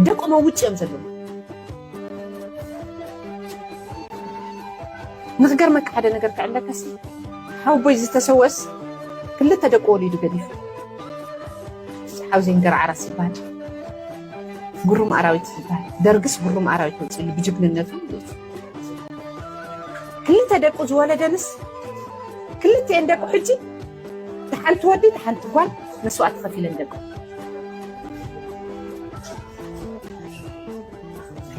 ደቆም ኣብ ውጭ እዮም ዘለዉ። ንኽገርመካ ሓደ ነገር ክዕለካ ሲ ሓወቦይ ዝተሰወስ ክልተ ደቂ ወሊዱ ገዲፉ። ሓውዜን ገርዓራስ ይበሃል። ጉሩም ኣራዊት ይበሃል። ደርግስ ጉሩም ኣራዊት ወፂሉ ብጅግንነቱ ክልተ ደቁ ዝወለደንስ ክልተኤን ደቁ ሕጂ ተሓንቲ ወዲ ተሓንቲ ጓል መስዋእቲ ከፊለን ደቁ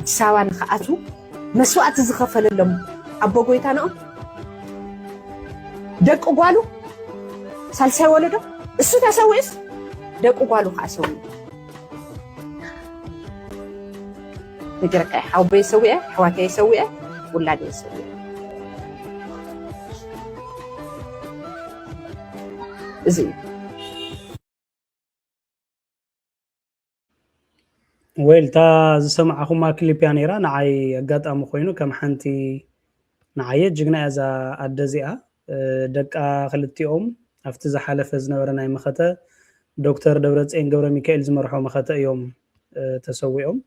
ኣዲስ ኣበባ ንክኣትዉ መስዋእቲ ዝኸፈለሎም ኣቦ ጎይታነኦም ደቂ ጓሉ ሳልሳይ ወለዶ እሱ ተሰዊኡስ ደቂ ጓሉ ከዓ ሰዊኡ። ንገረካ ሓወቦይ ሰዊአ፣ ኣሕዋተይ ሰዊአ፣ ውላደይ ሰዊአ። እዚ እዩ። ወይል እታ ዝሰማዕኹማ ክሊፕ እያ ነይራ። ንዓይ ኣጋጣሚ ኮይኑ ከም ሓንቲ ንዓየ ጅግና እያ እዛ ኣደ እዚኣ። ደቃ ክልቲኦም ኣብቲ ዝሓለፈ ዝነበረ ናይ መኸተ ዶክተር ደብረፅዮን ገብረ ሚካኤል ዝመርሖ መኸተ እዮም ተሰዊኦም።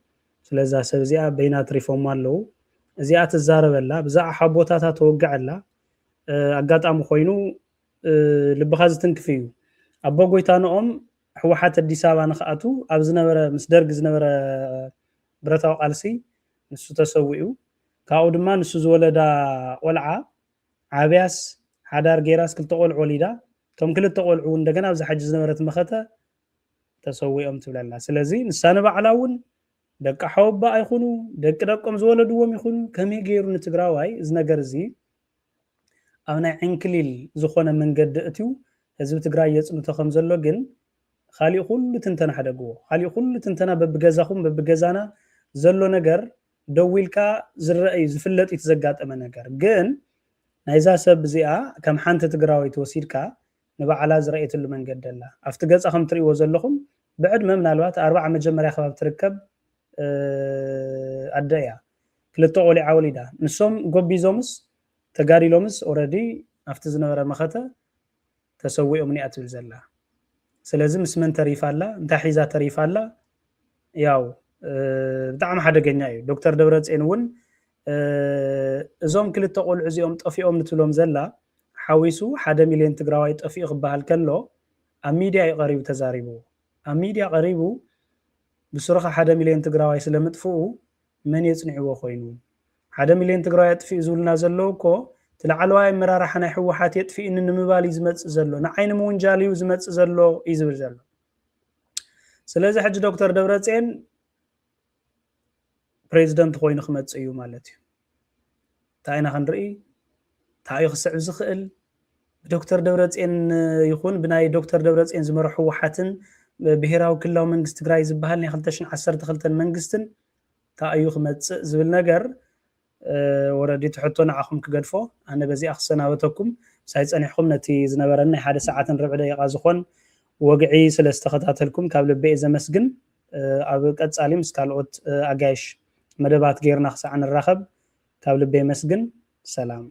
ስለዛ ሰብ እዚኣ በይና ትሪፎማ ኣለዉ። እዚኣ ትዛረበላ ብዛዕ ሓቦታታ ተወግዐላ። ኣጋጣሚ ኮይኑ ልብኻ ዝትንክፍ እዩ። ኣቦ ጎይታነኦም ህወሓት ኣዲስ ኣበባ ንክኣቱ ኣብ ዝነበረ ምስ ደርግ ዝነበረ ብረታዊ ቃልሲ ንሱ ተሰዊኡ። ካብኡ ድማ ንሱ ዝወለዳ ቆልዓ ዓብያስ ሓዳር ገይራስ ክልተ ቆልዑ ወሊዳ። እቶም ክልተ ቆልዑ እውን እንደገና ኣብዚ ሓጂ ዝነበረት መኸተ ተሰዊኦም ትብለላ። ስለዚ ንሳ ንባዕላ እውን ደቂ ሓወባ ኣይኹኑ ደቂ ደቆም ዝወለድዎም ይኹኑ ከመይ ገይሩ ንትግራዋይ እዚ ነገር እዚ ኣብ ናይ ዕንክሊል ዝኾነ መንገዲ እትዩ ህዝቢ ትግራይ የፅንቶ ከም ዘሎ ግን ካሊእ ኩሉ ትንተና ሕደግዎ። ካሊእ ኩሉ ትንተና በብገዛኹም በብገዛና ዘሎ ነገር ደው ኢልካ ዝረአ እዩ ዝፍለጥ እዩ ዘጋጠመ ነገር ግን ናይዛ ሰብ እዚኣ ከም ሓንቲ ትግራወይቲ ወሲድካ ንባዕላ ዝረእየትሉ መንገዲ ኣላ። ኣብቲ ገፃ ከም ትርእይዎ ዘለኹም ብዕድመ ምናልባት ኣርባዓ መጀመርያ ከባቢ ትርከብ ኣደ እያ። ክልተ ቆሊዓ ወሊዳ። ንሶም ጎቢዞምስ ተጋዲሎምስ ኦረዲ ኣብቲ ዝነበረ መኸተ ተሰዊኦም እያ ትብል ዘላ። ስለዚ ምስ መን ተሪፋ ኣላ? እንታይ ሒዛ ተሪፋ ኣላ? ያው ብጣዕሚ ሓደገኛ እዩ። ዶክተር ደብረፅዮን እውን እዞም ክልተ ቆልዑ እዚኦም ጠፊኦም ንትብሎም ዘላ ሓዊሱ ሓደ ሚልዮን ትግራዋይ ጠፊኡ ክበሃል ከሎ ኣብ ሚድያ እዩ ቀሪቡ ተዛሪብዎ። ኣብ ሚድያ ቀሪቡ ብስሩኻ ሓደ ሚልዮን ትግራዋይ ስለምጥፍኡ መን የፅኒዕዎ ኮይኑ? ሓደ ሚልዮን ትግራዋይ ኣጥፊኡ ዝብሉና ዘለዉ እኮ እቲ ላዕለዋይ ኣመራርሓ ናይ ህወሓት የጥፊእኒ ንምባል እዩ ዝመፅእ ዘሎ፣ ንዓይ ንምውንጃል እዩ ዝመፅእ ዘሎ እዩ ዝብል ዘሎ። ስለዚ ሕጂ ዶክተር ደብረፅዮን ፕሬዚደንት ኮይኑ ክመፅእ እዩ ማለት እዩ። እንታይ ኢና ክንርኢ? እንታይ እዩ ክስዕብ ዝኽእል? ብዶክተር ደብረፅዮን ይኹን ብናይ ዶክተር ደብረፅዮን ዝመርሑ ህወሓትን ብሄራዊ ክልላዊ መንግስቲ ትግራይ ዝበሃል ናይ ክልተ ሽሕን ዓሰርተ ክልተን መንግስትን እንታይ እዩ ክመፅእ ዝብል ነገር ወረዲ ትሕቶ ንዓኹም ክገድፎ ኣነ በዚኣ ክሰናበተኩም። ምሳይ ፀኒሕኩም ነቲ ዝነበረኒ ናይ ሓደ ሰዓትን ርብዒ ደቂቃ ዝኾን ወግዒ ስለ ዝተኸታተልኩም ካብ ልቢ እየ ዘመስግን። ኣብ ቀፃሊ ምስ ካልኦት ኣጋይሽ መደባት ጌርና ክሳዕ ንራኸብ ካብ ልቢ የመስግን። ሰላም።